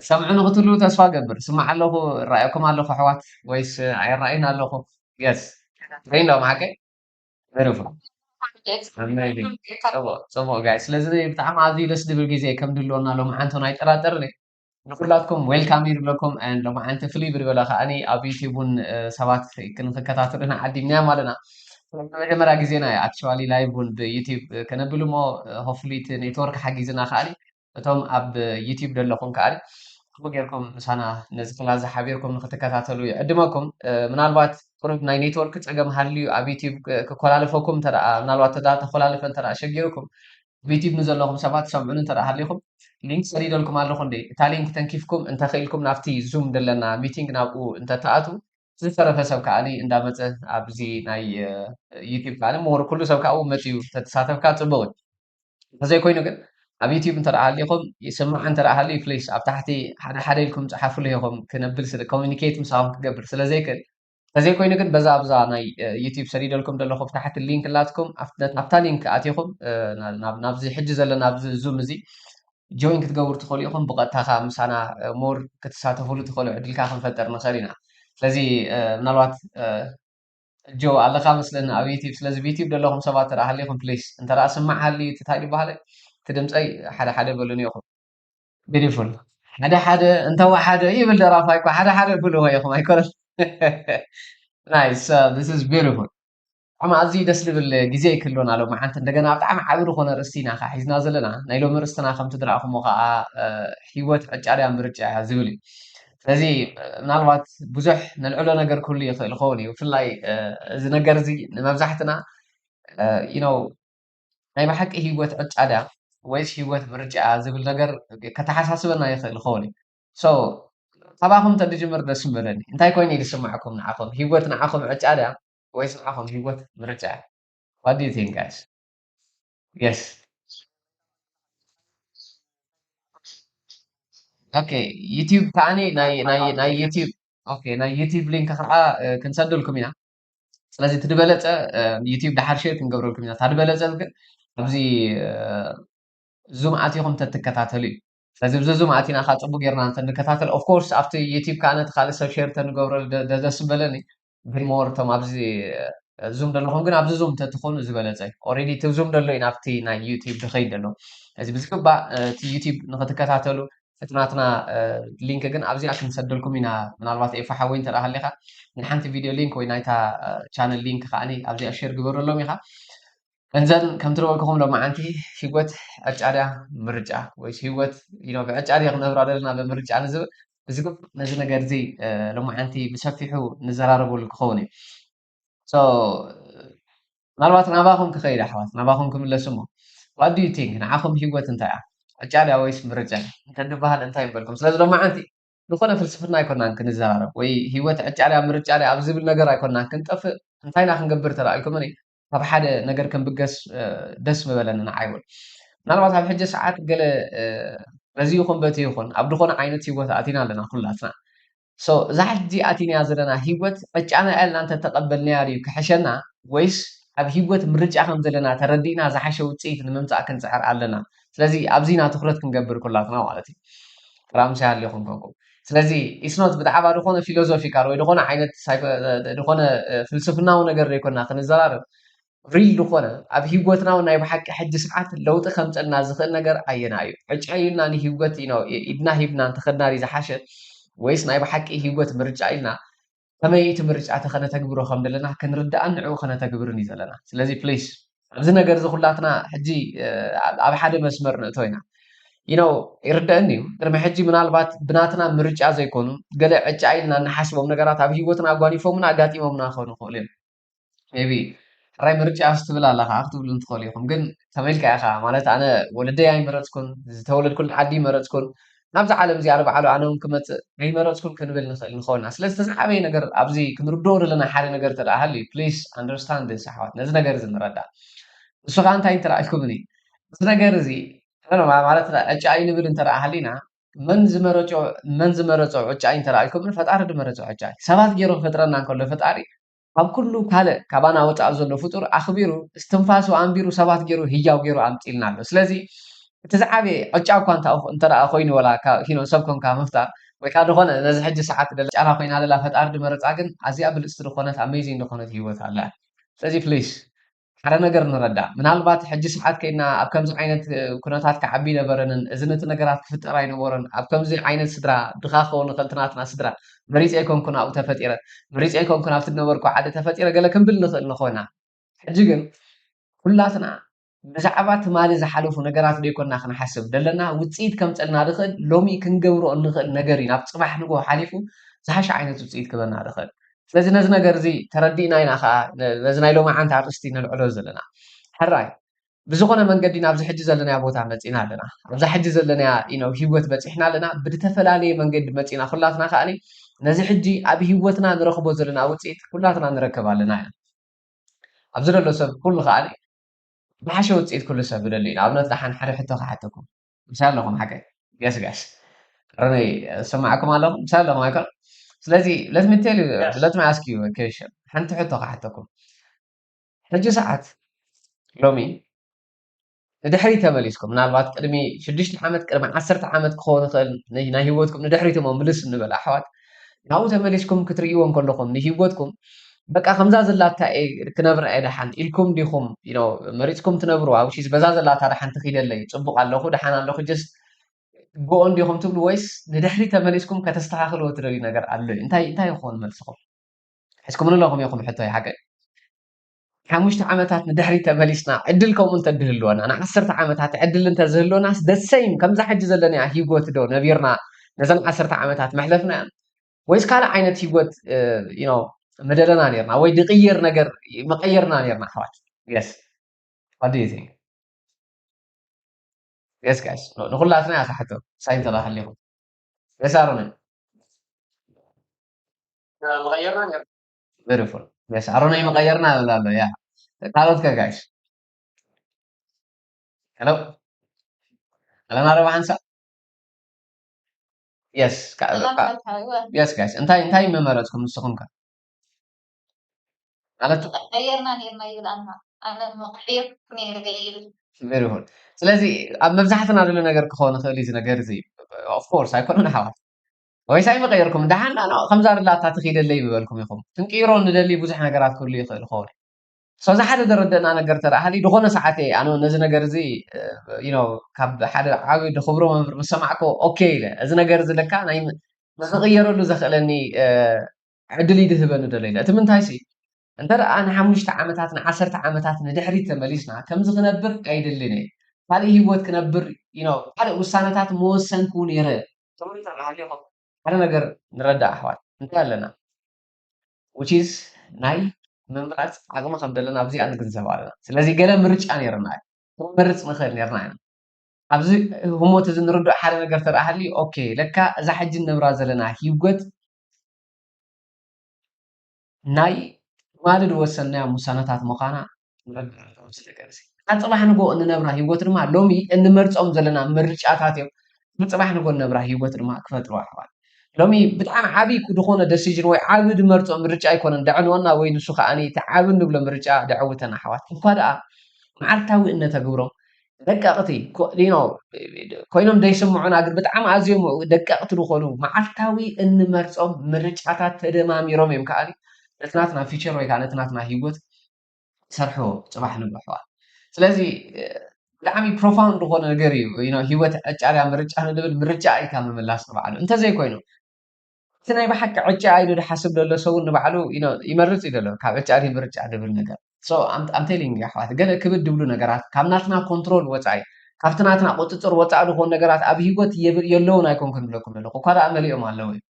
ትሰምዑ ንክትሉ ተስፋ ገብር። ስማዕ ኣለኹ፣ እራእየኩም ኣለኹ ኣሕዋት፣ ወይስ ኣይራእይን ኣለኹ? የስ። ርኢን ዶ መሓቀይ? Beautiful. Amazing. ጽቡቕ፣ ጽቡቕ ጋይ። ስለዚ ብጣዕሚ ኣዝዩ ደስ ዝብል ግዜ ከም ድልወና ሎምዓንቲ ኣይጠራጠርን እየ። ንኩላትኩም ዌልካም ይብለኩም። And ሎምዓንቲ ፍልይ ብዝበለ ከዓኒ ኣብ ዩቲዩብ እውን ሰባት ክንከታተሉና ዓዲምናዮም ኣለና። መጀመርያ ግዜና እዩ ኣክቹዋሊ ላይቭ እውን ብዩቲዩብ ከነብል እሞ ሆፍሊ እቲ ኔትወርክ ሓጊዝና ከዓኒ እቶም ኣብ ዩቲዩብ ዘለኹም ከዓኒ ከምኡ ጌርኩም ምሳና ነዚ ክላስ ዝሓቢርኩም ንክትከታተሉ ይዕድመኩም። ምናልባት ቁሩብ ናይ ኔትወርክ ጸገም ሃልዩ ኣብ ዩቲዩብ ክኮላለፈኩም እንተ ደኣ ምናልባት ተዳ ተኮላለፈ እንተ ደኣ ሸጊርኩም ኣብ ዩቲዩብ ንዘለኹም ሰባት ትሰምዑኒ እንተ ደኣ ሃሊኹም ሊንክ ሰዲደልኩም ኣለኹ እንዴ? እታ ሊንክ ተንኪፍኩም እንተኽኢልኩም ናብቲ ዙም ዘለና ሚቲንግ ናብኡ እንተትኣትዉ ዝተረፈ ሰብ ከዓኒ እንዳመጸ ኣብዚ ናይ ዩቲዩብ ከዓኒ ምሁር ኩሉ ሰብ ከዓኡ መጺኡ ተተሳተፍካ ጽቡቕ እዩ። እንተዘይኮይኑ ግን ኣብ ዩቲዩብ እንተ ደኣ ሃሊኹም ይስማዕ እንተ ደኣ ሃልዩ ፕሊስ ኣብ ታሕቲ ሓደ ሓደ ኢልኩም ጸሓፉሉ ኢኹም ክነብል ስለ ኮሚኒኬት ምሳኹም ክገብር ስለ ዘይክእል እንተዘይኮይኑ ግን በዛ ኣብዛ ናይ ዩቲዩብ ሰዲደልኩም ዘለኹ ብታሕቲ ሊንክ ኣላትኩም ኣብታ ሊንክ ኣቲኹም ናብዚ ሕጂ ዘለና ኣብዚ ዙም እዚ ጆይን ክትገብሩ ትኽእሉ ኢኹም። ብቐጥታ ከዓ ምሳና ሞር ክትሳተፍሉ ትኽእሉ ዕድልካ ክንፈጥር ንኽእል ኢና። ስለዚ ምናልባት ጆ ኣለካ መስለኒ ኣብ ዩቲብ። ስለዚ ብዩቲብ ዘለኹም ሰባት ተደኣ ሃሊኹም ፕሊስ እንተ ደኣ ስማዕ ሃልዩ እቲ እንታይ ዝበሃለ እቲ ድምፀይ ሓደ ሓደ በሉኒ ኢኹም። ቢዩቲፉል ሓደ ሓደ እንተወሓደ ይብል ደራፋይ እኮ ሓደ ሓደ ብልዎ ኢኹም ኣይኮነን። ናይስ ስ ቢዩቲፉል። ብጣዕሚ ኣዝዩ ደስ ዝብል ግዜ ይክህልወና ሎምዓንቲ እንደገና ብጣዕሚ ዓቢ ዝኾነ ርእስቲ ኢና ከዓ ሒዝና ዘለና። ናይ ሎሚ ርእስትና ከምቲ ዝረኣኹሞ ከዓ ሂወት ዕጫ ድያ ምርጫ እያ ዝብል እዩ። ስለዚ ምናልባት ብዙሕ ነልዕሎ ነገር ክህሉ ይኽእል ይኸውን እዩ። ብፍላይ እዚ ነገር እዚ ንመብዛሕትና you know ናይ ብሓቂ ሂወት ዕጫ ድያ ወይስ ሂወት ምርጫ እያ ዝብል ነገር ከተሓሳስበና ይኽእል ይኸውን እዩ። So ካባኹም እንተዝጅምር ደስ ምበለኒ። እንታይ ኮይኑ እዩ ዝስምዓኩም ንዓኹም? ሂወት ንዓኹም ዕጫ ድያ ወይስ ንዓኹም ሂወት ምርጫ እያ? What do you think guys? Yes. Okay, ዩቲብ ከዓኒ ናይ ናይ ናይ ዩቲብ okay ናይ ዩቲብ ሊንክ ከዓ ክንሰደልኩም ኢና። ስለዚ እቲ ዝበለፀ ዩቲብ ድሓር ሼር ክንገብረልኩም ኢና። እታ ዝበለፀት ግን ኣብዚ ዙም ኣቲኹም ተትከታተሉ እዩ። ስለዚ ብዚ ዙም ኣቲና ከዓ ፅቡቅ ጌርና እንተንከታተል of course ኣብቲ ዩቲብ ከዓ ነቲ ካልእ ሰብ ሼር ተንገብረሉ ደስ ምበለኒ። ግን ሞር እቶም ኣብዚ ዙም ዘለኹም ግን ኣብዚ ዙም ተትኾኑ ዝበለፀ እዩ። ኦሬዲ እቲ ዙም ዘሎ እዩ ናብቲ ናይ ዩቲብ ዝኸይድ ዘሎ። እዚ ብዝግባእ እቲ ዩቲብ ንክትከታተሉ እቲ ናትና ሊንክ ግን ኣብዚኣ ክንሰደልኩም ኢና። ምናልባት ኤፋ ሓወይ እንተ ሃሊኻ ናይ ሓንቲ ቪድዮ ሊንክ ወይ ናይታ ቻነል ሊንክ ከዓኒ ኣብዚኣ ሼር ግበረሎም ኢኻ። እንዘን ከም ትረበልኩኹም ሎማዓንቲ ህይወት ዕጫ ድያ ምርጫ ወይስ ህይወት ብዕጫ ድያ ክነብራ ደለና ብምርጫ ንዝብል ብዝግብ ነዚ ነገር እዚ ሎማዓንቲ ብሰፊሑ ንዘራረበሉ ክኸውን እዩ። ምናልባት ናባኹም ክኸይድ ኣሕዋት ናባኹም ክምለስ እሞ what do you think ንዓኹም ህይወት እንታይ እያ ዕጫ ድያ ወይስ ምርጫ እንተንበሃል እንታይ ይበልኩም? ስለዚ ሎማዓንቲ ዝኾነ ፍልስፍና ኣይኮናን ክንዘራረብ ወይ ህይወት ዕጫ ድያ ምርጫ ድያ ኣብ ዝብል ነገር ኣይኮናን ክንጠፍእ እንታይ ኢና ክንገብር ተላኢልኩምኒ ካብ ሓደ ነገር ክንብገስ ደስ ምበለኒ ንዓይ እውን ምናልባት ኣብ ሕጂ ሰዓት ገለ በዚ ይኹን በቲ ይኹን ኣብ ዝኾነ ዓይነት ህይወት ኣቲና ኣለና ኩላትና እዛ ሕጂ ኣቲናያ ዘለና ህይወት ዕጫና ኢልና እንተተቐበልናያ ድዩ ክሕሸና ወይስ ኣብ ህይወት ምርጫ ከም ዘለና ተረዲእና ዝሓሸ ውፅኢት ንምምፃእ ክንፅዕር ኣለና ስለዚ ኣብዚና ትኩረት ክንገብር ኩላትና ማለት እዩ ጥራምሰ ያለ ይኹን ኮንኩም ስለዚ ኢስኖት ብዛዕባ ዝኾነ ፊሎዞፊካል ወይ ዝኾነ ዓይነት ዝኾነ ፍልስፍናዊ ነገር ዘይኮና ክንዘራረብ ሪል ዝኾነ ኣብ ሂወትና እውን ናይ ብሓቂ ሕጂ ሰዓት ለውጢ ከምፀልና ዝኽእል ነገር ኣየና እዩ ዕጫ ኢልና ንሂወት ኢድና ሂብና እንተኸድና ዝሓሸ ወይስ ናይ ብሓቂ ሂወት ምርጫ ኢልና ከመይ እቲ ምርጫ ተኸነተግብሮ ከም ዘለና ክንርዳእን ንዕኡ ከነተግብርን እዩ ዘለና ስለዚ ፕሊስ ኣብዚ ነገር እዚ ኩላትና ሕጂ ኣብ ሓደ መስመር ንእቶ ኢና you know ይርደአኒ እዩ ቅድሚ ሕጂ ምናልባት ብናትና ምርጫ ዘይኮኑ ገለ ዕጫ ኢልና እንሓስቦም ነገራት ኣብ ሂወትና ኣጓኒፎምና ኣጋጢሞምና ክኾኑ ይኽእሉ እዮም ቢ ሕራይ ምርጫ ስ ትብል ኣለካ ክትብሉ እንትኽእሉ ኢኹም ግን ተመልካ ኢኻ ማለት ኣነ ወለደይ ኣይመረፅኩን ዝተወለድኩሉ ዓዲ ይመረፅኩን ናብዚ ዓለም እዚኣ ንባዕሉ ኣነ እውን ክመፅእ ኣይመረፅኩን ክንብል ንኽእል ንኸውና ስለዚ ተዝዓበየ ነገር ኣብዚ ክንርድኦ ዘለና ሓደ ነገር ተደኣ ሃልዩ ፕሊስ ኣንደርስታንድ ኣሕዋት ነዚ ነገር እዚ ንረዳእ ንሱ ከዓ እንታይ እንተረኣልኩምኒ እዚ ነገር እዚ ማለት ዕጫ ኣይንብል እንተረኣ ሃሊና መን ዝመረፆ መን ዝመረፆ ዕጫ እዩ እንተረኣልኩምኒ ፈጣሪ ዝመረፆ ዕጫ እዩ ሰባት ገይሩ ክፈጥረና እንከሎ ፈጣሪ ካብ ኩሉ ካልእ ካባና ወፃኢ ዘሎ ፍጡር ኣኽቢሩ እስትንፋሱ ኣንቢሩ ሰባት ገይሩ ህያው ገይሩ ኣምፂልና ኣሎ ስለዚ እቲ ዝዓበየ ዕጫ እኳ እንተ እንተ ደኣ ኮይኑ፣ ወላ ካብ you know ሰብ ኮንካ ምፍጣር፣ ወይ ከኣ ዝኾነ ነዚ ሕጂ ሰዓት ደላ ጫላ ኮይና ደላ ፈጣሪ ድመረጻ፣ ግን ኣዝያ ብልጽቲ ዝኾነት፣ ኣሜዚንግ ዝኾነት ህይወት ኣላ። ስለዚ ፕሊስ ሓደ ነገር ንረዳእ። ምናልባት ሕጂ ሰዓት ከይድና ኣብ ከምዚ ዓይነት ኩነታት ክዓቢ ኣይነበረንን፣ እዚ ነቲ ነገራት ክፍጠር ኣይነበሮን፣ ኣብ ከምዚ ዓይነት ስድራ ድኻ ክኸውን ይኽእል እቲ ናትና ስድራ፣ መሪጸ ኣይኮንኩን ኣብኡ ተፈጢረ፣ መሪጸ ኣይኮንኩን ኣብቲ ዝነበርኩ ዓዲ ተፈጢረ ገለ ክንብል ንኽእል ንኾና። ሕጂ ግን ኩላትና ብዛዕባ ትማሊ ዝሓለፉ ነገራት ደይኮና ክንሓስብ ዘለና፣ ውጽኢት ከምጸልና ዝኽእል ሎሚ ክንገብሮ እንኽእል ነገር እዩ። ናብ ጽባሕ ንግሆ ሓሊፉ ዝሓሸ ዓይነት ውጽኢት ክበና ዝኽእል። ስለዚ ነዚ ነገር እዚ ተረዲእና ኢና ከኣ ነ- ነዚ ናይ ሎማዓንቲ ኣርእስቲ ነልዕሎ ዘለና። ሕራይ ብዝኾነ መንገዲ ናብዚ ሕጂ ዘለናዮ ቦታ መጺና ኣለና። ኣብዛ ሕጂ ዘለናያ you know ህይወት በጺሕና ኣለና። ብዝተፈላለየ መንገዲ መጺና ኩላትና ከኣ ነዚ ሕጂ ኣብ ህይወትና ንረኽቦ ዘለና ውጽኢት ኩላትና ንረክብ ኣለና ኢና። ኣብዚ ዘሎ ሰብ ኩሉ ከኣ ዝሓሸ ውፅኢት ኩሉ ሰብ ይደሊ እዩ። ንኣብነት ደሓን ሓደ ሕቶ ክሓተኩም። ምሳሌ ኣለኹም ሓቀይ? ገስ ገስ ረነይ ዝሰማዕኩም ኣለኹም? ምሳሌ ኣለኹም ኣይኮን? ስለዚ let me tell you, let me ask you a question. ሓንቲ ሕቶ ክሓተኩም። ሕጂ ሰዓት ሎሚ ንድሕሪት ተመሊስኩም፣ ምናልባት ቅድሚ ሽዱሽተ ዓመት ቅድሚ ዓሰርተ ዓመት ክኸውን ይኽእል፣ ናይ ናይ ህይወትኩም ንድሕሪት እሞ ምልስ እንበል ኣሕዋት፣ ናብኡ ተመሊስኩም ክትርእይዎ እንከለኹም ንህይወትኩም በቃ ከምዛ ዘላታ እየ ክነብራ እየ ደሓን ኢልኩም ዲኹም you know መሪፅኩም ትነብርዋ? ውሺስ በዛ ዘላታ ደሓን ትኺደለይ ፅቡቕ ኣለኹ ደሓን ኣለኹ just go on ዲኹም ትብሉ ወይስ ንድሕሪት ተመሊስኩም ከተስተኻኽልዎ ትደልዩ ነገር ኣሎ እዩ? እንታይ እንታይ ይኸውን መልስኹም? ሒዝኩምኒ ኣለኹም ኢኹም ሕቶ ይሓቀ ሓሙሽተ ዓመታት ንድሕሪት ተመሊስና ዕድል ከምኡ እንተድህልወና ንዓሰርተ ዓመታት ዕድል እንተዝህልወናስ the same ከምዛ ሕጂ ዘለናያ ሂወት ዶ ነቢርና ነዘን ዓሰርተ ዓመታት መሕለፍናያ ወይስ ካልእ ዓይነት ሂወት you know ምደለና ነርና ወይ ድቕይር ነገር መቐየርና ነርና ኣሕዋት? Yes, what do you think? Yes guys, ንኹላትና እያ እዛ ሕቶ። ሳይ እንተላ ሃሊኹም። Yes ኣሮነ። መቐየርና ነር። Beautiful. Yes ኣሮነ ይመቐየርና ይብል ኣሎ። ያ ካልኦት ከ guys? Hello ኣለና ረባ ሓንሳ? Yes yes guys እንታይ እንታይ ምመረጽኩም ንስኹም ከ? ማለት ቀየርና ነርና ይብል ኣና ኣነ መቕየር ነይረ ይብል። Very good። ስለዚ ኣብ መብዛሕትና ዘሎ ነገር ክኸውን ይኽእል እዩ እዚ ነገር እዚ። Of course ኣይኮነን ኣሕዋት። ወይስ ኣይምቐየርኩም? ደሓን ዳኣ ከምዛ ርላታ ትኺደለይ ምበልኩም ኢኹም። ክንቅይሮ ንደሊ ብዙሕ ነገራት ክህሉ ይኽእል ይኸውን። So እዚ ሓደ ዘረደእና ነገር ተረኣሃሊ ዝኾነ ሰዓት እየ ኣነ ነዚ ነገር እዚ you know ካብ ሓደ ዓቢ ድኽብሮ መምህር ምስ ሰማዕኮ ኦኬ ኢለ እዚ ነገር እዚ ለካ ናይ ንኽቕየረሉ ዘኽእለኒ ዕድል እዩ ድህበኒ ደሎ ኢለ። እቲ ምንታይ ሲ እንተ ደኣ ንሓሙሽተ ዓመታት ንዓሰርተ ዓመታት ንድሕሪት ተመሊስና ከምዚ ክነብር ኣይደልን እየ። ካልእ ህይወት ክነብር you know ካልእ ውሳነታት መወሰንኩ ነይረ። ሓደ ነገር ንረዳእ ኣሕዋት እንታይ ኣለና which is ናይ ምምራፅ ዓቕሚ ከም ዘለና ኣብዚኣ ንግንዘብ ኣለና። ስለዚ ገለ ምርጫ ነይርና እዩ ክንመርፅ ንኽእል ነርና ኢና። ኣብዚ ህሞት እዚ ንርድኦ ሓደ ነገር ተረኣሃሊ ኦኬ ለካ እዛ ሕጂ ንነብራ ዘለና ሂወት ናይ ትማሊ ዝወሰንናዮም ውሳነታት ምዃና ንረዳእ ኣለና። ኣብዚ ነገር እዚ ካብ ፅባሕ ንጎ እንነብራ ሂወት ድማ ሎሚ እንመርፆም ዘለና ምርጫታት እዮም ካብ ፅባሕ ንጎ እንነብራ ሂወት ድማ ክፈጥሩ ኣሕዋት። ሎሚ ብጣዕሚ ዓብዪ ዝኾነ ደሲዥን ወይ ዓብዪ ድመርፆ ምርጫ ኣይኮነን ደዕንወና ወይ ንሱ ከዓ እቲ ዓብዪ እንብሎ ምርጫ ደዕውተና ኣሕዋት እኳ ደኣ መዓልታዊ እነተግብሮም ደቀቕቲ ኮይኖም ዘይስምዑና ግን ብጣዕሚ ኣዝዮም ደቀቕቲ ዝኾኑ መዓልታዊ እንመርፆም ምርጫታት ተደማሚሮም እዮም ከዓ ነቲ ናትና ፊቸር ወይ ከዓ ነቲ ናትና ሂወት ሰርሑ ፅባሕ ንብሎ ኣሕዋት። ስለዚ ብጣዕሚ ፕሮፋውንድ ዝኾነ ነገር እዩ። ሂወት ዕጫ ድያ ምርጫ ንድብል ምርጫ ኢልካ ምምላስ ንባዕሉ እንተዘይኮይኑ እቲ ናይ ብሓቂ ዕጫ ኢሉ ዝሓስብ ዘሎ ሰው እውን ንባዕሉ ይመርፅ እዩ ዘሎ ካብ ዕጫ ድዩ ምርጫ ድብል ነገር። So I'm telling you ኣሕዋት ገለ ክብድ ድብሉ ነገራት ካብ ናትና ኮንትሮል ወፃኢ ካብቲ ናትና ቁፅፅር ወፃኢ ዝኾኑ ነገራት ኣብ ሂወት የለውን ኣይኮን ክንብለኩም ዘለኹ እኳ ደኣ መሊኦም ኣለዉ እዮም።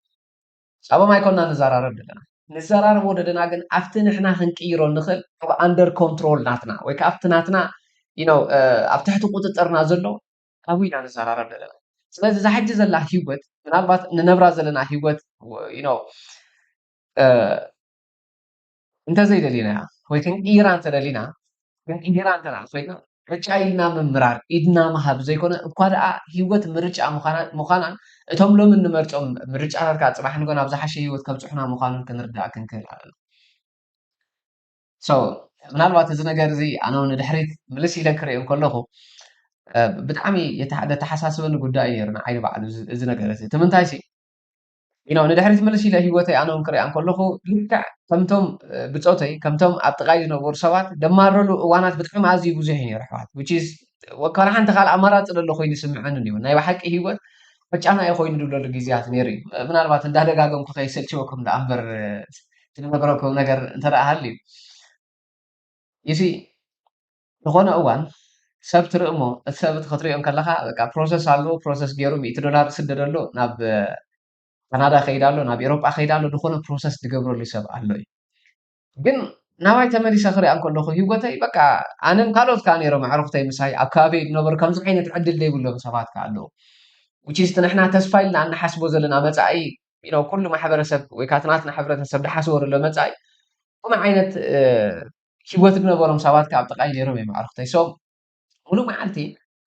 ኣብኦም ኣይኮንና ንዘራረብ ዘለና ንዘራረቦ ዘለና ግን ኣብቲ ንሕና ክንቅይሮ ንኽእል ኣብ ኣንደር ኮንትሮል ናትና ወይ ከዓ ኣብቲ ናትና you know ኣብ ትሕቲ ቁፅፅርና ዘሎ ካብኡ ኢና ንዘራረብ ዘለና። ስለዚ እዛ ሕጂ ዘላ ሂወት ምናልባት ንነብራ ዘለና ሂወት you know እንተዘይደሊናያ ወይ ክንቅይራ እንተደሊና ክንቅይራ እንተደኣ ኮይና ዕጫ ኢድና ምምራር ኢድና ምሃብ ዘይኮነ እኳ ደኣ ሂወት ምርጫ ምዃናን እቶም ሎሚ እንመርፆም ምርጫታት ከዓ ፅባሕ ንጎ ናብ ዝሓሸ ሂወት ከብፅሑና ምዃኑን ክንርዳእ ክንክእል ኣለና። So ምናልባት እዚ ነገር እዚ ኣነ ንድሕሪት ምልስ ኢለ ክርኢ እንከለኹ ብጣዕሚ ዘተሓሳስበኒ ጉዳይ ነይሩ ንዓይ ንባዕሉ እዚ ነገር እዚ። እቲ ምንታይ ሲ you know ንድሕሪት ምልስ ኢለ ህይወተይ ኣነ እውን ክሪኣ እንከለኹ ልክዕ ከምቶም ብፆተይ ከምቶም ኣብ ጥቓይ ዝነበሩ ሰባት ደማረሉ እዋናት ብጣዕሚ ኣዝዩ ብዙሕ እዩ ነይሩ ኣሕዋት። Which is ወላ ሓንቲ ካልእ ኣማራፂ ዘሎ ኮይኑ ይስምዐኒ እዩ። ናይ ብሓቂ ህይወት ዕጫና እዩ ኮይኑ ዝብለሉ ግዜያት ነይሩ እዩ። ምናልባት እንዳደጋገምኩ ከይሰልችወኩም ደኣ እምበር ዝነገረኩም ነገር እንተደኣ ሃልዩ ይሲ ዝኾነ እዋን ሰብ ትርኢ እሞ እቲ ሰብ እቲ ክትሪኦ ከለኻ በቃ ፕሮሰስ ኣለዎ። ፕሮሰስ ገይሩ ሚእቲ ዶላር ዝስደደሉ ናብ ካናዳ ከይድ ኣሎ፣ ናብ ኤሮጳ ከይድ ኣሎ፣ ዝኾነ ፕሮሰስ ዝገብረሉ ሰብ ኣሎ እዩ። ግን ናባይ ተመሊሰ ክሪኣ እንከለኹ ህይወተይ በቃ ኣነን ካልኦት ከዓ ነይሮም ኣዕሩኽተይ ምሳይ ኣብ ከባቢ ዝነበሩ ከምዚ ዓይነት ዕድል ዘይብሎም ሰባት ከዓ ኣለዉ። Which is እቲ ንሕና ተስፋ ኢልና እንሓስቦ ዘለና መፃኢ you know ኩሉ ማሕበረሰብ ወይ ከዓ እቲ ናትና ሕብረተሰብ ዝሓስቦ ዘሎ መፃኢ ከምኡ ዓይነት ህይወት ዝነበሮም ሰባት ከዓ ኣብ ጥቓይ ነይሮም እዮም ኣዕሩኽተይ። So ሙሉእ መዓልቲ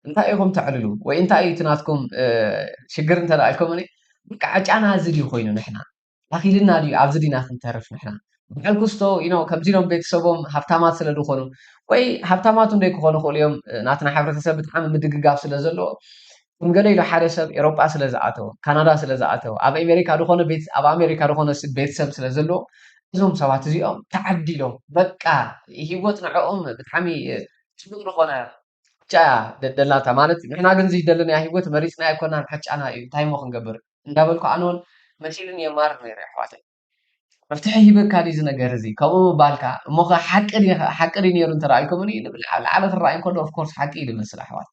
እንታይ ኢኹም ተዕልሉ ወይ እንታይ እዩ እቲ ናትኩም ሽግር እንተ ደኣ ኢልኩምኒ በቃ ዕጫና እዚ ድዩ ኮይኑ ንሕና ኣኺልና ድዩ ኣብዚ ዲና ክንተርፍ ንሕና በዓል ኩስቶ you know ከምዚ ኢሎም ቤተሰቦም ሃብታማት ስለ ዝኾኑ ወይ ሃብታማት እውን ዘይክኾኑ ይኽእሉ እዮም ናትና ሕብረተሰብ ብጣዕሚ ምድግጋፍ ስለ ዘለዎ ከም ገለ ኢሉ ሓደ ሰብ ኤሮጳ ስለ ዝኣተወ ካናዳ ስለ ዝኣተወ ኣብ ኣሜሪካ ዝኾነ ቤት ኣብ ኣሜሪካ ዝኾነ ቤተሰብ ስለ ዘለዎ እዞም ሰባት እዚኦም ተዓዲሎም በቃ ህይወት ንዕኦም ብጣዕሚ ፅቡቅ ዝኾነ ብቻ ደላታ ማለት ንሕና ግን ዝደለናዮ ህይወት መሪፅና ኣይኮናን ዕጫና እዩ እንታይ ሞ ክንገብር እንዳበልኩ ኣነ እውን መሲሉን የማርር ነይረ ኣሕዋተይ መፍትሒ ሂበካ ድዩ እዚ ነገር እዚ ከምኡ ምባልካ እሞ ሓቂ ሓቂ ድዩ ነይሩ እንተረኣይኩምኒ ላዕለ ክረኣይ እንከሎ ኦፍኮርስ ሓቂ እዩ ዝመስል ኣሕዋት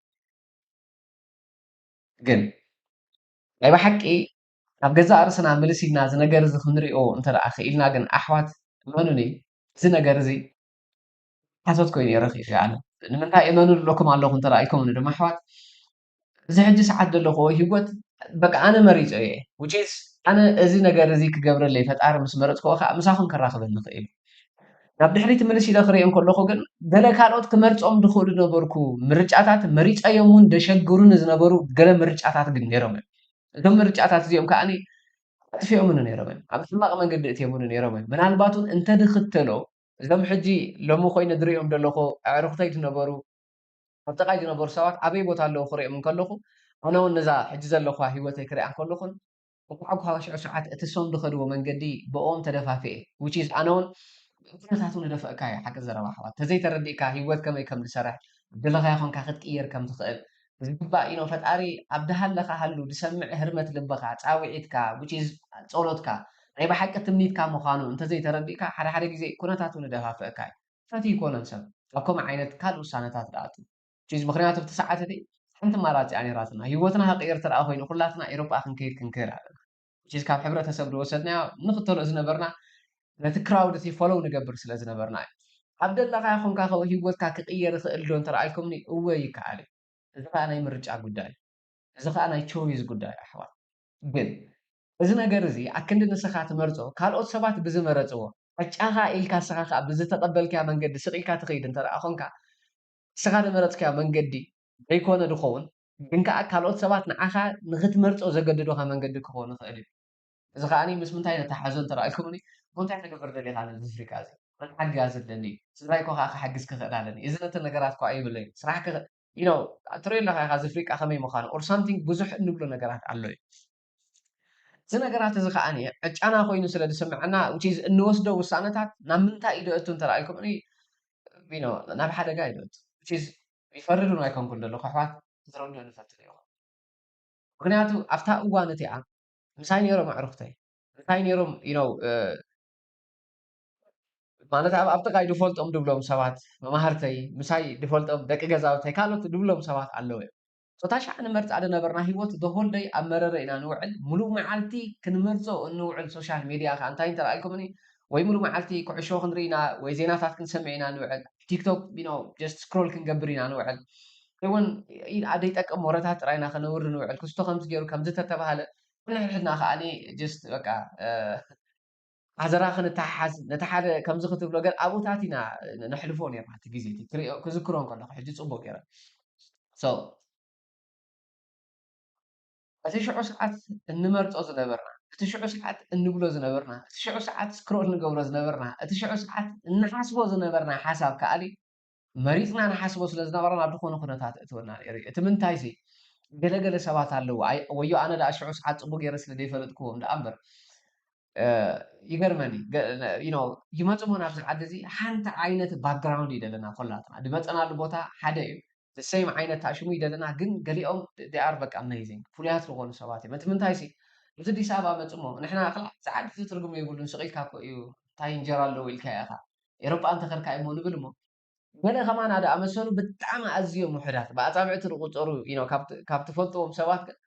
ግን ናይ ብሓቂ ኣብ ገዛእ ርእስና ምልስ ኢልና እዚ ነገር እዚ ክንሪኦ እንተ ደኣ ክኢልና ግን ኣሕዋት እመኑኒ እዚ ነገር እዚ ሓሶት ኮይኑ ይረኺ ኣነ ንምንታይ እመኑ ዝብለኩም ኣለኹ እንተ ደኣ ኢልኩምኒ ድማ ኣሕዋት እዚ ሕጂ ሰዓት ዘለኹዎ ህይወት በቃ ኣነ መሪፀ እየ which is ኣነ እዚ ነገር እዚ ክገብረለይ ፈጣሪ ምስ መረፅክዎ ከዓ ምሳኹም ከራኽበኒ ክእል ናብ ድሕሪት ምልስ ኢለ ክርኢ እንከለኹ ግን ገለ ካልኦት ክመርፆም ዝኽእሉ ዝነበርኩ ምርጫታት መሪፀዮም እውን ደሸግሩኒ ዝነበሩ ገለ ምርጫታት ግን ነይሮም እዮም እዞም ምርጫታት እዚኦም ከዓ ኣጥፊኦምኒ ነይሮም እዮም ኣብ ሕማቕ መንገዲ እትዮምኒ ነይሮም እዮም ምናልባት እውን እንተድኽተሎ እዞም ሕጂ ሎሚ ኮይነ ዝርእዮም ዘለኹ ኣዕሩኽተይ ዝነበሩ ኣብ ጥቓይ ዝነበሩ ሰባት ኣበይ ቦታ ኣለዉ ክሪኦም እንከለኹ ኣነ እውን ነዛ ሕጂ ዘለኹዋ ህይወተይ ክሪኣ እንከለኹን እንኳዕ እኳ ሽዑ ሰዓት እቲ ሶም ዝኸድዎ መንገዲ ብኦም ተደፋፍኤ which is ኣነ እውን ኩነታት እውን ደፍእካ እዩ ሓቂ ዘረባ ኣሕዋት ተዘይተረዲእካ ህይወት ከመይ ከም ዝሰርሕ ዝደለኻዮ ኮንካ ክትቅየር ከም ትኽእል ዝግባእ ኢኖ ፈጣሪ ኣብ ድሃለኻ ሃሉ ዝሰምዕ ህርመት ልብኻ ፃውዒትካ which is ፆሎትካ ናይ ብሓቂ ትምኒትካ ምዃኑ እንተዘይተረዲእካ ሓደ ሓደ ግዜ ኩነታት እውን ደፋፍእካ እዩ ፈትዩ ይኮነን ሰብ ኣብ ከምኡ ዓይነት ካልእ ውሳነታት ደኣቱ ቺዝ ምክንያቱ ኣብቲ ሰዓት እቲ ሓንቲ ኣማራፂ እያ ነይራትና ህይወትና ክቅየር ተደኣ ኮይኑ ኩላትና ኤሮጳ ክንከይድ ክንክእል ኣለና ቺዝ ካብ ሕብረተሰብ ዝወሰድናዮ ንክተልኦ ዝነበርና ነቲ ክራውድ እቲ ፎሎው ንገብር ስለ ዝነበርና እዩ ኣብ ደለካ ይኹንካ ከ ህይወትካ ክቅየር ይኽእል ዶ እንተረኣይኩምኒ እወ ይከኣል እዩ እዚ ከዓ ናይ ምርጫ ጉዳይ እዩ እዚ ከዓ ናይ ቾይዝ ጉዳይ ኣሕዋት ግን እዚ ነገር እዚ ኣክንዲ ንስኻ ትመርጾ ካልኦት ሰባት ብዝመረጽዎ ዕጫኻ ኢልካ ንስኻ ከዓ ብዝተቐበልካያ መንገዲ ስቕ ኢልካ ትኸይድ እንተ ደኣ ኾንካ ንስኻ ዝመረጽካዮ መንገዲ ዘይኮነ ዝኸውን ግን ከዓ ካልኦት ሰባት ንዓኻ ንኽትመርጾ ዘገድዱኻ መንገዲ ክኸውን ይኽእል እዩ እዚ ከዓ ምስ ምንታይ ነተሓዞ እንተ ደኣ ኢልኩምኒ እንታይ ትገብር ደሊኻ ነዚ ኣፍሪቃ እዚ መን ሓጋዚ ኣለኒ ስድራይ እኮ ከዓ ክሓግዝ ክኽእል ኣለኒ እዚ ነቲ ነገራት እኳ የብለይ ስራሕ you know ትሪኦ ኣለኻ ኢኻ እዚ ኣፍሪቃ ከመይ ምዃኑ or something ብዙሕ እንብሎ ነገራት ኣሎ እዩ እዚ ነገራት እዚ ከዓ ዕጫና ኮይኑ ስለ ዝስምዐና which is እንወስዶ ውሳነታት ናብ ምንታይ እዩ ደእቱ እንተረኣይኩም you know ናብ ሓደጋ እዩ ደእቱ which is ይፈርድ እውን ኣይኮንኩን ዘለኹ ኣሕዋት ክትረድኡ ንፈትን ኢኹም ምክንያቱ ኣብታ እዋን እቲኣ ምሳይ ነይሮም ኣዕሩኽተይ ምሳይ ነይሮም you know ማለት ኣብ ኣብ ጥቃይ ዝፈልጦም ዝብሎም ሰባት መማህርተይ ምሳይ ዝፈልጦም ደቂ ገዛውተይ ካልኦት ዝብሎም ሰባት ኣለዉ እዮም እታ ሻዕ ንመርፃ ዝነበርና ሂወት the whole day ኣብ መረረ ኢና ንውዕል ሙሉእ መዓልቲ ክንመርፆ እንውዕል social media ከዓ እንታይ እንተረኣይኩምኒ ወይ ሙሉእ መዓልቲ ኩዕሾ ክንርኢ ኢና ወይ ዜናታት ክንሰምዕ ኢና ንውዕል ቲክቶክ just scroll ክንገብር ኢና ንውዕል እውን ዘይጠቅም ወረታት ጥራይ ኢና ከነውሪ ንውዕል ክስቶ ከምዚ ገይሩ ከምዚ ተተባሃለ ንሕድሕድና ከዓ just በቃ ሓዘራ ክንተሓሓዝ ነቲ ሓደ ከምዚ ክትብሎ ገለ ኣብኡታት ኢና ነሕልፎ ነርና እቲ ግዜ እቲ ክዝክሮ ከለኹ ሕጂ ፅቡቅ ገይረ እቲ ሽዑ ሰዓት እንመርፆ ዝነበርና እቲ ሽዑ ሰዓት እንብሎ ዝነበርና እቲ ሽዑ ሰዓት ስክሮል ንገብሮ ዝነበርና እቲ ሽዑ ሰዓት እንሓስቦ ዝነበርና ሓሳብ ከኣሊ መሪፅና ንሓስቦ ስለ ዝነበረ ናብ ዝኾነ ኩነታት እትወና ነይሩ እዩ። እቲ ምንታይ ሲ ገለገለ ሰባት ኣለዉ። ኣይ- ወዮ ኣነ ደኣ ሽዑ ሰዓት ፅቡቅ ገይረ ስለ ዘይፈለጥክዎም ደኣ እምበር፣ እ፣ ይገርመኒ። ገ- you know፣ ይመፁ እሞ ናብዚ ዓዲ እዚ ሓንቲ ዓይነት ባክግራውንድ እዩ ደለና። ኮላትና ድመፀናሉ ቦታ ሓደ እዩ። ሴም ዓይነት ታሽሙ እዩ ደለና፣ ግን ገሊኦም they are በቃ ኣሜዚንግ ፍሉያት ዝኾኑ ሰባት እዮም። እቲ ምንታይ ሲ እዚ ኣዲስ ኣበባ መፁ እሞ ንሕና ክላ እዚ ዓዲ እዚ ትርጉም የብሉን፣ ስቕ ኢልካ እኮ እዩ፣ እንታይ እንጀራ ኣለዎ ኢልካ ኢኻ፣ ኤሮጳ እንተኸድካ እሞ ንብል እሞ ገለ ከማና ደኣ መሰሉ ብጣዕሚ ኣዝዮም ውሑዳት ብኣጻብዕቲ ዝቑጸሩ፣ you know፣ ካብ ት- ካብ ትፈልጥዎም ሰባት ግን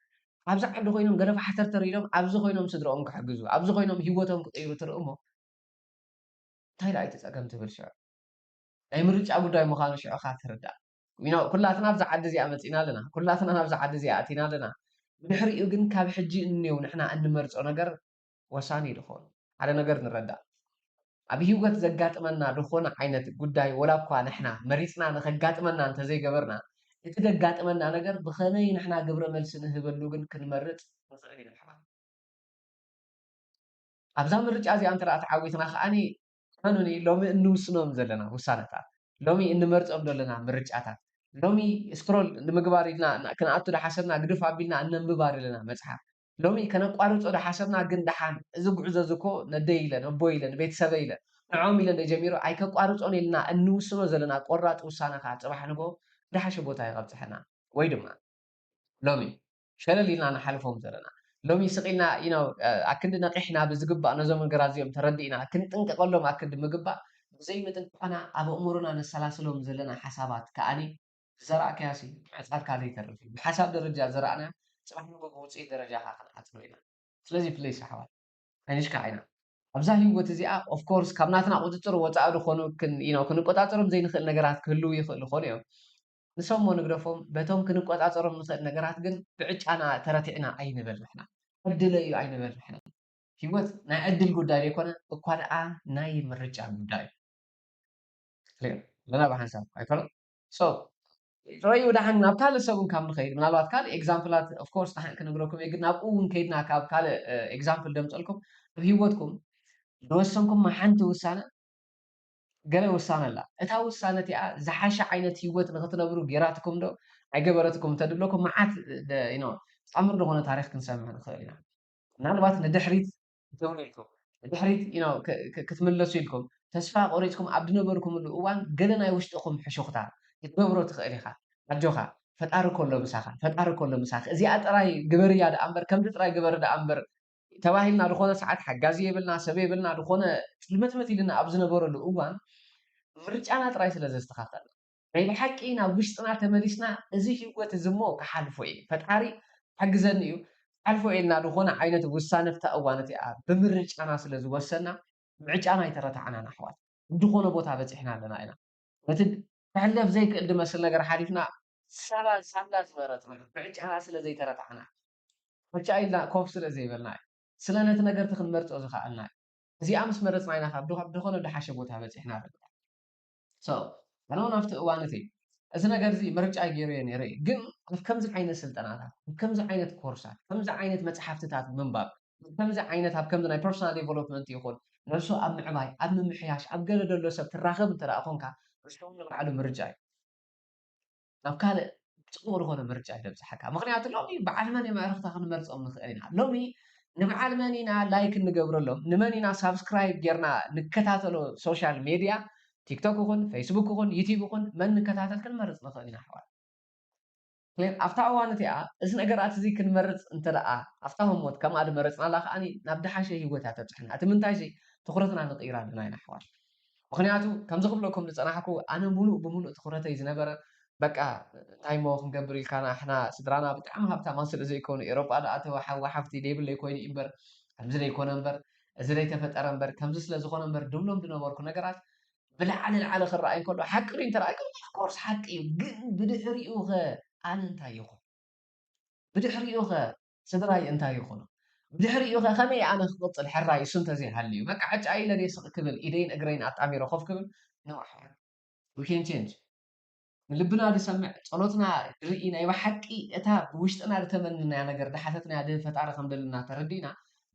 ኣብዚ ዓዲ ኮይኖም ገለ ፋሕተርተር ኢሎም ኣብዚ ኮይኖም ስድረኦም ክሕግዙ፣ ኣብዚ ኮይኖም ህይወቶም ክቕይሩ ትርኢ እሞ እንታይ ደኣ እቲ ጸገም ትብል ሽዑ? ናይ ምርጫ ጉዳይ ምዃኑ ሽዑ ኸኣ ትርዳእ። You know፣ ኩላትና ኣብዚ ዓዲ እዚኣ መጺና ኣለና። ኩላትና ናብዚ ዓዲ እዚኣ ኣቲና ኣለና። ብድሕሪኡ ግን ካብ ሕጂ እንየው ንሕና እንመርጾ ነገር ወሳኒ እዩ ዝኾኑ። ሓደ ነገር ንረዳእ። ኣብ ህይወት ዘጋጥመና ዝኾነ ዓይነት ጉዳይ ወላ እኳ ንሕና መሪጽና ንኸጋጥመና እንተዘይገበርና፣ እቲ ዘጋጥመና ነገር ብኸመይ ንሕና ግብረ መልሲ ንህበሉ ግን ክንመርጽ ንኽእል ኢና ኣሕዋት። ኣብዛ ምርጫ እዚኣ እንተ ደኣ ተዓዊትና ከኣኒ እመኑኒ ሎሚ እንውስኖም ዘለና ውሳነታት፣ ሎሚ እንመርጾም ዘለና ምርጫታት፣ ሎሚ ስክሮል ንምግባር ኢልና ና- ክንኣቱ ደሓሰብና ግድፍ ኣቢልና እነንብባ ዘለና መጽሓፍ፣ ሎሚ ከነቋርጾ ደሓሰብና ግን ደሓን እዚ ጉዕዞ እዚ እኮ ነደይ ኢለ ነቦይ ኢለ ንቤተሰበይ ኢለ ንዖም ኢለ እንደ ጀሚሩ ኣይከቋርጾን ኢልና እንውስኖ ዘለና ቆራጽ ውሳነ ከዓ ጽባሕ ንግሆ ደሓሸ ቦታ ይቐብጽሐና። ወይ ድማ ሎሚ ሸለል ኢልና ንሓልፎም ዘለና ሎሚ ስቕ ኢልና you know ኣክንዲ ነቒሕና ብዝግባእ ነዞም ነገራት እዚኦም ተረዲእና ክንጥንቀቐሎም ኣክንዲ ምግባእ ብዘይ ምጥንቃቕና ኣብ ኣእምሮና ነሰላስሎም ዘለና ሓሳባት ከኣኒ ዝዘራእካዮሲ ምዕጻድካ ዘይተርፍ እዩ። ብሓሳብ ደረጃ ዝዘራእናዮ ጽባሕ ንግሆ ብውጽኢት ደረጃኻ ክንዓጽዶ ኢና። ስለዚ ፕሊስ ኣሕዋት ኣይንሽካዕ ኢና። ኣብዛ ህይወት እዚኣ ኦፍኮርስ ካብ ናትና ቁፅፅር ወፃኢ ዝኾኑ ክን- you know ክንቆፃፀሮም ዘይንኽእል ነገራት ክህልዉ ይኽእሉ ይኾኑ እዮም። ንሶም እሞ ንግደፎም፣ በቶም ክንቆፃፀሮም ንኽእል ነገራት ግን ብዕጫና ተረቲዕና ኣይንበል ንሕና። ዕድለይ እዩ ኣይንበል ንሕና። ህይወት ናይ ዕድል ጉዳይ ዘይኮነ እኳ ደኣ ናይ ምርጫ ጉዳይ እዩ። ክሊር ኣለና ብሓንሳብ ኣይኮነን? ሶ ረዩ ደሓን ናብ ካልእ ሰብ እውን ካብ ንኸይድ ምናልባት ካልእ ኤግዛምፕላት ኦፍኮርስ ደሓን ክንግረኩም እየ፣ ግን ናብኡ እውን ከይድና ካብ ካልእ ኤግዛምፕል ደምፀልኩም ኣብ ህይወትኩም ዝወሰንኩም ሓንቲ ውሳነ ገለ ውሳነ ኣላ። እታ ውሳነ እቲኣ ዝሓሸ ዓይነት ህይወት ንክትነብሩ ጌራትኩም ዶ ኣይገበረትኩም እንተድብለኩም መዓት ተኣምር ዝኾነ ታሪክ ክንሰምዕ ንኽእል ኢና። ምናልባት ንድሕሪት ክትብሉ ኢልኩም ንድሕሪት you know ክ- ክ- ክትምለሱ ኢልኩም ተስፋ ቆሪፅኩም ኣብ ዝነበርኩምሉ እዋን ገለ ናይ ውሽጥኹም ሕሹኽታ ክትገብሮ ትኽእል ኢኻ። ኣጆኻ ፈጣሪ ከሎ ምሳኻ፣ ፈጣሪ ከሎ ምሳኻ። እዚኣ ጥራይ ግበርያ ደኣ እምበር ከምዚ ጥራይ ግበሪ ደኣ እምበር ተባሂልና ዝኾነ ሰዓት ሓጋዚ የብልና ሰብ የብልና ዝኾነ ጥልምትምት ኢልና ኣብ ዝነበረሉ እዋን ምርጫና ጥራይ ስለ ዘስተኻኸልና ናይ ብሓቂ ናብ ውሽጥና ተመሊስና እዚ ህይወት እዚ እሞ ክሓልፎ እየ ፈጣሪ ሓግዘኒ እዩ ክሓልፎ እየ ኢልና ዝኾነ ዓይነት ውሳነ ኣብታ እዋን እቲኣ ብምርጫና ስለ ዝወሰና ምርጫና ኣይተረታዕናን ኣሕዋት ኣብ ዝኾነ ቦታ በፂሕና ኣለና ኢና ነቲ ክሕለፍ ዘይክእል ዝመስል ነገር ሓሊፍና ሳላ ሳላ ዝመረፅና ምርጫና ስለ ዘይተረታዕና ምርጫ ኢልና ኮፍ ስለ ዘይበልና እዩ ስለ ነቲ ነገርቲ ክንመርፆ ዝኸኣልና እዩ እዚኣ ምስ መረፅና ኢና ካብ ዝኾነ ዝሓሸ ቦታ በፂሕና ኣለና So ኣነ እውን ኣብቲ እዋን እቲ እዚ ነገር እዚ ምርጫ ገይረ ነይረ እዩ ግን ኣብ ከምዚ ዓይነት ስልጠናታት ኣብ ከምዚ ዓይነት ኮርሳት ከምዚ ዓይነት መፅሓፍትታት ምንባብ ኣብ ከምዚ ዓይነት ኣብ ከምዚ ናይ ፐርሶናል ዴቨሎፕመንት ይኹን ነብሱ ኣብ ምዕባይ ኣብ ምምሕያሽ ኣብ ገለ ደሎ ሰብ ትራኸብ እንተ ደኣ ኮንካ ንሱ እውን ንባዕሉ ምርጫ እዩ ናብ ካልእ ፅቡቅ ዝኾነ ምርጫ እዩ ዘብፅሓካ ምክንያቱ ሎሚ በዓል መን እዮም ኣዕርክታ ክንመርፆም ንኽእል ኢና ሎሚ ንበዓል መን ኢና ላይክ እንገብረሎም ንመን ኢና ሳብስክራይብ ጌርና ንከታተሎ ሶሻል ሜድያ ቲክቶክ ይኹን ፌስቡክ ይኹን ዩቲብ ይኹን መን ንከታተል ክንመርፅ ንኽእል ኢና ኣሕዋት ክሌር ኣብታ እዋን እቲኣ እዚ ነገራት እዚ ክንመርፅ እንተ ደኣ ኣብታ ህሞት ከምኣ ዝመረፅናላ ከዓኒ ናብ ድሓሸ ህይወት እያ ተብፅሕና እቲ ምንታይ ሲ ትኹረትና ንቕይር ኣለና ኢና ኣሕዋት ምኽንያቱ ከምዚ ክብለኩም ዝፀናሕኩ ኣነ ሙሉእ ብሙሉእ ትኹረተይ ዝነበረ በቃ እንታይ ሞ ክንገብር ኢልካ ንሕና ስድራና ብጣዕሚ ሃብታማት ስለ ዘይኮኑ ኤሮጳ ዝኣተወ ሓዊ ሓፍቲ ዘይብለይ ኮይኑ እዩ እምበር ከምዚ ዘይኮነ እምበር እዚ ዘይተፈጠረ እምበር ከምዚ ስለ ዝኾነ እምበር ድብሎም ዝነበርኩ ነገራት ብላዕሊ ላዕሊ ክረኣይ እንከሎ ሓቂ ድዩ እንተረኣይኩም ኦፍኮርስ ሓቂ እዩ ግን ብድሕሪኡ ኸ ኣነ እንታይ ይኹን ብድሕሪኡ ኸ ስድራይ እንታይ ይኹኑ ብድሕሪኡ ኸ ከመይ ኣነ ክቕፅል ሕራይ እሱ እንተዘይሃልዩ በቃ ዕጫ ኢለ ደይ ስቕ ክብል ኢደይን እግረይን ኣጣሚረ ኮፍ ክብል no we can change ንልብና ዝሰምዕ ጸሎትና ዝርኢ ናይ ብሓቂ እታ ብውሽጥና ዝተመንናያ ነገር ዝሓተትናያ ድህብ ፈጣሪ ከም ዘለና ተረዲእና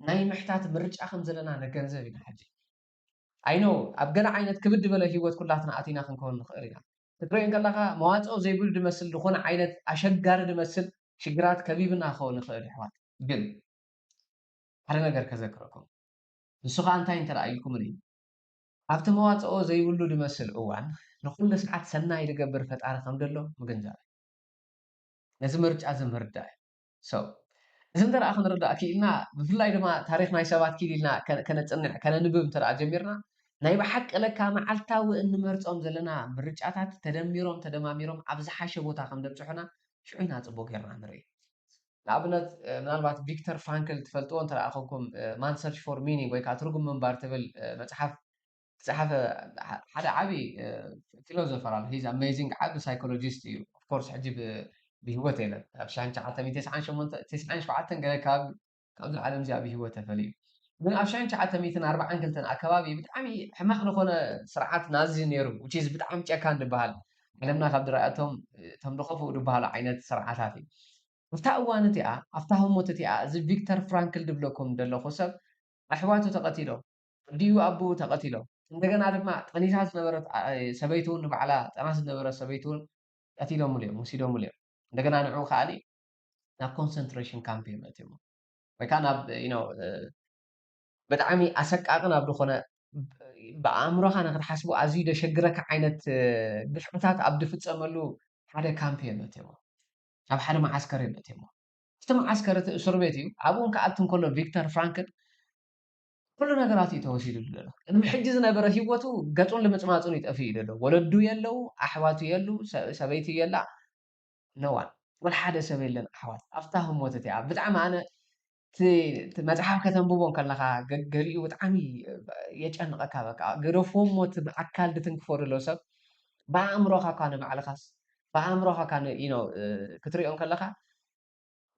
ናይ ምሕታት ምርጫ ከም ዘለና ንገንዘብ ኢና ሕጂ I know ኣብ ገለ ዓይነት ክብድ ዝበለ ህይወት ኩላትና ኣቲና ክንከውን ንኽእል ኢና ክትሪኦ እንከለኻ መዋፅኦ ዘይብሉ ዝመስል ዝኾነ ዓይነት ኣሸጋሪ ዝመስል ሽግራት ከቢብና ክኸውን ይኽእል ይሕዋት። ግን ሓደ ነገር ከዘክረኩም። ንሱ ኸኣ እንታይ እንተ ደኣ ኢልኩምኒ፣ ኣብቲ መዋጽኦ ዘይብሉ ዝመስል እዋን ንኹሉ ሰዓት ሰናይ ዝገብር ፈጣሪ ከም ዘሎ ምግንዛብ እዩ። ነዚ ምርጫ እዚ ምርዳእ እዩ። So፣ እዚ እንተ ደኣ ክንርዳእ ክኢልና፣ ብፍላይ ድማ ታሪኽ ናይ ሰባት ኪድ ኢልና ከ-፣ ከነጽንዕ፣ ከነንብብ እንተ ደኣ ጀሚርና፣ ናይ ብሓቂ ለካ መዓልታዊ እንመርጾም ዘለና ምርጫታት ተደሚሮም ተደማሚሮም ኣብ ዝሓሸ ቦታ ከም ዘብጽሑና ሽዑ ኢና ጽቡቕ ጌርና ንርኢ። ንኣብነት፣ እ፣ ምናልባት ቪክተር ፍራንክል ትፈልጥዎ እንተ ደኣ ኮንኩም፣ እ፣ ማን ሰርች ፎር ሚኒንግ ወይ ከኣ ትርጉም ምንባር ትብል፣ እ፣ መጽሓፍ ዝጸሓፈ ሐ-፣ ሓደ ዓቢ፣ እ፣ ፊሎዞፈር ኣሎ። He's amazing፣ ዓቢ ሳይኮሎጂስት እዩ። Of course፣ ሕጂ ብ-፣ ብህይወት የለን። ኣብ ሺሕ ትሽዓተ ሚእቲ ተስዓን ሸሞንተን፣ ተስዓን ሸውዓተን ገለ ከባቢ ካብዛ ዓለም እዚኣ ብህይወት ተፈልዩ። ግን ኣብ ሺሕ ትሽዓተ ሚእትን ኣርባዓን ክልተን ኣከባቢ ብጣዕሚ ሕማቕ ዝኾነ ስርዓት ናዚ ነይሩ፣ which is ብጣዕሚ ጨካን ዝበሃል፣ ዓለምና ካብ ዝረኣየቶም እቶም ዝኸፍኡ ዝበሃሉ ዓይነት ስርዓታት እዩ። ኣብታ እዋን እቲኣ፣ ኣብታ ህሞት እቲኣ፣ እዚ ቪክተር ፍራንክል ዝብለኩም ዘለኹ ሰብ ኣሕዋቱ ተቐቲሎም፣ ኣዲኡ ኣቦኡ ተቐቲሎም፣ እንደገና ድማ ጠኒሳ ዝነበረት፣ ኣ-፣ ሰበይቱ እውን ንባዕላ ጠናስ ዝነበረት ሰበይቱ እውን ቀቲሎምሉ እዮም፣ ወሲዶምሉ እዮም። እንደገና ንዕኡ ከኣ ናብ ኮንሰንትሬሽን ካምፕ እዮም ኣእትዮሞ። ወይ ከኣ ናብ፣ you know፣ እ፣ ብጣዕሚ ኣሰቃቒ ናብ ዝኾነ፣ ብ-፣ ብኣእምሮኻ ንኽትሓስቦ ኣዝዩ ዘሸግረካ ዓይነት፣ እ፣ ግፍዕታት ኣብ ዝፍጸመሉ ሓደ ካምፕ እዮም ኣእትዮሞ። ኣብ ሓደ መዓስከር እዮም ኣእትዮሞ። እቲ መዓስከር እቲ እስር ቤት እዩ። ኣብኡ ክኣቱ እንከሎ ቪክተር ፍራንክል ኩሉ ነገራቱ እዩ ተወሲዱሉ ዘሎ። ቅድሚ ሕጂ ዝነበረ ህይወቱ ገጹን ልምጽማጹን እዩ ጠፊኡ ዘሎ። ወለዱ የለው፣ ኣሕዋቱ የሉ፣ ሰ-፣ ሰበይቲ የላ፣ no one። ወላ ሓደ ሰብ የለን ኣሕዋት። ኣብታ ህሞት እቲኣ ብጣዕሚ ኣነ እቲ፣ እቲ መጽሓፍ ከተንብቦ እንከለኻ ገ-፣ ገሊኡ ብጣዕሚ የጨንቐካ። በቃ ገደፎ እሞ እቲ ብኣካል ዝትንክፎ ዘሎ ሰብ ብኣእምሮኻ እኳ ንባዕልኻስ፣ ብኣእምሮኻ እኳ ን-፣ you know፣ እ፣ ክትሪኦ እንከለኻ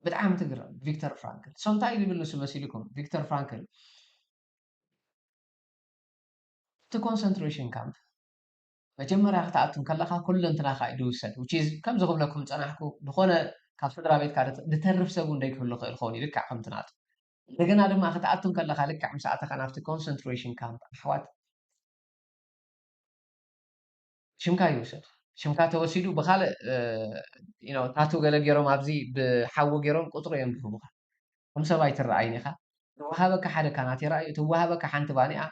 ብጣዕሚ ትግረም። ቪክተር ፍራንክል። So እንታይ እዩ ዝብል ንሱ መሲልኩም? ቪክተር ፍራንክል እቲ ኮንሰንትሬሽን ካምፕ መጀመርያ ክትኣቱ እንከለኻ ኩለንትናኻ እዩ ዝውሰድ። Which is ከምዚ ክብለኩም ዝጸናሕኩ፣ ዝኾነ ካብ ስድራ ቤትካ ዝተ-፣ ዝተርፍ ሰብ እውን ዘይክህሉ ክእል ክኸውን እዩ፣ ልክዕ ከምቲ ናቱ። እንደገና ድማ ክትኣቱ እንከለኻ ልክዕ ምስ ኣተኻ ናብቲ ኮንሰንትሬሽን ካምፕ ኣሕዋት ሽምካ ይውሰድ። ሽምካ ተወሲዱ ብኻልእ፣ እ፣ you know፣ ታቱ ገለ ገይሮም ኣብዚ ብሓዊ ገይሮም ቁጽሩ እዮም ዝህቡኻ። ከም ሰብ ኣይትረኣይን ኢኻ። ዝወሃበካ ሓደ ካናቴራ እዩ፣ ትወሃበካ ሓንቲ ባኒ እያ።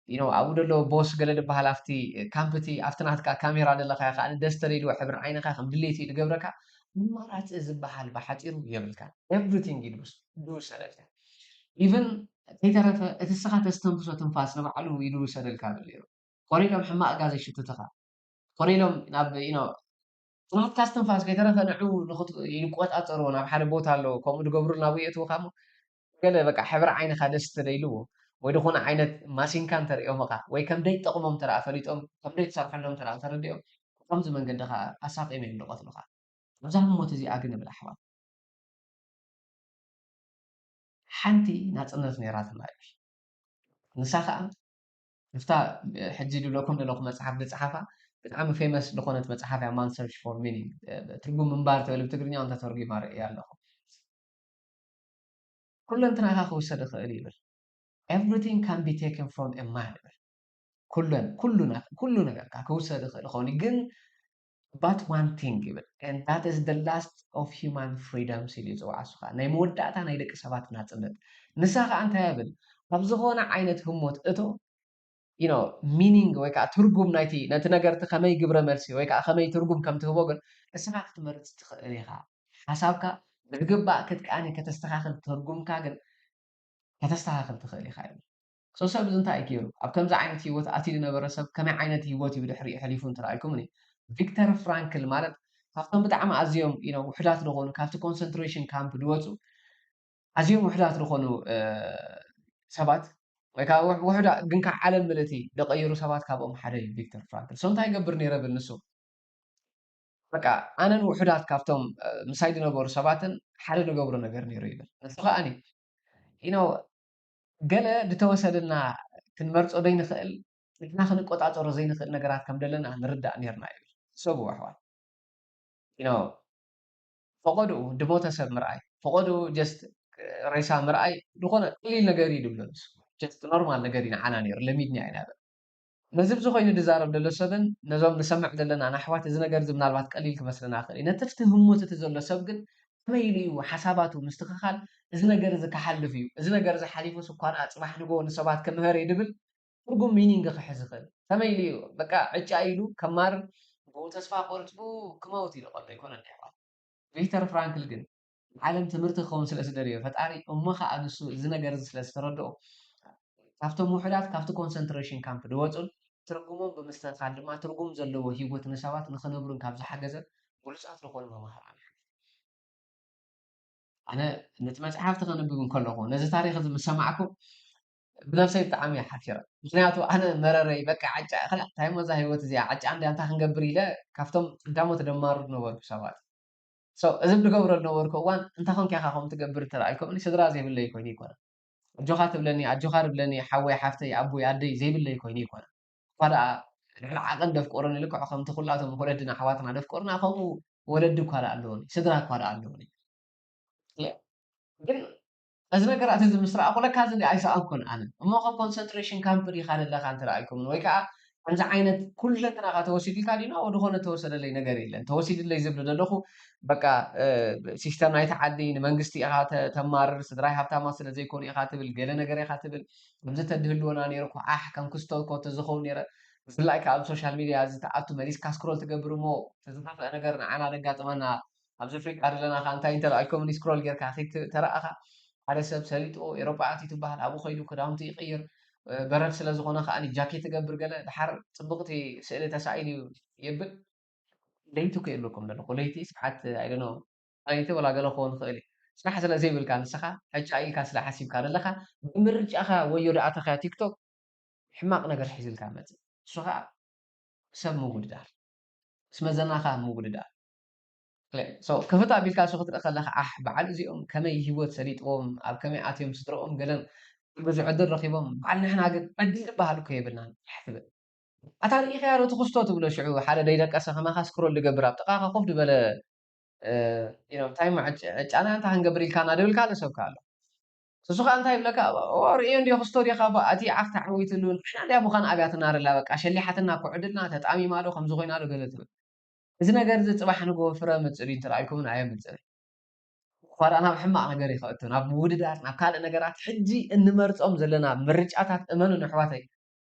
You know፣ ኣብኡ ዘሎ ቦስ ገለ ዝበሃል ኣብቲ ካምፕ እቲ፣ ኣብቲ ናትካ ካሜራ ዘለኻዮ ከኣ ደስ ተደልዎ ሕብሪ ዓይንኻ ከም ድሌቱ እዩ ዝገብረካ። ኣማራጺ ዝበሃል ብሓጺሩ የብልካን። ኤቭሪቲንግ እዩ ዝውስ-፣ ዝውሰደልካ። ኢቭን ከይተረፈ እቲ ንስኻ ተስተንፍሶ ትንፋስ ንባዕሉ እዩ ዝውሰደልካ ዘሎ ነይሩ። ኮነ ኢሎም ሕማቕ ጋዝ የሽትቱኻ። ኮነ ኢሎም ናብ፣ you know፣ ናትካ እስትንፋስ ከይተረፈ ንዕኡ ንኽት-፣ ይቆጻጸርዎ ናብ ሓደ ቦታ ኣለዎ። ከምኡ ዝገብሩሉ ናብኡ የእትዉኻ እሞ ገለ በቃ ሕብሪ ዓይንኻ ደስ እንተደይልዎ ወይ ዝኾነ ዓይነት ማሲንካ እንተርእዮምኻ ወይ ከም ዘይጠቕሞም እንተ ደኣ ፈሊጦም፣ ከም ዘይትሰርሐሎም እንተ ደኣ ተረዲኦም፣ ብኸምዚ መንገዲ ኸኣ ኣሳቒዮም እዮም ዝቐትሉኻ። ኣብዛ ህሞት እዚኣ ግን እብል ኣሕዋት፣ ሓንቲ ናጽነት ነይራትና እዩ። ንሳ ኸኣ እፍታ ሕጂ ዝብለኩም ዘለኹ መጽሓፍ ዝጸሓፋ ብጣዕሚ ፌመስ ዝኾነት መጽሓፍ እያ፣ ማን ሰርች ፎር ሚኒንግ፣ ትርጉም ምንባር ትብል ብትግርኛ እውን ተተርጒማ ርእያ ኣለኹ። ኩለንትናኻ ክውሰድ ይኽእል ይብል። Everything can be taken from a man ይብል። ኩለን፣ ኩሉ ና-፣ ኩሉ ነገርካ ክውሰድ ይኽእል ይኸውን እዩ፣ ግን but one thing ይብል፣ and that is the last of human freedoms ኢሉ ይጽውዓ። እሱ ኸኣ ናይ መወዳእታ ናይ ደቂ ሰባት ናጽነት። ንሳ ኸኣ እንታይ ይብል? ኣብ ዝኾነ ዓይነት ህሞት እቶ፣ you know፣ ሚኒንግ ወይ ከኣ ትርጉም ናይቲ፣ ነቲ ነገር እቲ ከመይ ግብረ መልሲ ወይ ከኣ ከመይ ትርጉም ከም ትህቦ ግን ንስኻ ክትመርጽ ትኽእል ኢኻ። ሓሳብካ ብዝግባእ ክትቃኒ ከተስተኻኽል ትርጉምካ ግን ከተስተኻኽል ትኽእል ኢኻ ይብል። So ሰብ እዚ እንታይ እዩ ገይሩ? ኣብ ከምዚ ዓይነት ህይወት ኣትዩ ዝነበረ ሰብ ከመይ ዓይነት ህይወት እዩ ብድሕሪኡ ኣሕሊፉ እንተ ረኣይኩምኒ፣ ቪክተር ፍራንክል ማለት ካብቶም ብጣዕሚ ኣዝዮም፣ you know፣ ውሑዳት ዝኾኑ፣ ካብቲ ኮንሰንትሬሽን ካምፕ ዝወጹ ኣዝዮም ውሑዳት ዝኾኑ፣ እ፣ ሰባት ወይ ከዓ ውሕ-፣ ውሑዳ-፣ ግን ከዓ ዓለም ምልእቲ ዝቐየሩ ሰባት ካብኦም ሓደ እዩ ቪክተር ፍራንክል። So እንታይ ይገብር ነይረ ብል ንሱ? በቃ ኣነን ውሑዳት ካብቶም፣ እ፣ ምሳይ ዝነበሩ ሰባትን ሓደ ንገብሮ ነገር ነይሩ ይብል። ንሱ ከኣኒ፣ you know፣ ገለ ዝተወሰደልና ክንመርጾ ዘይንኽእል፣ ንሕና ክንቆጻጸሮ ዘይንኽእል ነገራት ከም ዘለና ንርዳእ ነይርና ይብል። ሕሰቡ ኣሕዋት። You know፣ ፈቐድኡ ዝሞተ ሰብ ምርኣይ፣ ፈቐድኡ just ሬሳ ምርኣይ ዝኾነ ቀሊል ነገር እዩ ዝብሎ ንሱ። Just ኖርማል ነገር እዩ ንዓና ነይሩ፣ ለሚድና ኢና። ነዚ ብዙ ኮይኑ ዝዛረብ ዘሎ ሰብን ነዞም ንሰምዕ ዘለና ንኣሕዋት እዚ ነገር እዚ ምናልባት ቀሊል ክመስለና ይኽእል እዩ። ነቲ ፍቲ ህሞት እቲ ዘሎ ሰብ ግን ከመይ ኢሉ እዩ ሓሳባቱ ምስትኽኻል እዚ ነገር እዚ ክሓልፍ እዩ፣ እዚ ነገር እዚ ሓሊፉስ እኳ ደኣ ጽባሕ ንግሆ ንሰባት ክምህር እዩ ድብል ትርጉም ሚኒንግ ክሕዝ ይኽእል። ከመይ ኢሉ እዩ በቃ ዕጫ ኢሉ ከማርር ብኡ ተስፋ ቆሪጹ ክመውት ኢሉ ቀሎ ኣይኮነን ኣሕዋት። ቪክተር ፍራንክል ግን ንዓለም ትምህርቲ ክኸውን ስለ ዝደለዮ ፈጣሪ እሞ ኸኣ ንሱ እዚ ነገር እዚ ስለ ዝተረድኦ ካብቶም ውሑዳት ካብቲ ኮንሰንትሬሽን ካምፕ ዝወፁን ትርጉሞም ብምስትኽኻል ድማ ትርጉም ዘለዎ ህይወት ንሰባት ንኽነብሩን ካብ ዝሓገዘ ብሉፃት ዝኾኑ መማህራን እዮም። ኣነ ነቲ መፅሓፍቲ ከንብብ እንከለኹ ነዚ ታሪክ እዚ ምስ ሰማዕኩ ብነብሰይ ብጣዕሚ እየ ሓፊረ። ምክንያቱ ኣነ መረረይ በቃ ዓጫ እኽላ እንታይ እሞ እዛ ህይወት እዚኣ ዓጫ እንድያ እንታይ ክንገብር ኢለ ካብቶም ቀዳሞት ደማሩ ዝነበርኩ ሰባት። So እዚ ዝገብሮ ዝነበርኩ እዋን እንታይ ኮንካ ኢኻ ከምኡ ትገብር እንተ ኢልኩምኒ ስድራ ዘይብለይ ኮይኑ ይኮነ። ኣጆኻ ትብለኒ ኣጆኻ ትብለኒ ሓወይ ሓፍተይ ኣቦይ ኣደይ ዘይብለይ ኮይኑ ይኮነ። እኳ ደኣ ልዕሊ ዓቐን ደፍቅሩኒ ልክዕ ከምቲ ኩላቶም ወለድና ኣሕዋትና ደፍቅሩና ከምኡ ወለዲ እኳ ደኣ ኣለዉኒ ስድራ እኳ ደኣ ኣለዉኒ። ግን እዚ ነገራት እዚ ምስ ረኣኹ ለካ እዚ ኣይሰኣንኩን ኣነ እሞ ከም ኮንሰንትሬሽን ካምፕ ዲኻ ዘለኻ እንተ ኢልኩምኒ ወይ ከዓ ከምዚ ዓይነት ኩለንትናኻ ተወሲዱልካ ድዩ ናብ ዝኾነ ተወሰደለይ ነገር የለን ተወሲዱለይ ዝብል ዘለኹ በቃ ሲስተም ናይቲ ዓዲ ንመንግስቲ ኢኻ ተማርር ስድራይ ሃብታማት ስለ ዘይኮኑ ኢኻ ትብል ገለ ነገር ኢኻ ትብል ከምዚ ተድህልወና ነይሩ እኮ ዓሕ ከም ክስቶ እኮ ተዝኸውን ነይረ ብፍላይ ከዓ ኣብ ሶሻል ሚድያ እዚ ተኣቱ መሊስካ ስክሮል ትገብር እሞ ተዝኸፍአ ነገር ንዓና ደጋጥመና ኣብዚ ኣፍሪቃ ዘለና ከዓ እንታይ እንተ ኢልኮምኒ ስክሮል ጌርካ ተረኣኻ ሓደ ሰብ ሰሊጥዎ ኤሮጳ ኣትዩ ትበሃል ኣብኡ ከይዱ ክዳውንቲ ይቕይር በረድ ስለ ዝኾነ ከዓ ጃኬት ትገብር ገለ ድሓር ፅብቕቲ ስእሊ ተሳኢሉ የብል ለይቲ እኮ የብለኩም ዘለኹ ለይቲ ሰዓት ኣይደኖ ለይቲ ወላ ገለ ክኸውን ይኽእል እዩ ስራሕ ስለ ዘይብልካ ንስኻ ዕጫ ኢልካ ስለ ሓሲብካ ዘለኻ ብምርጫኻ ወዮ ደኣ ተኸያ ቲክቶክ ሕማቕ ነገር ሒዝልካ መፅእ እሱ ከዓ ሰብ ምውድዳር ምስ መዘናኻ ምውድዳር ክፍት ኣቢልካ እሱ ክትርኢ ከለካ ዓሕ በዓል እዚኦም ከመይ ሂወት ሰሊጥዎም ኣብ ከመይ ኣትዮም ስድረኦም ገለን ብዙ ዕድል ረኪቦም በዓል ንሕና ግን ዕድል ዝበሃል እኮ የብልናን ዓሕ ትብል ኣታ ርኢኻዮ ዶ ትኽስቶ ትብሎ ሽዑ ሓደ ደይደቀሰ ከማኻ ስክሮል ዝገብር ኣብ ጥቃኻ ኮፍ ዝበለ እንታይ ዕጫና እንታይ ክንገብር ኢልካ እናደብልካ ኣሎ ሰብካ ኣሎ እሱ ከዓ እንታይ ይብለካ ኦ ርእዮ እንዲ ክስቶ ዲኻ እቲ ዓኽ ተዓዊትሉ ንሕና እንዲያ ምዃን ኣብያት እናርላ በቃ ሸሊሓትና እኮ ዕድልና ተጣሚማ ዶ ከምዚ ኮይና ዶ ገለ ትብል እዚ ነገር እዚ ፅባሕ ንጎ ፍረ ምፅእ ድዩ እንተረኣይኩምን ኣየምፅእን እኳ ደኣ ናብ ሕማቕ ነገር ይኸእቱ ናብ ምውድዳር ናብ ካልእ ነገራት ሕጂ እንመርፆም ዘለና ምርጫታት እመኑን ኣሕዋተይ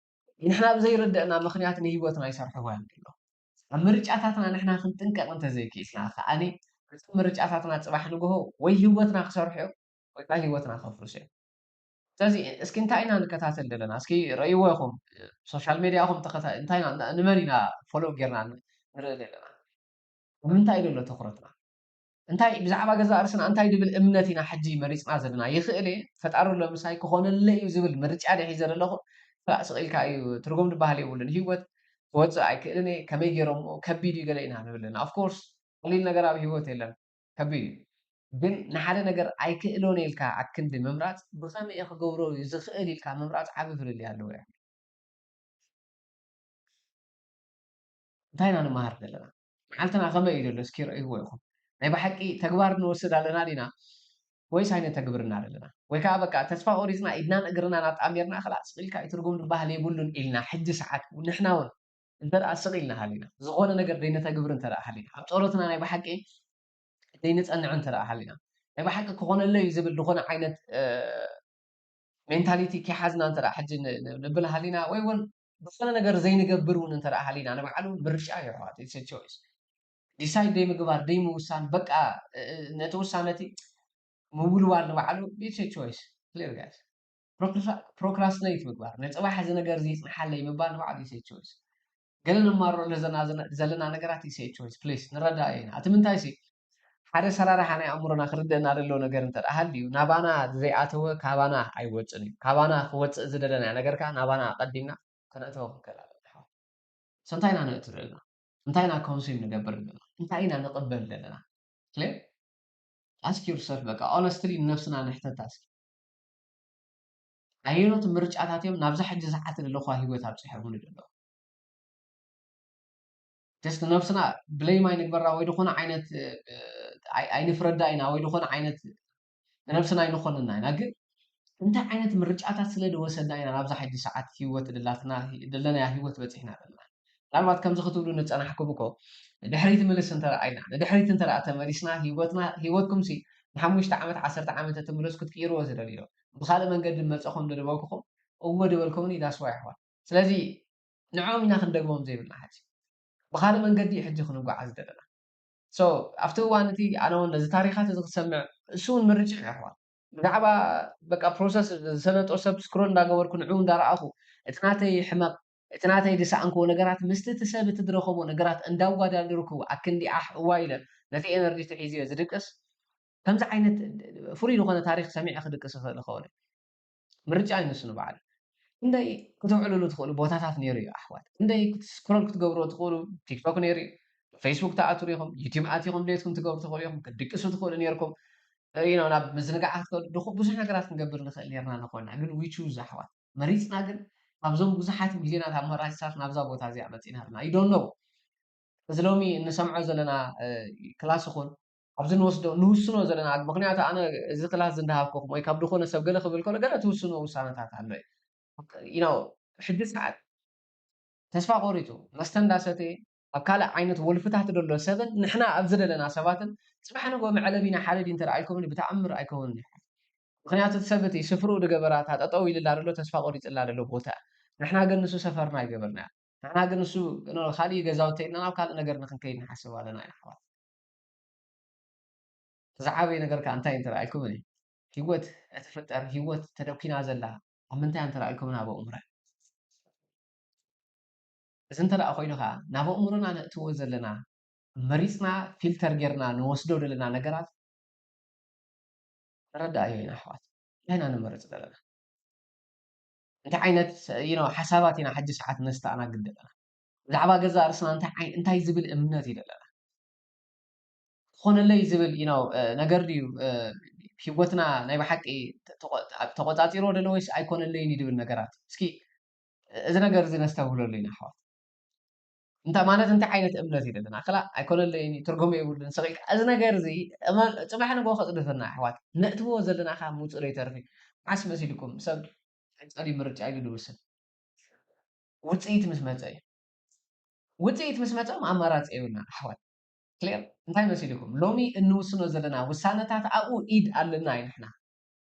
ንሕና ብዘይርደእና ምኽንያት ንህይወትና ይሰርሕዋ እዮም ዘለዉ ኣብ ምርጫታትና ንሕና ክንጥንቀቕ እንተዘይክኢልና ከዓኒ እቶም ምርጫታትና ፅባሕ ንግሆ ወይ ህይወትና ክሰርሑ እዮም ወይ ከዓ ህይወትና ከፍርሱ እዮም ስለዚ እስኪ እንታይ ኢና ንከታተል ዘለና እስኪ ረእይዎ ኢኹም ሶሻል ሜድያ ኢኹም እንታይ ንመን ኢና ፎሎ ጌርና ንርኢ ዘለና ንምንታይ ዘሎ ትኩረትና እንታይ ብዛዕባ ገዛ ርእስና እንታይ ድብል እምነት ኢና ሕጂ መሪፅና ዘለና ይኽእል እየ ፈጣሪ ኣሎ ምሳይ ክኾነለ እዩ ዝብል ምርጫ ድየ ሒዘ ዘለኹ ስቕ ኢልካ እዩ ትርጉም ዝበሃል የብሉን ህይወት ክወፅእ ኣይክእልን እየ ከመይ ገይሮሞ ከቢድ እዩ ገለ ኢና ንብል ኣለና ኦፍኮርስ ቀሊል ነገር ኣብ ህይወት የለን ከቢድ እዩ ግን ንሓደ ነገር ኣይክእሎን ኢልካ ኣክንዲ ምምራፅ ብኸመይ እየ ክገብሮ ዝኽእል ኢልካ ምምራፅ ዓቢ ፍልልይ ኣለዎ እያ እንታይ ኢና ንመሃር ዘለና መዓልትና ከመይ እዩ ዘሎ እስኪ ረእይዎ ኢኹም ናይ ብሓቂ ተግባር ንወስድ ኣለና ዲና ወይስ ኣይነተግብርና ዘለና ወይ ከዓ በቃ ተስፋ ቆሪፅና ኢድናን እግርናን ኣጣሚርና ክላእ ስቕ ኢልካ እዩ ትርጉም ዝበሃል የብሉን ኢልና ሕጂ ሰዓት ንሕና እውን እንተ ደኣ ስቕ ኢልና ሃሊና ዝኾነ ነገር ዘይነተግብር እንተ ደኣ ሃሊና ኣብ ፀሎትና ናይ ብሓቂ ዘይንፀንዕ እንተ ደኣ ሃሊና ናይ ብሓቂ ክኾነለይ እዩ ዝብል ዝኾነ ዓይነት ሜንታሊቲ ከይሓዝና እንተ ደኣ ሕጂ ንብል ሃሊና ወይ እውን ዝኾነ ነገር ዘይንገብር እውን እንተ ደኣ ሃሊና ንባዕሉ ምርጫ እዩ ኣሕዋት it's a choice decide ዘይምግባር ዘይምውሳን በቃ ነቲ ውሳነ እቲ ምውልዋል ንባዕሉ it's a choice clear guys procrastinate ምግባር ንፅባሕ እዚ ነገር እዚ ይፅንሓለይ ምባል ንባዕሉ it's a choice ገለ ነማርረሉ ዘለና ነገራት it's a choice please ንረዳእ ኢና እቲ ምንታይ ሲ ሓደ ሰራርሓ ናይ ኣእምሮና ክርደአና ዘለዎ ነገር እንተ ደኣ ሃልዩ ናባና ዘይኣተወ ካባና ኣይወፅን እዩ ካባና ክወፅእ ዝደለናዮ ነገር ከዓ ናባና ኣቐዲምና ከነእተወ ክንክእል ኣለና ኣሕዋት so እንታይ ኢና ነእቱ ዘለና እንታይ ኢና ኮንሱም ንገብር ዘለና እንታይ ኢና ንቕበል ዘለና clear ask yourself በቃ honestly ንነብስና ንሕተታ እስኪ ኣየኖት ምርጫታት እዮም ናብዛ ሕጂ ዝሓት ዘለኹዋ ህይወት ኣብፅሖምኒ ዘለዉ just ንነብስና blame ኣይንግበራ ወይ ዝኾነ ዓይነት ኣይንፍረዳ ኢና ወይ ዝኾነ ዓይነት ንነብስና ኣይንኾንና ኢና ግን እንታይ ዓይነት ምርጫታት ስለ ዝወሰድና ኢና ናብዛ ሕጂ ሰዓት ህይወት ደላትና ደለናያ ህይወት በፂሕና ዘለና? ምናልባት ከምዚ ክትብሉ ንፀናሕኩም እኮ፣ ድሕሪት ምልስ እንተረኣይና፣ ንድሕሪት እንተረኣ ተመሊስና፣ ህይወትና ህይወትኩም ሲ ንሓሙሽተ ዓመት ዓሰርተ ዓመት እትምለሱ ክትቅይርዎ ትደልዩ ዶ? ብካልእ መንገዲ መፀኹም ዶ ዝበልኩኹም? እወ ዝበልኩምኒ ዳስዋ ይሕዋት። ስለዚ ንዕኦም ኢና ክንደግሞም ዘይብልና ሕጂ። ብካልእ መንገዲ እዩ ሕጂ ክንጓዓዝ ዘለና። So ኣብቲ እዋን እቲ ኣነ እውን ነዚ ታሪኻት እዚ ክሰምዕ እሱ እውን ምርጫ እዩ ኣሕዋት። ብዛዕባ በቃ ፕሮሰስ ዝሰለጦ ሰብ ስክሮል እንዳገበርኩ ንዕኡ እንዳረኣኹ እቲ ናተይ ሕመቕ እቲ ናተይ ዝሰኣንክዎ ነገራት ምስቲ እቲ ሰብ እቲ ዝረኸቦ ነገራት እንዳወዳደርኩ ኣክንዲ ኣሕ እዋ ኢለ ነቲ ኤነርጂ ተሒዝዮ ዝድቅስ ከምዚ ዓይነት ፍሉይ ዝኾነ ታሪኽ ሰሚዐ ክድቅስ ይኽእል ይኸውን። ምርጫ እዩ ንሱ ንባዕሉ። ክንደይ ክትውዕልሉ ትኽእሉ ቦታታት ነይሩ እዩ ኣሕዋት። ክንደይ ስክሮል ክትገብርዎ ትኽእሉ ቲክቶክ ነይሩ እዩ። ፌስቡክ ትኣትሩ ኢኹም፣ ዩቲዩብ ኣቲኹም ድሌትኩም ትገብሩ ትኽእሉ ኢኹም፣ ክትድቅሱ ትኽእሉ ነይርኩም። You know፣ ናብ ምዝንጋዓት ክትከዱ ብዙሕ ነገራት ክንገብር ንኽእል ነርና ንኾንና ግን we choose ኣሕዋት መሪፅና ግን ካብዞም ብዙሓት ሚልዮናት ኣማራፂታት ናብዛ ቦታ እዚኣ መፂና ኣለና you don't know እዚ ሎሚ እንሰምዖ ዘለና ክላስ ይኹን ኣብዚ ንወስዶ ንውስኖ ዘለና ምክንያቱ ኣነ እዚ ክላስ ዝንዳሃብኩኹም ወይ ካብ ዝኾነ ሰብ ገለ ክብል ከሎ ገለ ትውስኖ ውሳነታት ኣሎ ሕጂ ሰዓት ተስፋ ቆሪፁ መስተ እንዳሰተየ ኣብ ካልእ ዓይነት ወልፍታት ደሎ ሰብን ንሕና ኣብዚ ደለና ሰባትን ፅባሕ ንጎ መዕለቢና ሓደ ድዩ እንተደኣ ኢልኩምኒ ብተኣምር ኣይከውንን እዩ ምክንያቱ እቲ ሰብ እቲ ስፍርኡ ዝገበራ እታ ጠጠው ኢልላ ደሎ ተስፋ ቆሪፅላ ደሎ ቦታ ንሕና ግን ንሱ ሰፈርና ይገበርና ንሕና ግን ንሱ ካልእ ገዛውቲ ኢልና ናብ ካልእ ነገር ንክንከይድ ንሓስብ ኣለና ኢና ኣሕዋት ዝዓበየ ነገር ከዓ እንታይ እንተረኣይኩምኒ ህይወት እትፍጠር ህይወት ተደኪና ዘላ ኣብ ምንታይ እንተረኣይኩምን ኣብ ኣእምሮ እዚ እንተደኣ ኮይኑ ከዓ ናብ ኣእምሮና ነእትዎ ዘለና መሪፅና ፊልተር ጌርና ንወስዶ ዘለና ነገራት ንረዳእዮ ኢና ኣሕዋት እንታይ ኢና ንመርፅ ዘለና እንታይ ዓይነት ሓሳባት ኢና ሕጂ ሰዓት ነስተኣናግድ ዘለና ብዛዕባ ገዛ ርእስና እንታይ ዝብል እምነት እዩ ዘለና ክኾነለይ ዝብል ነገር ድዩ ሂወትና ናይ ብሓቂ ተቆፃፂሮ ደሎ ወይስ ኣይኮነለይን እዩ ዝብል ነገራት እስኪ እዚ ነገር እዚ ነስተብህለሉ ኢና ኣሕዋት እንታ ማለት እንታይ ዓይነት እምነት እዩ ዘለና ክላ ኣይኮነለይን እዩ ትርጉም የብሉን ስቂልካ እዚ ነገር እዚ ፅባሕ ንጎ ከፅድፈና ኣሕዋት ነእትዎ ዘለና ካብ ምውፅእ ዶ ይተርፍ እዩ ዓስ መሲልኩም ሰብ ፀሊ ምርጫ ኢሉ ዝውስን ውፅኢት ምስ መፀ እዩ ውፅኢት ምስ መፀ ኣማራፂ የብልና ኣሕዋት ክሌር እንታይ መሲልኩም ሎሚ እንውስኖ ዘለና ውሳነታት ኣብኡ ኢድ ኣለና እዩ ንሕና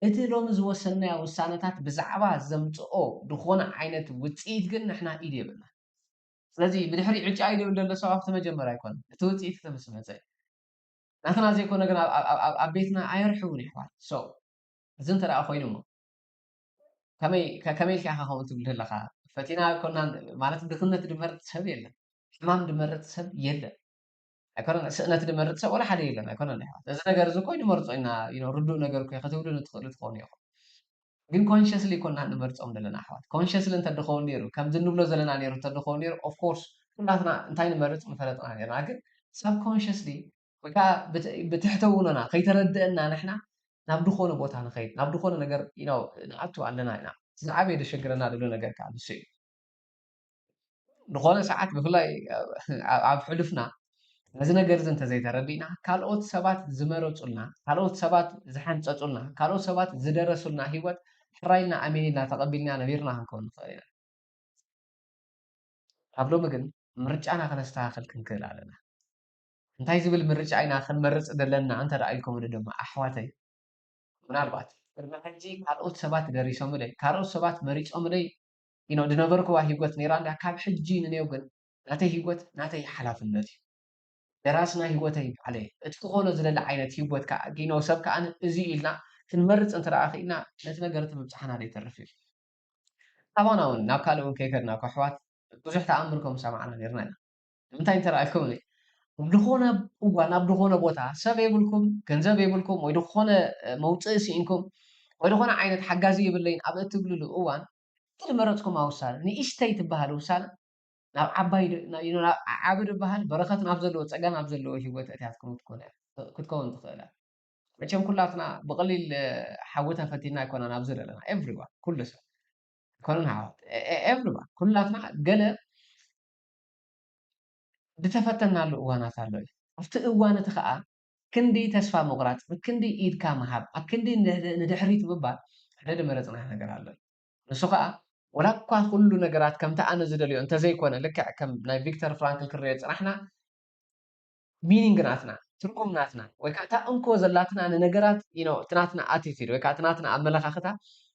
እቲ ሎሚ ዝወሰንናዮ ውሳነታት ብዛዕባ ዘምፅኦ ዝኾነ ዓይነት ውፅኢት ግን ንሕና ኢድ የብልና ስለዚ ብድሕሪ ዕጫ ኢድ የብል ዘሎ ሰብ ኣብቲ መጀመርያ ኣይኮነ እቲ ውፅኢት እቲ ምስ መፀ ናትና ዘይኮነ ግን ኣብ ቤትና ኣየርሕውን ይሕዋት so እዚ እንተ ደኣ ኮይኑ እሞ ከመይ ከመይ ኢልካ ኢኻ ከምኡ ትብል ዘለኻ ፈቲና ኮና ማለት ድኽነት ድመርጥ ሰብ የለን ሕማም ድመርጥ ሰብ የለን ኣይኮነን ስእነት ድመርጥ ሰብ ወላ ሓደ የለን ኣይኮነን ኣሕዋት እዚ ነገር እዚ እኮ ንመርጾ ኢና ርዱእ ነገር እኮ ክትብሉ ንትኽእሉ ትኾኑ ኢኹም ግን ኮንሽስሊ ኮና ንመርጾም ዘለና ኣሕዋት ኮንሽስሊ እንተድኸውን ነይሩ ከምዚ ንብሎ ዘለና ነይሩ እንተድኸውን ነይሩ ኦፍኮርስ ኩላትና እንታይ ንመርጽ ምፈለጥና ነርና ግን ሳብኮንሽስሊ ወይ ከዓ ብትሕተውኖና ከይተረድአና ንሕና ናብ ድኾነ ቦታ ንኸይድ ናብ ድኾነ ነገር ንኣቱ ኣለና ኢና ዝዓበየ ደሸግረና ዝብሎ ነገር ከዓ ንሱ እዩ ዝኾነ ሰዓት ብፍላይ ኣብ ሕሉፍና ነዚ ነገር እዚ እንተዘይተረዲእና ካልኦት ሰባት ዝመረፁልና ካልኦት ሰባት ዝሓንፀፁልና ካልኦት ሰባት ዝደረሱልና ሂወት ሕራይልና ኣሜን ኢልና ተቐቢልና ነቢርና ክንከውን ንኽእል ኢና ካብ ሎሚ ግን ምርጫና ከነስተኻኽል ክንክእል ኣለና እንታይ ዝብል ምርጫ ኢና ክንመርፅ ዘለና እንተ ኢልኩምኒ ድማ ኣሕዋተይ ምናልባት ቅድሚ ሕጂ ካልኦት ሰባት ደሪሶምለይ ካልኦት ሰባት መሪፆምለይ you know ዝነበርክዋ ሂወት ነይራ እንዳ ካብ ሕጂ ንኔው ግን ናተይ ሂወት ናተይ ሓላፍነት እዩ ደራሲ ናይ ሂወተይ ባዕለይ እቲ ክኾኖ ዝደሊ ዓይነት ሂወት ከዓ you know ሰብ ከዓ እዚ ኢልና ክንመርፅ እንተ ክኢልና ነቲ ነገር እቲ ምብፃሕና ዘይተርፍ እዩ ካባና እውን ናብ ካልእ እውን ከይከድና ከሕዋት ብዙሕ ተኣምር ከም ዝሰማዕና ነርና ኢና ንምንታይ እንተ ኢልኩም ኣብ ዝኾነ እዋን ኣብ ዝኾነ ቦታ ሰብ የብልኩም ገንዘብ የብልኩም ወይ ዝኾነ መውፅኢ ስኢንኩም ወይ ዝኾነ ዓይነት ሓጋዚ የብለይን ኣብ እትብልሉ እዋን እቲ ዝመረፅኩም ውሳነ ንእሽተይ ትበሃል ውሳነ ናብ ዓባይ ናብ ዓቢ ዝበሃል በረኸት ናብ ዘለዎ ፀጋ ናብ ዘለዎ ሂወት እትያትኩም ክትከውን ትኽእል መቸም ኩላትና ብቐሊል ሓዊ ተፈቲና ኣይኮናን ኣብዚ ዘለና everyone ኩሉ ሰብ ኣይኮነን ሓወት everyone ኩላትና ገለ ዝተፈተናሉ እዋናት ኣሎ እዩ ኣብቲ እዋን እቲ ከዓ ክንዲ ተስፋ ምቑራፅ ኣብ ክንዲ ኢድካ ምሃብ ኣብ ክንዲ ንድሕሪት ምባል ሓደ ድመረፅናዮ ነገር ኣሎ። ንሱ ከዓ ወላ እኳ ኩሉ ነገራት ከምቲ ኣነ ዝደልዮ እንተዘይኮነ፣ ልክዕ ከም ናይ ቪክተር ፍራንክል ክንሪኦ ዝፅናሕና፣ ሚኒንግ ናትና፣ ትርጉም ናትና፣ ወይ ከዓ እታ እንኮ ዘላትና ንነገራት፣ you know፣ እቲ ናትና ኣቲቲድ ወይ ከዓ እቲ ናትና ኣመለኻኽታ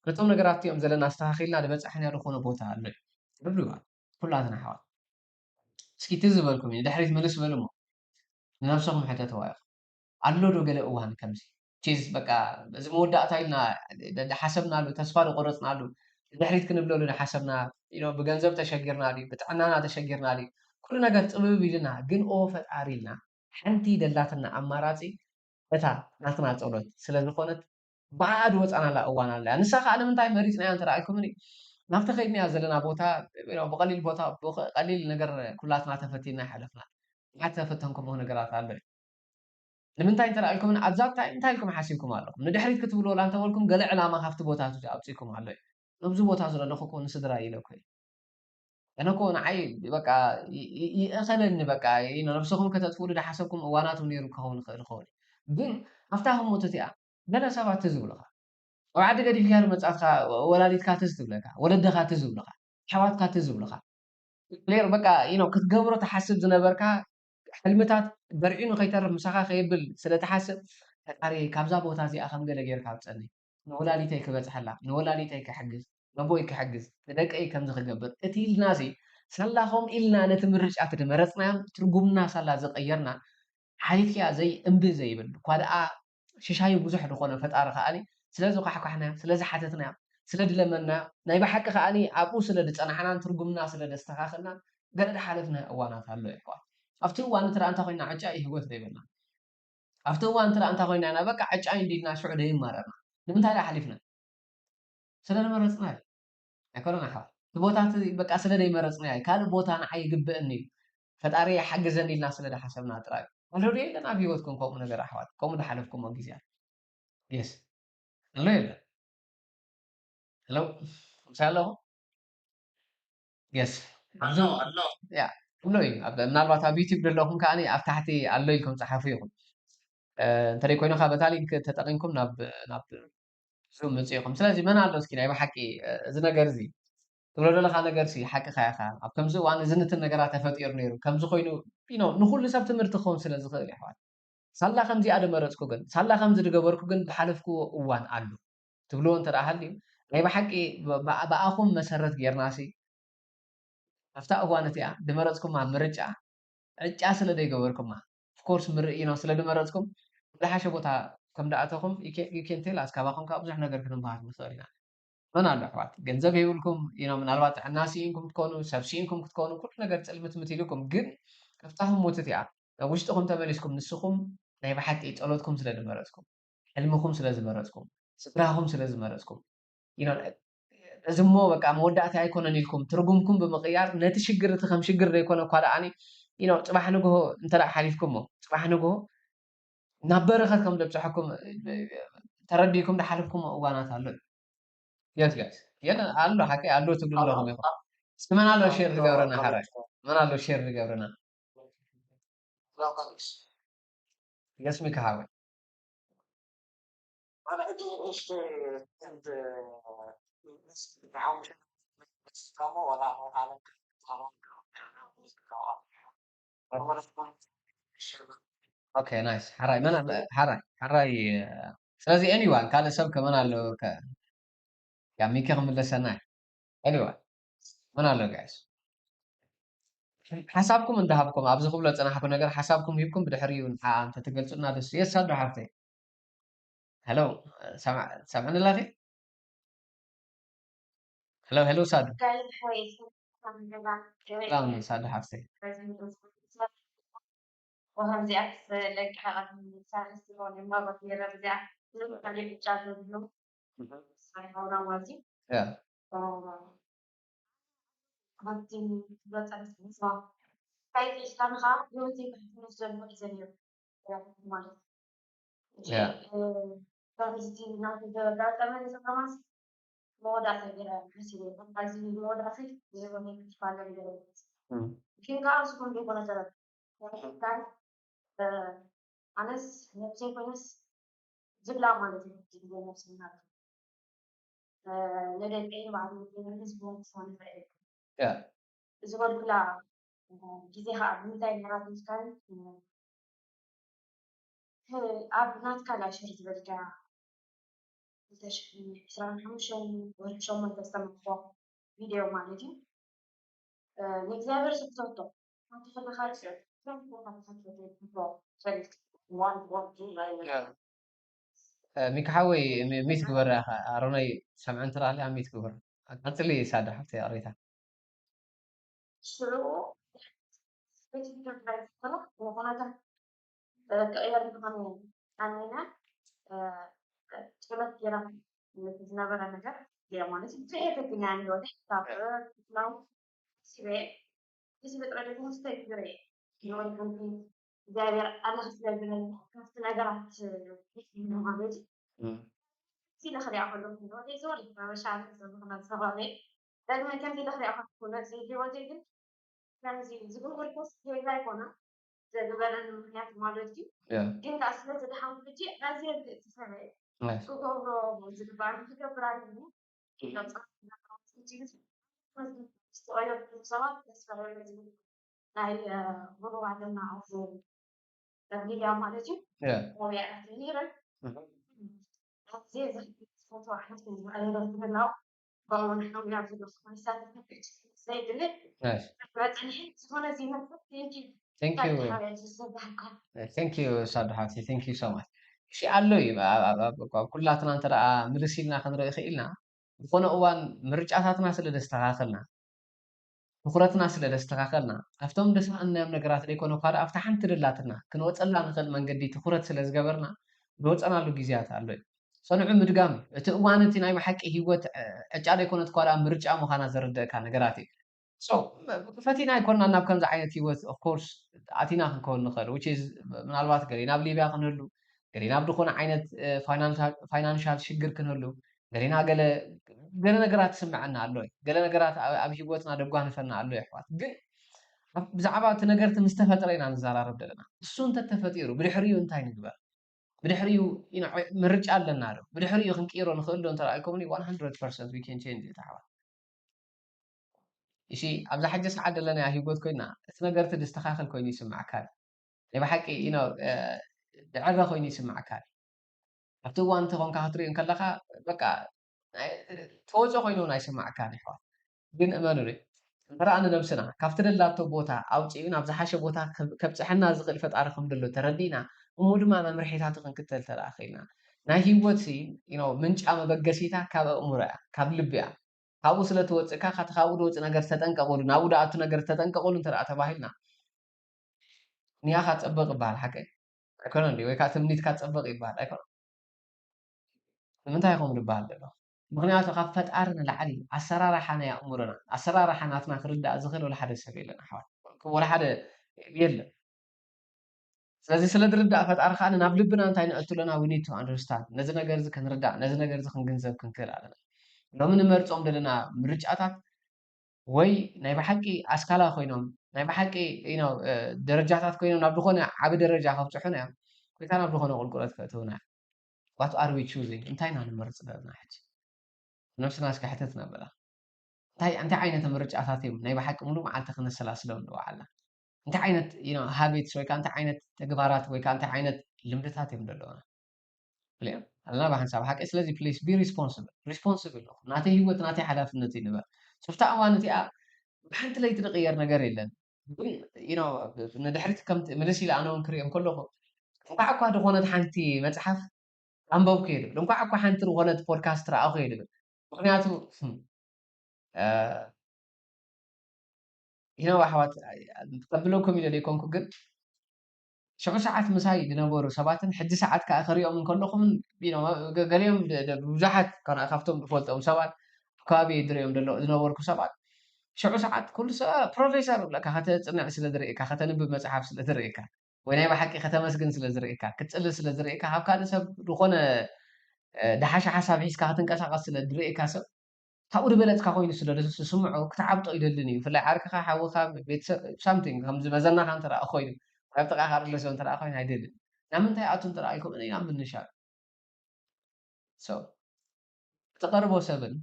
ነቶም ነገራት እቲኦም ዘለና ኣስተኻኺልና ዝበፃሕናዮ ዝኾነ ቦታ ኣሎ እዩ። ርድዋ ኩላትና ኣሕዋት። እስኪ ትዝ ዝበልኩም እዩ፣ ንድሕሪት ምልስ በሉ እሞ ንነብስኹም ሕተትዋ ኢኹም። ኣሎ ዶ ገለ እዋን ከምዚ ቺዝ በቃ እዚ መወዳእታ ኢልና ደ- ደሓሰብናሉ፣ ተስፋ ዝቆረፅናሉ፣ ንድሕሪት ክንብለሉ ደሓሰብና፣ you know፣ ብገንዘብ ተሸጊርና ድዩ፣ ብጥዕናና ተሸጊርና ድዩ፣ ኩሉ ነገር ፅብብ ኢልና፣ ግን ኦ ፈጣሪ ኢልና ሓንቲ ደላትና ኣማራፂ እታ ናትና ጸሎት ስለ ዝኾነት ብኣኣ ዝወፃናላ እዋን ኣላ። ንሳ ከዓ ንምንታይ መሪፅናያ እንተ ደኣ ኢልኩምኒ፣ ናብቲ ከይድናዮ ዘለና ቦታ፣ you know፣ ብቐሊል ቦታ፣ ብቐሊል ነገር ኩላትና ተፈቲንና ይሓለፍና። ብዙሓት ተፈተንኩምዎ ነገራት ኣሎ እዩ። ንምንታይ እንተ ደኣ ኢልኩምኒ፣ ኣብዛ ታይም እንታይ ኢልኩም ሓሲብኩም ኣለኹም? ንድሕሪት ክትብሉ ወላ እንተበልኩም፣ ገለ ዕላማ ካብቲ ቦታ ኣውፂእኩም ኣሎ እዩ። ነብዚ ቦታ ዘለኹ እኮ ንስድራ ኢለ እኮ እየ። ኣነ እኮ ንዓይ በቃ ይ- ይ- ይእኸለኒ በቃ፣ you know፣ ነብስኹም ከተጥፍእሉ ዝሓሰብኩም እዋናት እውን ነይሩ ክኸውን ይኽእል ይኸውን እዩ። ግን ኣብታ ህሞት እቲኣ ገለ ሰባት ትዝ ዝብሉኻ፣ ኣብ ዓዲ ገዲፍካ መጻእካ፣ ወላዲትካ ትዝ ትብለካ፣ ወለድኻ ትዝ ዝብሉኻ፣ ኣሕዋትካ ትዝ ዝብሉኻ፣ ክሌር በቃ፣ you know፣ ክትገብሮ ትሓስብ ዝነበርካ ሕልምታት በርዒኑ ከይተርፍ ምሳኻ ከየብል ስለ ትሓስብ፣ ፈጣሪ ካብዛ ቦታ እዚኣ ከም ገለ ጌርካ ኣብፀኒ፣ ንወላዲተይ ክበፅሐላ፣ ንወላዲተይ ክሕግዝ፣ ነቦይ ክሕግዝ፣ ንደቀይ ከምዚ ክገብር እቲ ኢልናሲ፣ ሳላኹም ኢልና ነቲ ምርጫ እቲ ድመረፅናዮን ትርጉምና ሳላ ዝቐየርና፣ ሓሊፍክያ ዘይ እምቢ ዘይብል እኳ ደኣ ሽሻዩ ብዙሕ ዝኾነ ፈጣሪ ከኣኒ ስለ ዝኳሕኳሕናዮ፣ ስለ ዝሓተትናዮ፣ ስለ ድለመንናዮ፣ ናይ ብሓቂ ከኣኒ ኣብኡ ስለ ዝጸናሕናን ትርጉምና ስለ ደስተኻኸልናን ገለ ዝሓለፍናዮ እዋናት ኣሎ የሕዋት። ኣብቲ እዋን እቲ ደኣ እንታይ ኮይና ዕጫ እዩ ህይወት ዘይበልና። ኣብቲ እዋን እቲ ደኣ እንታይ ኮይና ኢና በቃ ዕጫ እዩ እንዲልና ሽዑ ደይማረርና። ንምንታይ ደኣ ሓሊፍና? ስለ ዝመረጽና እዩ። ኣይኮነን ኣሕዋት። እቲ ቦታ እቲ በቃ ስለ ዘይመረጽና እዩ። ካልእ ቦታ ንዓይ ይግብእኒ እዩ። ፈጣሪ ይሓግዘኒ ኢልና ስለ ዝሓሰብና ጥራይ እዩ። ኣሎ ዶ የለን ኣብ ህይወትኩም ከምኡ ነገር ኣሕዋት? ከምኡ ዝሓለፍኩሞ ግዜያት? የስ። ኣሎ የለን? ሄሎ? ምሳይ ኣለኹ? የስ። ኣሎ፣ ኣሎ። ያ፣ ኣሎ እዩ። ኣብ- ምናልባት ኣብ ዩቲዩብ ዘለኹም ከኣ ኣብ ታሕቲ ኣሎ ኢልኩም ጸሓፉ ኢኹም። እ፣ እንተደይ ኮይኑ ከኣ በታ ሊንክ ተጠቒምኩም ናብ ናብ ዙም ምጽኡ ኢኹም። ስለዚ መን ኣሎ እስኪ ናይ ብሓቂ፣ እ፣ እዚ ነገር እዚ ትብሎ ዘለኻ ነገር ሲ ሓቅኻ ኢኻ። ኣብ ከምዚ እዋን እዚ ንትን ነገራት ተፈጢሩ ነይሩ። ከምዚ ኮይኑ፣ you know፣ ንኹሉ ሰብ ትምህርቲ ክኸውን ስለ ዝኽእል እዩ ኣሕዋት። ሳላ ከምዚኣ ድመረጽኩ ግን፣ ሳላ ከምዚ ድገበርኩ ግን ብሓለፍክዎ እዋን ኣሎ ትብልዎ እንተ ደኣ ሃልዩ፣ ናይ ብሓቂ ብ- ብ- ብኣኹም መሰረት ጌርናሲ ኣብታ እዋን እቲኣ ድመረጽኩማ ምርጫ ዕጫ ስለ ዘይገበርኩማ፣ ኦፍኮርስ ምርኢኖ ስለ ድመረጽኩም ዝሓሸ ቦታ ከም ደኣተኹም you can tell us። ካባኹም ከዓ ብዙሕ ነገር ክንምሃር ንኽእል ኢና። መን ኣሎ ኣሕዋት? ገንዘብ የብልኩም፣ you know፣ ምናልባት ጥዕና ስኢንኩም ክትኮኑ፣ ሰብ ስኢንኩም ክትኮኑ፣ ኩሉ ነገር ጽልምትምት ኢሉኩም፣ ግን ኣብታ ህሞት እቲኣ ናብ ውሽጥኹም ተመሊስኩም ንስኹም ናይ ብሓቂ ጸሎትኩም ስለ ዝመረጽኩም፣ ሕልምኹም ስለ ዝመረጽኩም፣ ስድራኹም ስለ ዝመረጽኩም፣ you know፣ እዚ እሞ በቃ መወዳእታ ኣይኮነን ኢልኩም ትርጉምኩም ብምቕያር ነቲ ሽግር እቲ ከም ሽግር ዘይኮነ እኳ ደኣኒ፣ you know፣ ጽባሕ ንግሆ እንተ ደኣ ሓሊፍኩሞ፣ ጽባሕ ንግሆ ናብ በረኸት ከም ዘብጽሐኩም ተረዲእኩም ዝሓለፍኩሞ እዋናት ኣሎ እዩ። የት ጋይስ? የለ ኣሎ፣ ሓቂ ኣሎ ትብሉ ኣለኹም ኢኹም። እስኪ መን ኣሎ ሼር ዝገብረና ሓራይ? መን ኣሎ ሼር ዝገብረና? የስሚ ከሃወ ኦኬ ናይስ። ሓራይ መን ኣሎ? ሓራይ ሓራይ። ስለዚ ኤኒዋን ካልእ ሰብ ከመን ኣሎ? ከ- ያ ሚኪ ክምለሰና እዩ። ኤኒዋን መን ኣሎ ጋይስ? ሓሳብኩም እንዳሃብኩም ኣብዚ ክብሎ ዝጸናሕኩ ነገር ሓሳብኩም ሂብኩም ብድሕሪኡ ንዓ እንተ ትገልጹና ደስ የሳዶ ሓፍተይ። ሄሎ ሰምዕኒ ኣለኺ? ሄሎ ሄሎ ሳዱ። ሰላም ሳዱ ሓፍተይ። ያ ያ መወዳእታ ገይረ ሓሲበ ኣብዚ መወዳእታ ዝህቦ ክፋለ ነገር የለን። ግን ከዓ ንስኹም ዘይኮነ ተረዱ ኣነስ ነብሰይ ኮይነስ ዝብላ ማለት እዩ። ነብሰና ንደቀይ ንባዕሉ ንህዝቡ ክኾን ይኽእል። ያ ዝበልኩላ ግዜ ከዓ ብምንታይ ምራት ምስካን ኣብ ናትካ ላሽር ዝበልካ ክልተ ሽሕን ዕስራን ሓሙሽተን ወርሒ ሸሞንተ ዝተመርኮ ቪድዮ ማለት እዩ። ንእግዚኣብሔር ዝፍተቶ ሓንቲ ከለካ ርእስዮ ትረክቦ ካብ ዝፈትዎ ትረክቦ ፈልጥ ሚኪ ሓወይ ሚት ግበር ኣሮናይ ሰምዐ እንትራለ ሚት ግበር። ቀፅሊ ሳዳ ሓፍተይ ይቕሬታ። ሽዑ ቤት ዝገብራ ዝኾነ ንኹነታት ክቕየር ዝኾነ ኣሚና ጸሎት ጌራ ዝነበረ ነገር ማለት እዩ። ብዘየገድና ንወደ ካብ ክፍላው ሲበ እዚ ፍጥረት እዚ ምስታይ ግብረ ይወልኩም እግዚኣብሔር ኣላህ ስለዝበለ ካብቲ ነገራት ማለት እዩ። እዚ ለኽሪያ ከለኹ ንወደ ዘወር ይባበሻ ኣለኹ ዘለና ሰባበ ዳግመ ከምዚ ለኽሪያ ከለኹ ነዚ ህይወተይ ግን ከምዚ ዝገብር ኮስ ጌጋ ኣይኮነ ዘግበረኒ ምክንያት ማለት እዩ። ግን ከዓ ስለ ዝደሓንኩ ሕጂ ኣዝየ ዝእቲ ሰበ ክገብሮ ዝግባእ ክገብር ኣለኒ። ዝተቐየሩ ሰባት ተስፋ ናይ ብሩባትና ኣብዚ ሚድያ ማለት እዩ። ወያት ነይረ ኣዝየ ዝፈትዋ ሓፍቲ ዝቐየረ ዝብላው ከምኡ ንሕና ኣብዚ ዘለኹ መሳተፊ ዘይድለ Nice. መፅንሒ ዝኾነ ዘይመስል ቴንኪ Thank you. ዝሰብሐካ Thank you ሳዱ ሓፍቲ። Thank you so much። እሺ ኣሎ እዩ ኣብ- ኣብ- ኣብ- ኣብ ኩላትና እንተ ደኣ ምልስ ኢልና ክንርኢ ክኢልና ዝኾነ እዋን ምርጫታትና ስለ ደስተኻኸልና ትኹረትና ስለ ደስተኻኸልና ኣብቶም ደስኣናዮም ነገራት ዘይኮነ እኳ ደኣ ኣብታ ሓንቲ ደላትና ክንወፀላ ንኽእል መንገዲ ትኹረት ስለ ዝገበርና ዝወፀናሉ ግዜያት ኣሎ እዩ። ሰንዑ ምድጋም እዩ። እቲ እዋን እቲ ናይ ብሓቂ ህይወት ዕ- ዕጫ ዘይኮነት እኳ ደኣ ምርጫ ምዃና ዘረደእካ ነገራት እዩ። So ፈቲና ኣይኮንና ናብ ከምዚ ዓይነት ህይወት of course ኣቲና ክንከውን ንኽእል which is ምናልባት ገሊና ኣብ ሊብያ ክንህሉ ገሊና ኣብ ዝኾነ ዓይነት financial ሽግር ክንህሉ ገሊና ገለ ገለ ነገራት ትስምዐና ኣሎ እዩ። ገለ ነገራት ኣብ ኣብ ህይወትና ደጓንፈና ኣሎ እዩ ኣሕዋት። ግን ኣብ- ብዛዕባ እቲ ነገር እቲ ምስ ተፈጥረ ኢና ንዘራረብ ዘለና። እሱ እንተተፈጢሩ ብድሕሪኡ እንታይ ንግበር? ብድሕሪኡ ኢና ምርጫ ኣለና ዶ? ብድሕሪኡ ክንቅይሮ ንኽእል ዶ እንተ ኢልኩምኒ one hundred percent we can change it ኣሕዋት። እሺ ኣብዛ ሕጂ ሰዓት ዘለናያ ህይወት ኮይና እቲ ነገር እቲ ዝስተኻኸል ኮይኑ ይስምዓካ እዩ። ናይ ብሓቂ you know ድዕረ ኮይኑ ይስምዓካ እዩ። ኣብቲ እዋን እቲ ኮንካ ክትሪኦ እንከለኻ በቃ ናይ- ተወፅኦ ኮይኑ እውን ኣይስምዓካን ይሕዋት። ግን እመኑኒ እንተ ደኣ ንነብስና ካብቲ ደላቶ ቦታ ኣውፂኡ ናብ ዝሓሸ ቦታ ከብ- ከብፅሐና ዝኽእል ፈጣሪ ከም ዘሎ ተረዲእና እሞ ድማ መምርሒታቱ ክንክተል እንተ ደኣ ክኢልና ናይ ህይወት ሲ you know ምንጫ መበገሲታ ካብ ኣእምሮ እያ ካብ ልቢ እያ። ካብኡ ስለ ትወፅእ እካ ካቲ ካብኡ ዝወፅእ ነገር ተጠንቀቕሉ ናብኡ ዝኣቱ ነገር ተጠንቀቕሉ እንተ ደኣ ተባሂልና ንያኻ ፀበቕ ይበሃል ሓቀይ ኣይኮነን ድዩ? ወይ ከዓ ትምኒትካ ፀበቕ ይበሃል ኣይኮነን? ንምንታይ ይኸውን ዝበሃል ዘሎ? ምክንያቱ ካብ ፈጣሪ ንላዕሊ ኣሰራርሓ ናይ ኣእምሮና ኣሰራርሓ ናትና ክርዳእ ዝኽእል ወላ ሓደ ሰብ የለን ኣሕዋት፣ ወላ ሓደ የለን። ስለዚ ስለ ዝርዳእ ፈጣሪ ከዓ ናብ ልብና እንታይ ነእቱ ኣለና? We need to understand ነዚ ነገር እዚ ክንርዳእ ነዚ ነገር እዚ ክንግንዘብ ክንክእል ኣለና። ሎሚ ንመርፆም ዘለና ምርጫታት ወይ ናይ ብሓቂ ኣስካላ ኮይኖም ናይ ብሓቂ you know ደረጃታት ኮይኖም ናብ ዝኾነ ዓቢ ደረጃ ከብፅሑና እዮም ወይ ከዓ ናብ ዝኾነ ቁልቁለት ከእትውና እዮም። What are we choosing እንታይ ኢና ንመርፅ ዘለና ሕጂ? ነብስና እስኪ ሕተት ነብላ እንታይ እንታይ ዓይነት ምርጫታት እዮም ናይ ብሓቂ ሙሉእ መዓልቲ ክነሰላስሎም ንውዓልና እንታይ ዓይነት you know habits ወይ ከዓ እንታይ ዓይነት ተግባራት ወይ ከዓ እንታይ ዓይነት ልምድታት እዮም ዘለውና ኣለና ብሓንሳብ ሓቂ ስለዚ please be responsible responsible ናተይ ህይወት ናተይ ሓላፍነት እዩ ንበር ሶፍታ እዋን እቲኣ ብሓንቲ ለይቲ ዝቕየር ነገር የለን ንድሕሪት ከም ምልስ ኢለ ኣነ እውን ክሪኦም ከለኹ እንኳዕ እኳ ዝኾነት ሓንቲ መፅሓፍ ኣንበብኩ እየ ዝብል እንኳዕ እኳ ሓንቲ ዝኾነት ፖድካስት ረኣኹ እየ ዝብል ምክንያቱ you know ኣሕዋት ከብለኩም ኢለ ዘይኮንኩ ግን ሽዑ ሰዓት ምሳይ ዝነበሩ ሰባትን ሕጂ ሰዓት ከዓ ክሪኦም እንከለኹምን ገሊኦም ብዙሓት ካብቶም ዝፈልጦም ሰባት ኣብ ከባቢ ድሪኦም ዝነበርኩ ሰባት ሽዑ ሰዓት ኩሉ ሰብ ፕሮፌሰር ብለካ ከተፅንዕ ስለ ዝርእካ ከተንብብ መፅሓፍ ስለ ዝርእካ ወይ ናይ ብሓቂ ከተመስግን ስለ ዝርእካ ክትፅሊ ስለ ዝርእካ ካብ ካልእ ሰብ ዝኾነ ደሓሸ ሓሳብ ሒዝካ ክትንቀሳቐስ ስለ ዝርእካ ሰብ ካብኡ ዝበለፅካ ኮይኑ ስለ ዝስምዖ ክትዓብጦ ይደልን እዩ ብፍላይ ዓርክኻ ሓውኻ ቤተሰብ something ከምዚ መዘናኻ እንተ ኮይኑ ኣብ ጥቓኻ ርለሰብ እንተ ኮይኑ ኣይደልን ናብ ምንታይ ኣቱ እንተ ኢልኩም እኔ ናብ ምንሻር ትቐርቦ ሰብን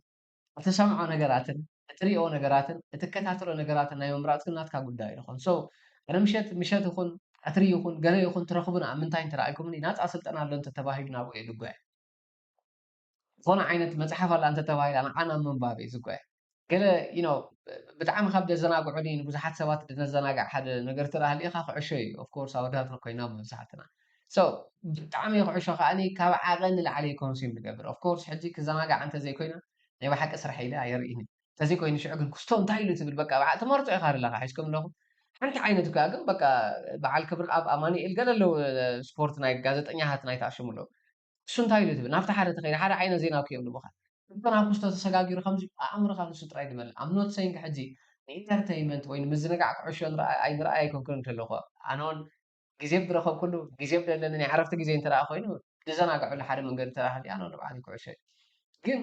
እትሰምዖ ነገራትን እትሪኦ ነገራትን እትከታተሎ ነገራትን ናይ ምምራፅ ግን ናትካ ጉዳይ እዩ ዝኾን። So ቅድሚ ምሸት ምሸት ይኹን ቀትሪ ይኹን ገለ ይኹን ትረኽቡና ኣብ ምንታይ እንተረኣይኩምኒ ናፃ ስልጠና ኣሎ እንተተባሂሉ ናብኡ እየ ዝጓየ። ዝኾነ ዓይነት መፅሓፍ ኣላ እንተተባሂላ ንዓና ምንባብ እየ ዝጓየ። ገለ you know ብጣዕሚ ካብ ደዘናግዑኒ ንብዙሓት ሰባት ድነዘናጋዕ ሓደ ነገር ትረሃልኢኻ ክዕሾ እዩ። Of course ኣወዳት ኮይና መብዛሕትና so ብጣዕሚ ኩዕሾ ከዓኒ ካብ ዓቐን ንላዕሊ ኮንሱም ንገብር። Of course ሕጂ ክዘናጋዕ እንተዘይኮይና ናይ ብሓቂ ስራሕ ኢለ ኣየርእይን። ተዘይኮይኑ ሽዑ ግን ክስቶ እንታይ ኢሉ ትብል በቃ በዓ ትመርጾ ኢኻ ኣለኻ ሒዝኩም ኣለኹ ሓንቲ ዓይነት እኳ ግን በቃ በዓል ክብሪ ኣብ ኣማኒኤል ገለ ኣለዉ ስፖርት ናይ ጋዜጠኛታት ናይ ተኣሽሙ ኣለዉ እሱ እንታይ ኢሉ ትብል ናብቲ ሓደ ተኸይደ ሓደ ዓይነት ዜና ክየብልቡኻ እቶ ናብ ክስቶ ተሰጋጊሩ ከምዚ ኣእምሮኻ ንሱ ጥራይ ድመልእ ኣብ ኖት ሰይንግ ሕጂ ንኢንተርተይንመንት ወይ ንምዝንጋዕ ክዕሾ ኣይንረኣይ ኣይኮንኩን እንተለኹ ኣነውን ግዜ ብረኸብኩሉ ግዜ ብደለኒ ናይ ዕረፍቲ ግዜ እንተ ኮይኑ ዝዘናግዐሉ ሓደ መንገዲ ተራህዲ ኣነ ንባዕሊ ኩዕሾ እዩ ግን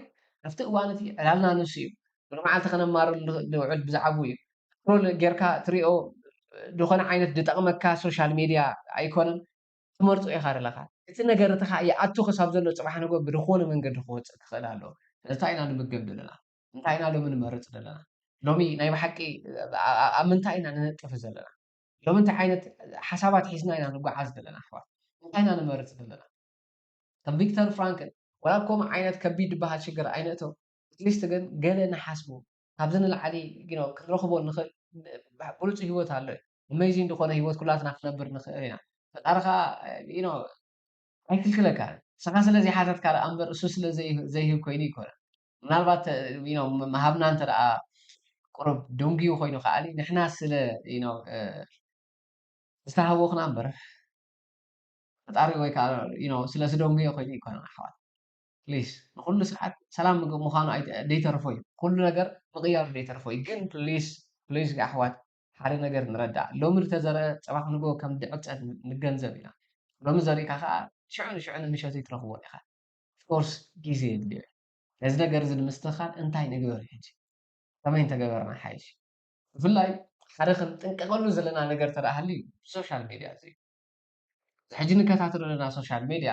ኣብቲ እዋን እቲ ዕላልና ንሱ እዩ ብመዓልቲ ከነማሩ ንውዕል ብዛዕቡ እዩ ሮል ጌርካ ትሪኦ ዝኾነ ዓይነት ዝጠቕመካ ሶሻል ሜድያ ኣይኮነን ትመርፆ ኢኻ ዘለኻ እቲ ነገር እቲ ከዓ ይኣቱ ክሳብ ዘሎ ፅባሕ ንጎ ብዝኾነ መንገዲ ክወፅእ ክኽእል ኣለዎ ስለዚ እንታይ ኢና ንምገብ ዘለና እንታይ ኢና ሎሚ ንመርፅ ዘለና ሎሚ ናይ ብሓቂ ኣብ ምንታይ ኢና ንነጥፍ ዘለና ሎሚ እንታይ ዓይነት ሓሳባት ሒዝና ኢና ንጓዓዝ ዘለና ኣሕዋት እንታይ ኢና ንመርፅ ዘለና ከም ቪክተር ፍራንክን ዋላ ከምኡ ዓይነት ከቢድ ዝበሃል ሽግር ኣይነእቶ ኣትሊስት ግን ገለ ንሓስቡ ካብዚ ንላዕሊ ክንረኽቦ ንኽእል ብሉፅ ህይወት ኣሎ ኣሜዚንግ ዝኾነ ህይወት ኩላትና ክነብር ንኽእል ኢና ፈጣሪ ከዓ ኣይክልክለካ ንስኻ ስለ ዘይሓተትካ ደኣ እምበር እሱ ስለ ዘይህብ ኮይኑ ይኮነ ምናልባት ምሃብና እንተ ደኣ ቁሩብ ደንጉዩ ኮይኑ ከዓኒ ንሕና ስለ ዝተሃወኽና እምበር ፈጣሪ ወይ ከዓ ስለ ዝደንጉዮ ኮይኑ ይኮነ ኣሕዋት ፕሊስ ንኩሉ ሰዓት ሰላም ምዃኑ ዘይተርፎ እዩ ኩሉ ነገር ምቕያሩ ዘይተርፎ እዩ ግን ፕሊስ ፕሊስ ኣሕዋት ሓደ ነገር ንረዳእ ሎሚ ዝተዘረ ፅባሕ ንጎ ከም ድዕፀድ ንገንዘብ ኢና ሎሚ ዘሪእካ ከዓ ሽዑ ንሽዑ ንምሸቱ ይትረኽቦ ኢኻ ኦፍኮርስ ግዜ የድልዮ ነዚ ነገር እዚ ንምስትኻል እንታይ ንግበር ሕጂ ከመይ እንተገበርና ሓይሽ ብፍላይ ሓደ ክንጥንቀቐሉ ዘለና ነገር ተደኣ ሃልዩ ሶሻል ሜድያ እዚ ሕጂ ንከታተሎ ዘለና ሶሻል ሜድያ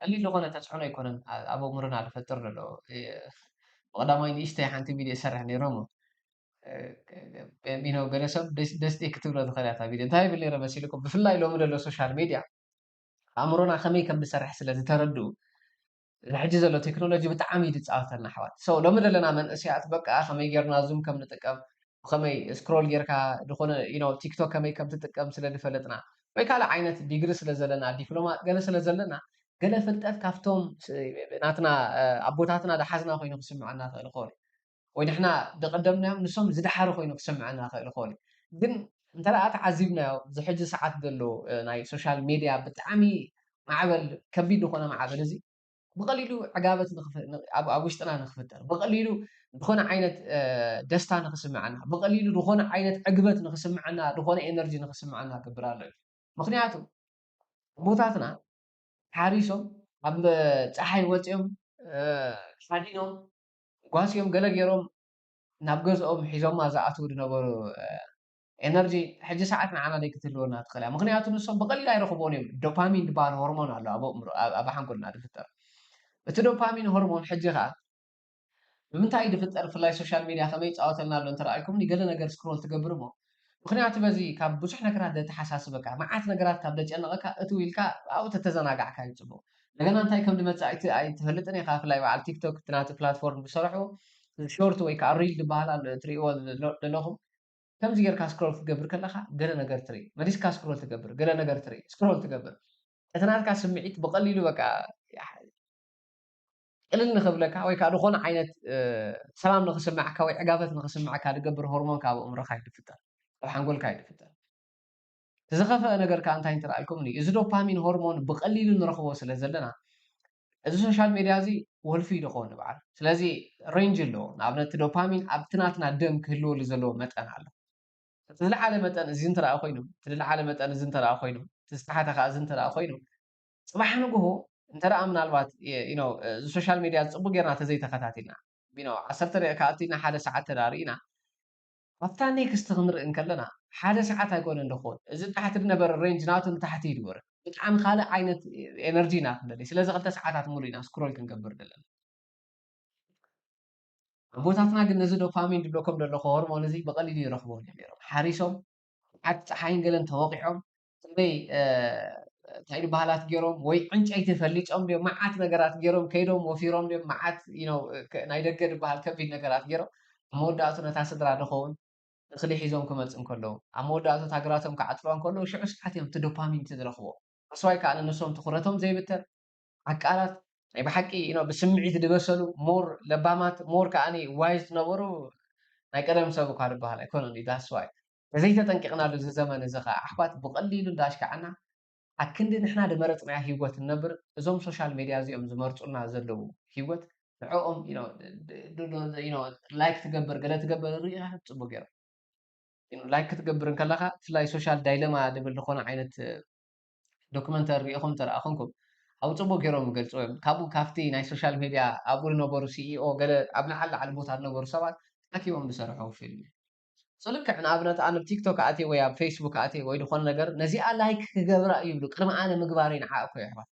ቀሊል ዝኾነ ተፅዕኖ ኣይኮነን ኣብ ኣእምሮና ዝፈጥር ዘሎ ብቐዳማይ ንእሽተይ ሓንቲ ቪድዮ ይሰርሕ ነይሮም ቢኖ ገለ ሰብ ደስቲ ክትብሎ ዝኽእል እያ ቪድዮ እንታይ ይብል ነይረ መሲልኩም ብፍላይ ሎሚ ዘሎ ሶሻል ሜድያ ኣእምሮና ከመይ ከም ዝሰርሕ ስለ ዝተረድኡ እዚ ሕጂ ዘሎ ቴክኖሎጂ ብጣዕሚ እዩ ዝፃወተልና ኣሕዋት so ሎሚ ዘለና መንእሰያት በቃ ከመይ ጌርና ዙም ከም ንጥቀም ብከመይ ስክሮል ጌርካ ዝኾነ ቲክቶክ ከመይ ከም ትጥቀም ስለ ዝፈለጥና ወይ ካልእ ዓይነት ዲግሪ ስለ ዘለና ዲፕሎማ ገለ ስለ ዘለና ገለ ፍልጠት ካብቶም ናትና ኣቦታትና ዝሓዝና ኮይኑ ክስምዐና ክእል ይኸውን ወይ ንሕና ዝቐደምናዮም ንሶም ዝደሓሩ ኮይኑ ክስምዐና ክእል ይኸውን ግን እንተ ደኣ ተዓዚብናዮ እዚ ሕጂ ሰዓት ዘሎ ናይ ሶሻል ሜድያ ብጣዕሚ ማዕበል ከቢድ ዝኾነ ማዕበል እዚ ብቐሊሉ ዕጋበት ኣብ ውሽጥና ንክፍጠር ብቐሊሉ ዝኾነ ዓይነት ደስታ ንክስምዐና ብቐሊሉ ዝኾነ ዓይነት ዕግበት ንክስምዐና ዝኾነ ኤነርጂ ንክስምዐና ገብር ኣሎ እዩ ምክንያቱ ኣቦታትና ሓሪሶም ኣብ ፀሓይ ወፂኦም ሓዲኖም ጓስዮም ገለ ገይሮም ናብ ገዝኦም ሒዞማ ዝኣትዉ ዝነበሩ ኤነርጂ ሕጂ ሰዓት ንዓና ደይ ክትህልወና ትኽእል እያ ምክንያቱ ንሶም ብቐሊል ኣይረኽብዎን እዮም ዶፓሚን ዝበሃል ሆርሞን ኣሎ ኣብ ኣእምሮ ኣብ ሓንጎልና ዝፍጠር እቲ ዶፓሚን ሆርሞን ሕጂ ከዓ ብምንታይ እዩ ዝፍጠር ብፍላይ ሶሻል ሜድያ ከመይ ይፃወተልና ኣሎ እንተረኣይኩም ገለ ነገር ስክሮል ትገብር እሞ ምክንያቱ በዚ ካብ ብዙሕ ነገራት ዘተሓሳስበካ መዓት ነገራት ካብ ዘጨነቐካ እትው ኢልካ ኣብኡ ተተዘናጋዕካ እዩ ፅቡቅ እንደገና እንታይ ከም ዝመፅእ ኣይትፈልጥን ኢኻ ብፍላይ በዓል ቲክቶክ እቲ ናቲ ፕላትፎርም ዝሰርሑ ሾርት ወይ ከዓ ሪል ዝበሃል ኣሎ እትሪእዎ ዘለኹም ከምዚ ጌርካ ስክሮል ክትገብር ከለካ ገለ ነገር ትርኢ መሊስካ ስክሮል ትገብር ገለ ነገር ትርኢ ስክሮል ትገብር እቲ ናትካ ስምዒት ብቀሊሉ በቃ ቅልል ንኽብለካ ወይ ከዓ ዝኾነ ዓይነት ሰላም ንኽስምዓካ ወይ ዕጋበት ንኽስምዓካ ዝገብር ሆርሞን ካብ ኣእምሮካ ይድፍጠር ኣብ ሓንጎልካ ይድፍጠር ዝኸፈአ ነገር ከዓ እንታይ እንትረኣልኩም እዚ ዶፓሚን ሆርሞን ብቀሊሉ ንረኽቦ ስለ ዘለና እዚ ሶሻል ሜድያ እዚ ወልፊ እዩ ዝኸውን ንበዓል ስለዚ ሬንጅ ኣለዎ ንኣብነት ዶፓሚን ኣብቲ ናትና ደም ክህልወሉ ዘለዎ መጠን ኣሎ እቲ ዝለዓለ መጠን እዚ እንተደኣ ኮይኑ እቲ ዝለዓለ መጠን እዚ እንተደኣ ኮይኑ እቲ ዝተሓተ ከዓ እዚ እንተደኣ ኮይኑ ፅባሕ ንግሆ እንተደኣ ምናልባት እዚ ሶሻል ሜድያ ፅቡቅ ጌርና ተዘይተኸታቲልና ዓሰርተ ደቂቃ ኣቲና ሓደ ሰዓት ተዳርኢና ኣብታ ኔክስት ክንርኢ እንከለና ሓደ ሰዓት ኣይኮነ እንድኾን እዚ ታሕቲ ዝነበረ ሬንጅ ናቱ ንታሕቲ ይድወረ ብጣዕሚ ካልእ ዓይነት ኤነርጂ ኢና ክንደሊ ስለዚ ክልተ ሰዓታት ሙሉ ኢና ስክሮል ክንገብር ዘለና ኣቦታትና ግን ነዚ ዶፓሚን ድብለኩም ዘለኹ ሆርሞን እዚ ብቐሊሉ ይረኽቦ ነይሮም። ሓሪሶም፣ መዓት ፀሓይን ገለን ተወቂዖም፣ ክንደይ እንታይ ድበሃላት ገይሮም፣ ወይ ዕንጨይቲ ፈሊፆም ድዮም፣ መዓት ነገራት ገይሮም፣ ከይዶም ወፊሮም ድዮም፣ መዓት ናይ ደገ ድበሃል ከቢድ ነገራት ገይሮም፣ ኣብ መወዳእቱ ነታ ስድራ ድኸውን እኽሊ ሒዞም ክመፅእ እንከለዉ፣ ኣብ መወዳእቱ እታ ግራቶም ክዓፅልዋ እንከለዉ፣ ሽዑ ሰዓት እዮም እቲ ዶፓሚን እቲ ዝረኽቦ። ኣስዋይ ከዓ ንሶም ትኹረቶም ዘይብተን፣ ዓቃላት፣ ናይ ብሓቂ ብስምዒት ዝበሰሉ፣ ሞር ለባማት፣ ሞር ከዓ ዋይዝ ዝነበሩ ናይ ቀደም ሰብ እኳ ዝበሃል ኣይኮነን። ዳስዋይ ተዘይተጠንቂቕናሉ እዚ ዘመን እዚ ከዓ ኣሕዋት ብቐሊሉ እንዳሽካዓና ኣክንዲ ንሕና ድመረፅናዮ ህይወት ንነብር፣ እዞም ሶሻል ሜድያ እዚኦም ዝመርፁልና ዘለዉ ህይወት ንዕኦም ላይክ ትገብር ገለ ትገብር ሪኢኻ ፅቡቅ ገይሮም ላይክ ክትገብር እንከለካ ብፍላይ ሶሻል ዳይለማ ድብል ዝኾነ ዓይነት ዶክመንተሪ ሪኢኹም ተረኣኹምኩም ኣብ ፅቡቅ ገይሮም ይገልፅዎ እዮም። ካብኡ ካብቲ ናይ ሶሻል ሜድያ ኣብኡ ዝነበሩ ሲኢኦ ገለ ኣብ ላዕሊ ላዕሊ ቦታ ዝነበሩ ሰባት ኣኪቦም ዝሰርሑ ፊልም እዩ። So ልክዕ ንኣብነት ኣነ ኣብ ቲክቶክ ኣትየ ወይ ኣብ ፌስቡክ ኣትየ ወይ ዝኾነ ነገር ነዚኣ ላይክ ክገብራ እዩ ይብሉ ቅድሚ ኣነ ምግባረይ ንዓ እኮ ይሕባት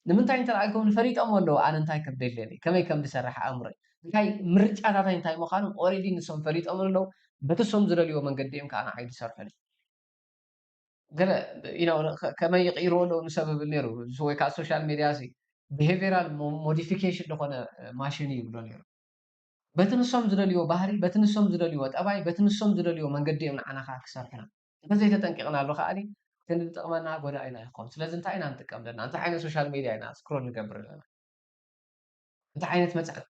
ንምንታይ እንተ ደኣ ኢልኩም ፈሊጦም ኣለዉ ኣነ እንታይ ከም ደልየኒ ከመይ ከም ዝሰርሕ ኣእምሮይ እንታይ ምርጫታተይ እንታይ ምዃኖም ኦሬዲ ንሶም ፈሊጦም ኣለዉ በቲ ሶም ዝደልይዎ መንገዲ እዮም ከዓ ንዓይ ዝሰርሑኒ ገለ you know ከመይ ይቕይርዎ ኣለዉ ንሰብ ይብል ነይሩ ወይ ከዓ ሶሻል ሜድያ ሲ ቢሄቪራል ሞዲፊኬሽን ዝኾነ ማሽን እዩ ይብሎ ነይሩ በቲ ንሶም ዝደልይዎ ባህሪ በቲ ንሶም ዝደልይዎ ጠባይ በቲ ንሶም ዝደልይዎ መንገዲ እዮም ንዓና ከዓ ክሰርሑና እንተዘይተጠንቂቕናሉ ከዓኒ እቲ ንጠቕመና ጎዳኢና ይኸውን ስለዚ እንታይ ኢና ንጥቀም ዘለና እንታይ ዓይነት ሶሻል ሜድያ ኢና ስክሮል ንገብር ዘለና እንታይ ዓይነት መፅሓፍ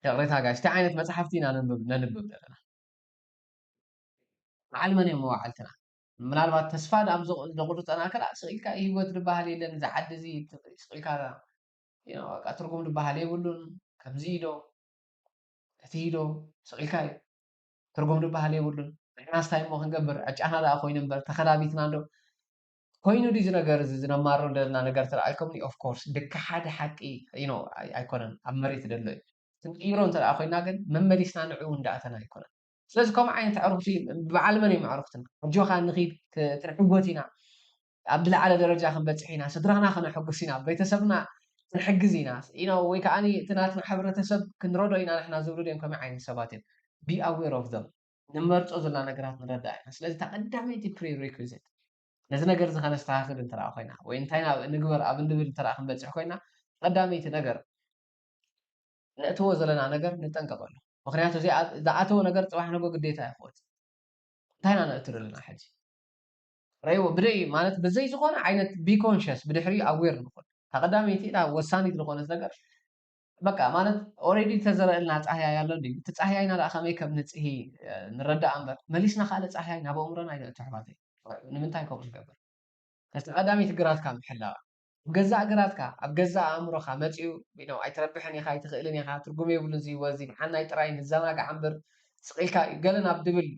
ይቕሬታ ጋሽ እንታይ ዓይነት መፅሓፍቲ ኢና ነንብብ ዘለና በዓል መን እዮም መዋዕልትና ምናልባት ተስፋ ዳም ዘቑርፀና ከላ ስቕ ኢልካ ህይወት ዝበሃል የለን እዚ ዓዲ እዚ ስቕ ኢልካ በቃ ትርጉም ዝበሃል የብሉን ከምዚ ዶ እቲ ዶ ስቕ ኢልካ እዩ ትርጉም ዝበሃል የብሉን ንሕናስ እንታይ እሞ ክንገብር ዕጫና ደኣ ኮይኑ እምበር ተኸላቢትና ዶ ኮይኑ ድዩ ነገር እዚ ዝነማርሮ ዘለና ነገር ተረኣልኩምኒ of course ድካ ሓደ ሓቂ you know ኣይኮነን ኣብ መሬት ዘሎ እዩ ክንቅይሮ እንተ ኮይና ግን መመሊስና ንዕኡ እንዳእተና ኣይኮነን ስለዚ ከምኡ ዓይነት ኣዕሩኽቲ በዓል መን እዮም ኣዕሩኽትና ኣጆኻ ንኺድ ክንዕወት ኢና ኣብ ዝለዓለ ደረጃ ክንበፅሕ ኢና ስድራና ከነሐጉስ ኢና ቤተሰብና ክንሕግዝ ኢና you know ወይ ከዓ እቲ ናትና ሕብረተሰብ ክንረዶ ኢና ንሕና ዝብሉ ድዮም ከመይ ዓይነት ሰባት እዮም be aware of them ንመርፆ ዘለና ነገራት ንረዳእ ኢና ስለዚ እታ ቀዳመይቲ prerequisite ነዚ ነገር እዚ ከነስተኻኽል እንተ ኮይና ወይ እንታይ ንግበር ኣብ እንብል እንተ ክንበፅሕ ኮይና ቀዳመይቲ ነገር ነእትዎ ዘለና ነገር ንጠንቀቐሉ ምክንያቱ ዝኣተወ ነገር ፅባሕ ንጎ ግዴታ እዩ ክወፅእ እንታይ ኢና ነእቱ ዘለና ሕጂ ረይዎ ብደይ ማለት ብዘይ ዝኾነ ዓይነት be conscious ብድሕሪ aware ንኾን እታ ቀዳመይቲ እታ ወሳኒት ዝኾነት ነገር በቃ ማለት already ተዘረእልና ፃህያይ ኣሎ ድዩ እቲ ፃህያይና ደኣ ከመይ ከም ንፅሂ ንረዳእ እምበር መሊስና ካልእ ፃህያይ ናብ ኣእምሮና ኣይነእቱ ኣሕዋተይ ንምንታይ ከምኡ ንገብር ነቲ ቀዳመይቲ ግራትካ ምሕላዋ ኣብ ገዛእ ግራትካ ኣብ ገዛእ ኣእምሮኻ መፂኡ you know ኣይትረብሕን ኢኻ ኣይትኽእልን ኢኻ ትርጉም የብሉን እዚ ህይወት እዚ ንዓናይ ጥራይ ንዘናጋዕ እምበር ስቕ ኢልካ ገለ ናብ ድብል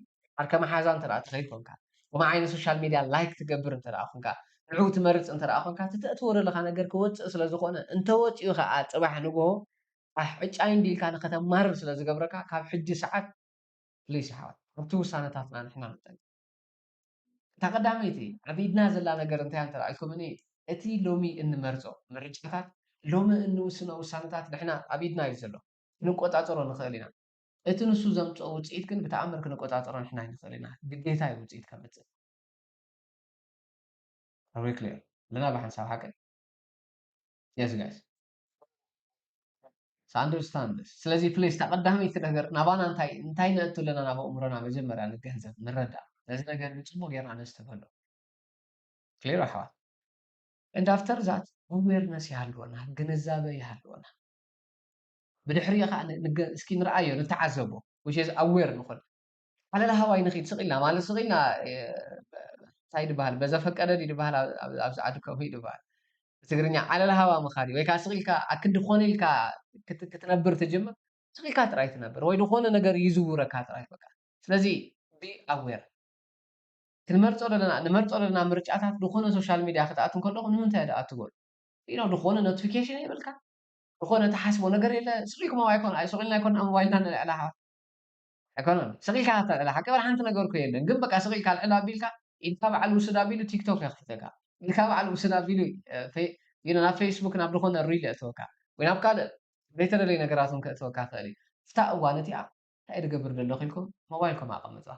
ዓርከ መሓዛ እንተ ደኣ ትኸይድ ኮንካ ከምኡ ዓይነት ሶሻል ሚድያ ላይክ ትገብር እንተ ደኣ ኮንካ ንዕኡ ትመርፅ እንተ ደኣ ኮንካ እቲ ተእትዎ ዘለኻ ነገር ክወፅእ ስለ ዝኾነ እንተወፂኡ ከዓ ፅባሕ ንግሆ ኣሕ ዕጫይ እንዲ ኢልካ ንኸተማርር ስለ ዝገብረካ ካብ ሕጂ ሰዓት ፕሊስ ኣሕዋት ኣብቲ ውሳነታትና ንሕና ንጠንቀቕ እታ ቀዳመይቲ ኣብ ኢድና ዘላ ነገር እንታይ እንተ ደኣ ኢልኩምኒ እቲ ሎሚ እንመርፆ ምርጫታት ሎሚ እንውስኖ ውሳነታት ንሕና ኣብ ኢድና እዩ ዘሎ ክንቆፃፀሮ ንኽእል ኢና እቲ ንሱ ዘምፅኦ ውፅኢት ግን ብተኣምር ክንቆፃፀሮ ንሕና ኣይንኽእል ኢና ግዴታ እዩ ውፅኢት ከምፅእ Are we clear ኣለና ብሓንሳብ ሓቂ yes guys understand this ስለዚ ፕሊስ እታ ቀዳመይቲ ነገር ናባና እንታይ እንታይ ነእቱ ኣለና ናብ ኣእምሮና መጀመርያ ንገንዘብ ንረዳእ ነዚ ነገር ንፅቡቅ ጌርና ነስተብህሎ clear ኣሕዋት and after that awareness ይሃልወና ግንዛበ ይሃልወና ብድሕሪኡ ከዓ እስኪ ንርኣዮ ንተዓዘቦ which is aware ንኾን ኣለላ ሃዋይ ንኺድ ስቕ ኢልና ማለት ስቕ ኢልና እንታይ ድበሃል በዘፈቀደ ድዩ ድበሃል ኣብዚ ዓዲ ከምኡ እዩ ድበሃል ብትግርኛ ዓለል ሃዋ ምኻድ ወይ ከዓ ስቕ ኢልካ ኣክንዲ ኮነ ኢልካ ክትነብር ትጅምር ስቕ ኢልካ ጥራይ ትነብር ወይ ዝኾነ ነገር ይዝውረካ ጥራይ በቃ ስለዚ be aware ክንመርፆ ዘለና ንመርፆ ዘለና ምርጫታት ዝኾነ ሶሻል ሚድያ ክትኣቱ ከለኹ ንምንታይ ዶ ኣትጎል ኢኖ ዝኾነ ኖቲፊኬሽን የብልካ ዝኾነ ተሓስቦ ነገር የለ ስቕ ኢልኩም ኣይኮን ኣይስቕ ኢልና ኣይኮን ኣብ ሞባይልና ንልዕላ ሓ ኣይኮነን ስቕ ኢልካ ተልዕላ ሓቂ ወላ ሓንቲ ነገር እኮ የለን ግን በቃ ስቕ ኢልካ ልዕላ ኣቢልካ ኢድካ በዓል ውስድ ኣቢሉ ቲክቶክ የኽፍተካ ኢድካ በዓል ውስድ ኣቢሉ ናብ ፌስቡክ ናብ ዝኾነ ሪል የእትወካ ወይ ናብ ካልእ ዘይተደለየ ነገራት እውን ከእትወካ ክእል እዩ ኣብታ እዋን እቲኣ እንታይ እየ ዝገብር ዘለኹ ኢልኩም ሞባይልኩም ኣቐምጥዋ።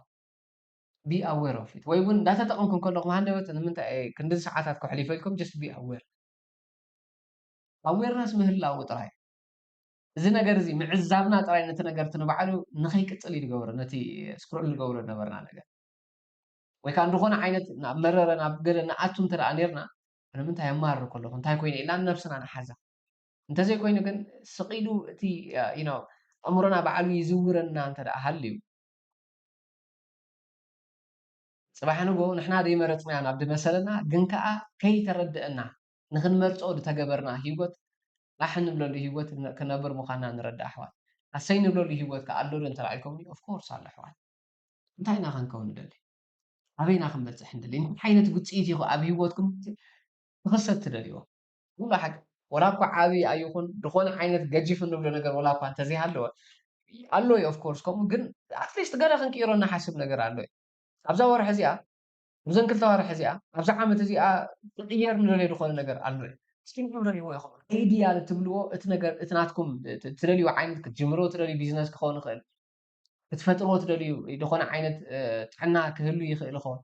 Be aware of it። ወይ እውን እንዳተጠቐምኩም ከለኹም ሃንደበት ንምንታይ እየ ክንድዚ ሰዓታት ከሕሊፈ ኢልኩም just be aware። Awareness ምህላው ጥራይ፣ እዚ ነገር እዚ ምዕዛብና ጥራይ ነቲ ነገር እቲ ንባዕሉ ንኸይቅጽል እዩ ዝገብሮ፣ ነቲ scroll ንገብሮ ዝነበርና ነገር። ወይ ከዓ ዝኾነ ዓይነት ናብ መረረ ናብ ገለ ንኣቱ እንተ ደኣ ኔርና፣ ንምንታይ የማርር ከለኹ እንታይ ኮይነ ኢልና ንነብስና ንሓዛ። እንተዘይኮይኑ ግን ስቕ ኢሉ እቲ you know ኣእምሮና ባዕሉ ይዝውረና እንተ ደኣ ሃልዩ፣ ጽባሕ ንጎ ንሕና ዘይመረጽናዮ ናብ ዝመሰለና ግን ከኣ ከይተረድአና ንኽንመርጾ ዝተገበርና ህይወት ላሕ እንብለሉ ህይወት ክነብር ምዃንና ንረዳእ ኣሕዋት። ኣሰይ ንብለሉ ህይወት ከኣ ኣሎ ዶ እንተ ኢልኩምኒ of course ኣሎ ኣሕዋት። እንታይ ኢና ክንከውን ንደሊ? ኣበይና ክንበጽሕ ንደሊ? እንታይ ዓይነት ውጽኢት ኢኹ ኣብ ህይወትኩም ክኽሰት ትደልይዎ? ኩሉ ሓቂ ወላ እኳ ዓቢ ኣይኹን ዝኾነ ዓይነት ገጂፍ እንብሎ ነገር ወላ እኳ እንተዘይሃለወ ኣሎ እዩ of course። ከምኡ ግን at least ገለ ክንቅይሮ እንሓስብ ነገር ኣሎ እዩ። ኣብዛ ወርሒ እዚኣ ኣብዘን ክልተ ወርሒ እዚኣ ኣብዛ ዓመት እዚኣ ክቕየር ንደልዮ ዝኾነ ነገር ኣሎ እዩ። እስኪ ንብረይዎ ይኸውን። Ideal ትብልዎ እቲ ነገር እቲ ናትኩም ትደልዩ ዓይነት ክትጅምሮ ትደልዩ ቢዝነስ ክኸውን ይኽእል ክትፈጥርዎ ትደልዩ ዝኾነ ዓይነት ጥዕና ክህሉ ይኽእል ይኸውን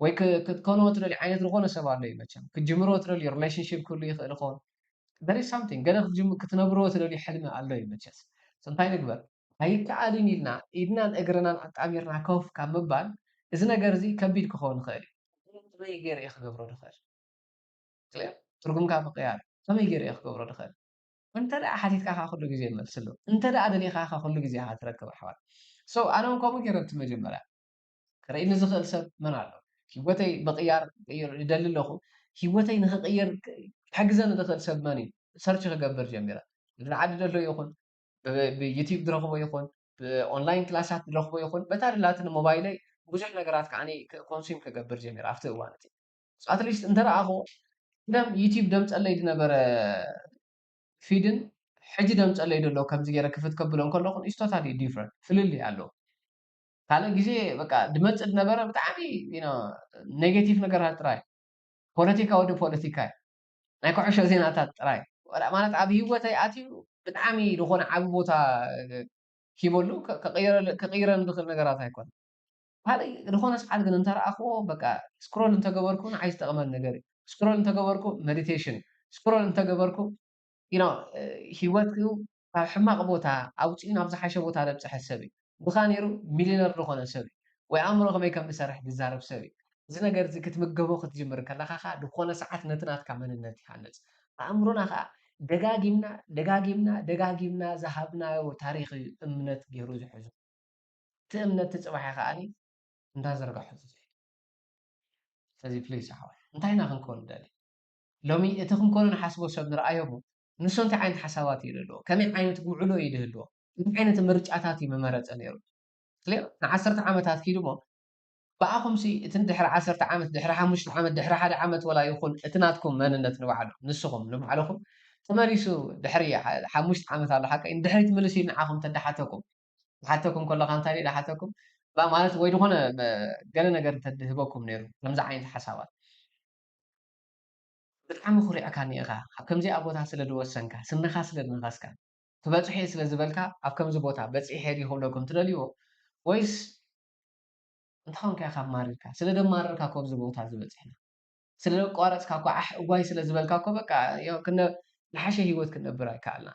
ወይ ክትኮንዎ ትደልዩ ዓይነት ዝኾነ ሰብ ኣሎ እዩ መቸም ክትጅምርዎ ትደልዩ relationship ክህሉ ይኽእል ይኸውን there is something ገለ ክትነብርዎ ትደልዩ ሕልሚ ኣሎ እዩ መቸስ እንታይ ንግበር ኣይከኣልን ኢልና ኢድናን እግርናን ኣጣሚርና ኮፍ ካብ ምባል እዚ ነገር እዚ ከቢድ ክኸውን ይኽእል እዩ ከመይ ገይረ እየ ክገብሮ ዝኽእል ትርጉምካ ምቕያር ከመይ ገይረ እየ ክገብሮ ዝኽእል እንተ ደኣ ሓቲትካ ከኣ ኩሉ ግዜ መልሲ ኣሎ እንተ ደኣ ደሊኻ ከኣ ኩሉ ግዜ ኢኻ ትረክብ ኣሕዋት so ኣነ እውን ከምኡ ገይረ እቲ መጀመርያ ክርእየኒ ዝኽእል ሰብ መን ኣሎ ህይወተይ ምቕያር ክቕይር ይደሊ ኣለኹ ህይወተይ ንኽቕይር ክሕግዘኒ ዝኽእል ሰብ መን እዩ search ክገብር ጀሚረ ኣብዚ ዓዲ ዘሎ ይኹን ብዩቲብ ዝረኽቦ ይኹን ብኦንላይን ክላሳት ዝረኽቦ ይኹን በታ ድላትኒ ሞባይለይ ብዙሕ ነገራት ከዓ consume ክገብር ጀሚረ ኣብቲ እዋን እቲ at least እንተረኣኹ ቅደም ዩቲብ ደምፀለይ ዝነበረ ፊድን ሕጂ ደምፀለይ ዘሎ ከምዚ ገይረ ክፍት ከብሎ እንከለኹ is totally different ፍልልይ ኣለዎ ካልእ ግዜ በቃ ድመፅእ ዝነበረ ብጣዕሚ negative ነገራት ጥራይ ፖለቲካ ወዲ ፖለቲካ እዩ ናይ ኩዕሾ ዜናታት ጥራይ ማለት ኣብ ህይወተይ ኣትዩ ብጣዕሚ ዝኾነ ዓቢ ቦታ ሂበሉ ክቕይረኒ ዝኽእል ነገራት ኣይኮነ ካልእ ዝኾነ ሰዓት ግን እንተረኣኽዎ በቃ scroll እንተገበርኩ ንዓይ ዝጠቕመኒ ነገር እዩ scroll እንተገበርኩ meditation scroll እንተገበርኩ you know ህይወት ካብ ሕማቕ ቦታ ኣውፅኡ ናብ ዝሓሸ ቦታ ዘብፅሐ ሰብ እዩ ብኻ ነይሩ ሚሊነር ዝኾነ ሰብ እዩ ወይ ኣእምሮ ከመይ ከም ዝሰርሕ ዝዛረብ ሰብ እዩ እዚ ነገር እዚ ክትምገቦ ክትጅምር ከለኻ ከዓ ዝኾነ ሰዓት ነቲ ናትካ መንነት ይሃንፅ ኣእምሮና ከዓ ደጋጊምና ደጋጊምና ደጋጊምና ዝሃብናዮ ታሪኽ እዩ እምነት ገይሩ ዝሕዞ እቲ እምነት እቲ ፅባሕ ከዓኒ እንዳዘርጋሑ ዝኸይድ ስለዚ ፕሊስ ኣሕዋት እንታይ ኢና ክንከውን ንደሊ ሎሚ እቲ ክንኮኖ ንሓስቦ ሰብ ንረኣዮ እሞ ንሱ እንታይ ዓይነት ሓሳባት እዩ ዘለዎ ከመይ ዓይነት ውዕሎ እዩ ዝህልዎ እንታይ ዓይነት ምርጫታት እዩ መመረፀ ነይሩ ክሊር ንዓሰርተ ዓመታት ኪዱ እሞ ብኣኹምሲ እቲ ድሕሪ ዓሰርተ ዓመት ድሕሪ ሓሙሽተ ዓመት ድሕሪ ሓደ ዓመት ወላ ይኹን እቲ ናትኩም መንነት ንባዕሉ ንስኹም ንባዕልኹም ተመሊሱ ድሕሪ ሓሙሽተ ዓመት ኣሎ ሓቀይ ንድሕሪት ምልስ ኢሉ ንዓኹም ተዳሓተኩም ዝሓተኩም ከለኻ እንታይ ድዩ ዝሓተኩም ማለት ወይ ዝኾነ ገለ ነገር እንተድህበኩም ነይሩ ከምዚ ዓይነት ሓሳባት ብጣዕሚ ኩሪዕካኒ ኢኻ ኣብ ከምዚኣ ቦታ ስለ ዝወሰንካ ስንኻ ስለ ዝነኸስካ ክበፅሖ እየ ስለ ዝበልካ ኣብ ከምዚ ቦታ በፂሐ ድዩ ክብለኩም ትደልይዎ ወይስ እንታይ ኮንካ ኢኻ ኣማሪርካ ስለ ዘማረርካ እኮ ኣብዚ ቦታ እዚ በፂሕና ስለ ዘቋረፅካ እኮ ዓሕ እዋይ ስለ ዝበልካ እኮ በቃ ዝሓሸ ሂወት ክንነብር ኣይከኣልና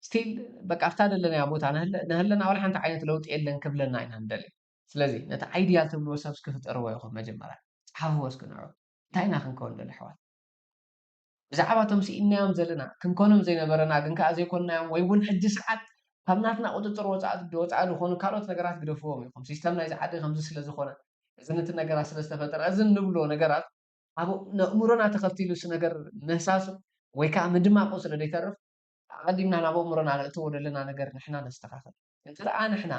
still በቃ ኣብታ ዘለናያ ቦታ ንህለና ዋላ ሓንቲ ዓይነት ለውጢ የለን ክብለና ኢና ንደሊ ስለዚ ነቲ ideal ትብልዎ ሰብ እስኪ ፍጠርዎ ኢኹም መጀመርያ ፀሓፍዎ እስኪ ንዑ እንታይ ኢና ክንከውን ንደሊ ኣሕዋት ብዛዕባ እቶም ስኢንናዮም ዘለና ክንኮኖም ዘይነበረና ግን ከዓ ዘይኮንናዮም ወይ እውን ሕጂ ሰዓት ካብ ናትና ቁፅፅር ወፃኢ ዝኾኑ ካልኦት ነገራት ግደፍዎም ኢኹም system ናይዚ ዓዲ ከምዚ ስለ ዝኾነ እዚ ነቲ ነገራት ስለ ዝተፈጠረ እዚ እንብሎ ነገራት ኣብ ነእምሮና ተኸቲሉ እዚ ነገር ምህሳሱ ወይ ከዓ ምድማቑ ስለ ዘይተርፍ ኣቐዲምና ናብ ኣእምሮና ነእትዎ ዘለና ነገር ንሕና ነስተኻኽል እንተ ደኣ ንሕና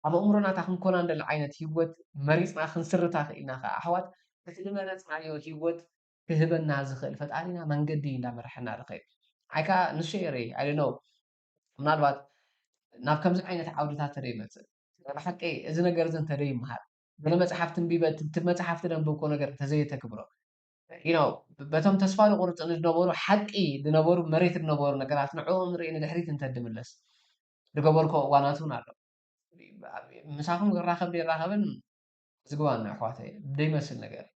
ኣብ ኣእምሮና እታ ክንኮና እንደሊ ዓይነት ሂወት መሪፅና ክንስርታ ክኢልና ከዓ ኣሕዋት እቲ ዝመረፅናዮ ሂወት ክህበና ዝኽእል ፈጣሪና መንገዲ እንዳመርሐና ዝኸይድ ኣይ ከዓ ንሱ እየ ርኢ ኣይ ኖ ምናልባት ናብ ከምዚ ዓይነት ዓውድታት ተደይመፅእ ብሓቂ እዚ ነገር እዚ እንተደይምሃር ገለ መፅሓፍቲ እንቢበ እቲ መፅሓፍቲ ደንበብኮ ነገር እንተዘየተግብሮ you know በቶም ተስፋ ዝቆርፅ ዝነበሩ ሓቂ ዝነበሩ መሬት ዝነበሩ ነገራት ንዕኦም ንርኢ ንድሕሪት እንተድምለስ ዝገበርኮ እዋናት እውን ኣሎ። ምሳኹም ክራኸብ ደይራኸብን ዝግባና ኣሕዋተይ ደይመስል ነገር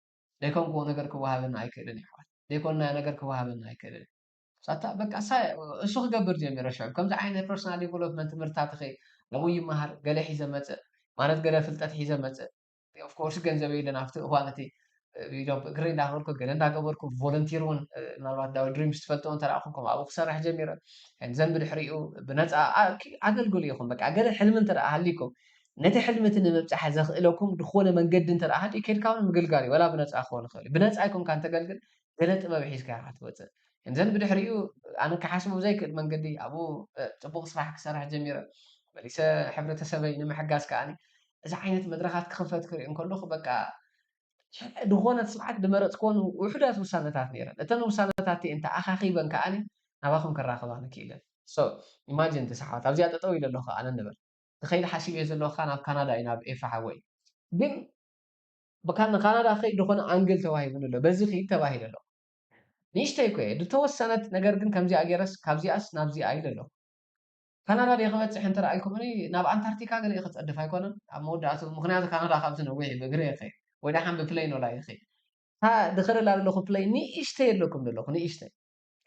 ደይኮንክዎ ነገር ክወሃበና ኣይክእልን ኣሕዋት ደይኮንናዮ ነገር ክወሃበና ኣይክእልን። ሳታ በቃ እሳ እሱ ክገብር ጀሚረ ሽዑ ከምዚ ዓይነት personal development ትምህርትታት ኸ ኣብኡ ይመሃር ገለ ሒዘ መፅእ ማለት ገለ ፍልጠት ሒዘ መፅእ። Of course ገንዘብ የለን ኣብቲ እዋን እቲ እግሪ እንዳኸበርኩ ገለ እንዳገበርኩ volunteer እውን ምናልባት ዳዊ ድሪምስ ትፈልጥዎ እንተ ደኣ ኮንኩም ኣብኡ ክሰርሕ ጀሚረ። And then ብድሕሪኡ ብነፃ ኣገልግሉ ኢኹም በቃ ገለ ሕልሚ እንተ ደኣ ሃሊኩም ነቲ ሕልሚ እቲ ንምብፃሕ ዘኽእለኩም ዝኾነ መንገዲ እንተ ደኣ ሃልዩ ከድካ እውን ምግልጋል እዩ። ወላ ብነፃ ክኸውን ይኽእል እዩ። ብነፃ ኣይኮንካ እንተገልግል ገለ ጥበብ ሒዝካ ኢኻ ትወፅእ። And then ብድሕሪኡ ኣነ ክሓስቦ ብዘይክእል መንገዲ ኣብኡ ፅቡቕ ስራሕ ክሰርሕ ጀሚረ። መሊሰ ሕብረተሰበይ ንምሕጋዝ ከኣ እዚ ዓይነት መድረኻት ክኽፈት ክርኢ እንከለኹ በቃ ዝኾነት ሰዓት ዝመረፅክወን ውሑዳት ውሳነታት ነይረን። እተን ውሳነታት እተኣኻኺበን ከኣ ናባኹም ከራኽባኒ ክኢለን። So imagine እቲ ሰዓት ኣብዚኣ ጠጠው ኢለ ኣለኹ ኣነ ንበል። ክኸይድ ሓሲበ ዘለኹ ከኣ ናብ ካናዳ እዩ ናብ ኤፋ ሓወይ። ግን ብካ ንካናዳ ክኸይድ ዝኾነ ኣንግል ተዋሂቡኒ ኣሎ። በዚ ክይድ ተባሂለ ኣለኹ። ንእሽተይ እኮ እየ ዝተወሰነት ነገር ግን ከምዚኣ ገይረስ ካብዚኣስ ናብዚኣ ኢለ ኣለኹ። ካናዳ ድየ ክበፅሕ እንተ ደኣ ኢልኩምኒ ናብ ኣንታርክቲካ ገለ ክፀድፍ ኣይኮነን ኣብ መወዳእቱ ምክንያቱ ካናዳ ካብዚ ነዊሕ እዩ ብእግሪ እየ ክኸይድ ወይ ደሓን ብፕለይን ወላ ይኸይድ። እታ ዝኸደላ ዘለኹ ፕለይን ንእሽተይ ኣለኩም ዘለኹ ንእሽተይ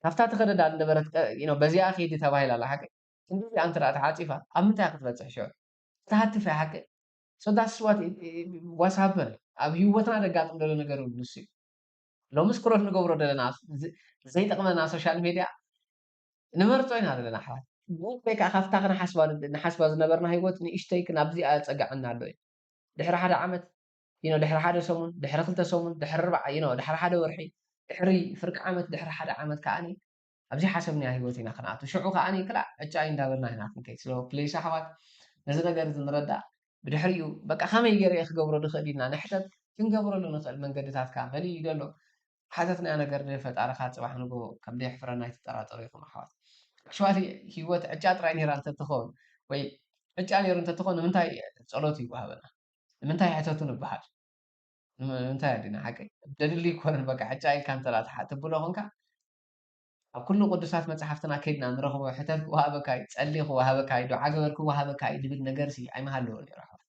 ካብታ ትኸደዳ ዝነበረት በዚኣ ከይዲ ተባሂላ ኣላ ሓቂ ክንዲ እዚኣ እንተ ደኣ ተዓፂፋ ኣብ ምንታይ ክትበፅሕ ሽዑ ትሃትፍ እያ ሓቂ። So that's what was happen ኣብ ህይወትና ዘጋጥም ዘሎ ነገር እውን ንሱ እዩ። ሎሚ ስክሮል ንገብሮ ዘለና ዘይጠቕመና ሶሻል ሜድያ ንመርጾ ኢና ዘለና ኣሕዋት። ወይ ከዓ ካብታ ክንሓስባ ዝነበርና ህይወት ንእሽተይ ናብዚኣ ጸጋዕና ኣሎ እዩ። ድሕሪ ሓደ ዓመት you know ድሕሪ ሓደ ሰሙን ድሕሪ ክልተ ሰሙን ድሕሪ ርባዕ you know ድሕሪ ሓደ ወርሒ ድሕሪ ፍርቂ ዓመት ድሕሪ ሓደ ዓመት ከዓኒ ኣብዚ ሓሰብናዮ ህይወት ኢና ክንኣቱ። ሽዑ ከዓኒ ክላእ ዕጫ እዩ እንዳበልና ኢና ክንከይድ። ስለ ፕሌስ ኣሕዋት ነዚ ነገር እዚ ንረዳእ። ብድሕሪኡ በቃ ከመይ ገይረ እየ ክገብሮ ዝኽእል ኢልና ንሕተት። ክንገብረሉ ንኽእል መንገድታት ከዓ መሊኡ እዩ ዘሎ። ሓተትናዮ ነገር ንፈጣርኻ ፅባሕ ንጎ ከም ደየሕፍረና ኣይትጠራጠሩ ኢኹም ኣሕዋት። ኣክሽዋሊ ህይወት ዕጫ ጥራይ ነይራ እንተትኸውን ወይ ዕጫ ነይሩ እንተትኸውን ንምንታይ ፀሎት ይወሃበና? ንምንታይ ሕተቱ ንበሃል? ንምንታይ ኣዲና ሓቂ ደድሊ ይኮነን በቃ ዕጫ ኢልካ እንተ ትብሎ ኮንካ ኣብ ኩሉ ቅዱሳት መፅሓፍትና ከይድና ንረኽቦ ሕተት ክወሃበካ እዩ ፀሊ ክወሃበካ እዩ ዱዓ ግበር ክወሃበካ እዩ ዝብል ነገር ሲ ኣይምሃለዎ ነይሩ ኣሕዋት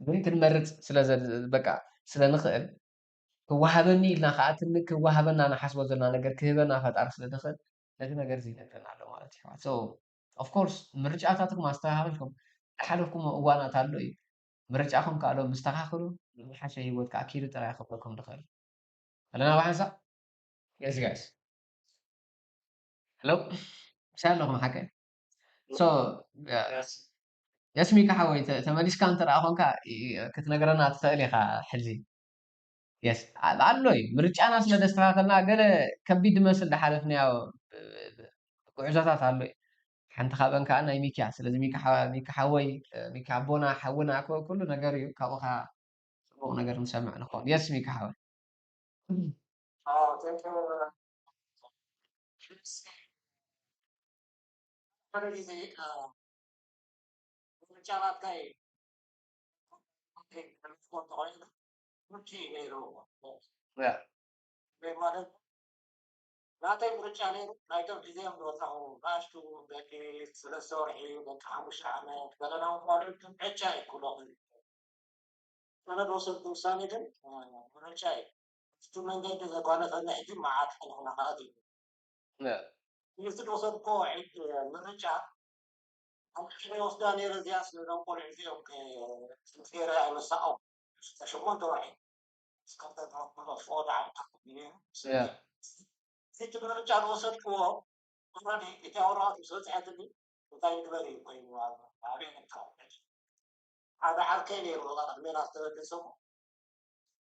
ግን ክንመርፅ ስለ በቃ ስለ ንኽእል ክወሃበኒ ኢልና ከዓ ትንክ ክወሃበና ንሓስቦ ዘለና ነገር ክህበና ፈጣሪ ስለ ዝኽእል ነቲ ነገር እዚ ይነግረና ኣሎ ማለት እዩ ኣሕዋት so of course ምርጫታትኩም ኣስተካኺልኩም ዝሓለፍኩሞ እዋናት ኣሎ እዩ ምርጫኹም ከዓ ሎም ምስተኻኽሉ ዝሓሸ ህይወት ከዓ ኪዱ ጥራይ ክብለኩም ዝኽእል ኣለና ብሓንሳብ yes guys hello ምሳይ ኣለኹም ሓቀ so የስሚካ ሓወይ ተመሊስካ እንተ ደኣ ኮንካ ክትነግረና ትኽእል ኢኻ ሕዚ የስ ኣሎ እዩ ምርጫና ስለ ደስተካከልና ገለ ከቢድ ዝመስል ዝሓለፍናዮ ጉዕዞታት ኣሎ እዩ ሓንቲ ካብአን ከዓ ናይ ሚኪያ ስለዚ ሚኪ ሓወይ ሚኪ ሓወይ ሚኪ ኣቦና ሓውና ኩሉ ነገር እዩ ካብኡ ከዓ ፅቡቅ ነገር ንሰምዕ ንኸውን የስ ሚኪ ሓወይ ቻናልካ እዩ ተኾይኑ ምቹ እዩ ነይሩ ማለት ናተይ ምርጫ ነይሩ ናይቶም ግዜኦም ዝወፃኹ ናእሽቱ ደቂ ሰለስተ ወርሒ ደቂ ሓሙሽተ ዓመት ገለና መቋረጥ ዕጫ ይኩሎ ሰነድ ወሰድኩ ውሳኔ ግን ምርጫ እዩ እቲ መንገዲ ዘጓነፈኒ ሕጂ መዓት ሕልኽና ከኣት እዩ ንሱ ዝወሰድኮ ምርጫ ኣብ ክሽነ ወስዳ ነይረ እዚኣ ስለ እዞም ቆልዑ እዚኦም ስንት ገይረ ኣይመሳኦም እስከ ሸሞንተ ወርሒ እስከ ተተወክሎ ፎዳ ዓመታት ነይሩ እቲ ምርጫ ዝወሰድክዎ ኦረዲ እቲ ኣውራቱ ስለ ፅሐትኒ እንታይ ንግበር እዩ ኮይኑ ኣበይ ንካው ሓደ ዓርከይ ነይሩ ወላ ቅድሜና ዝተበገሰ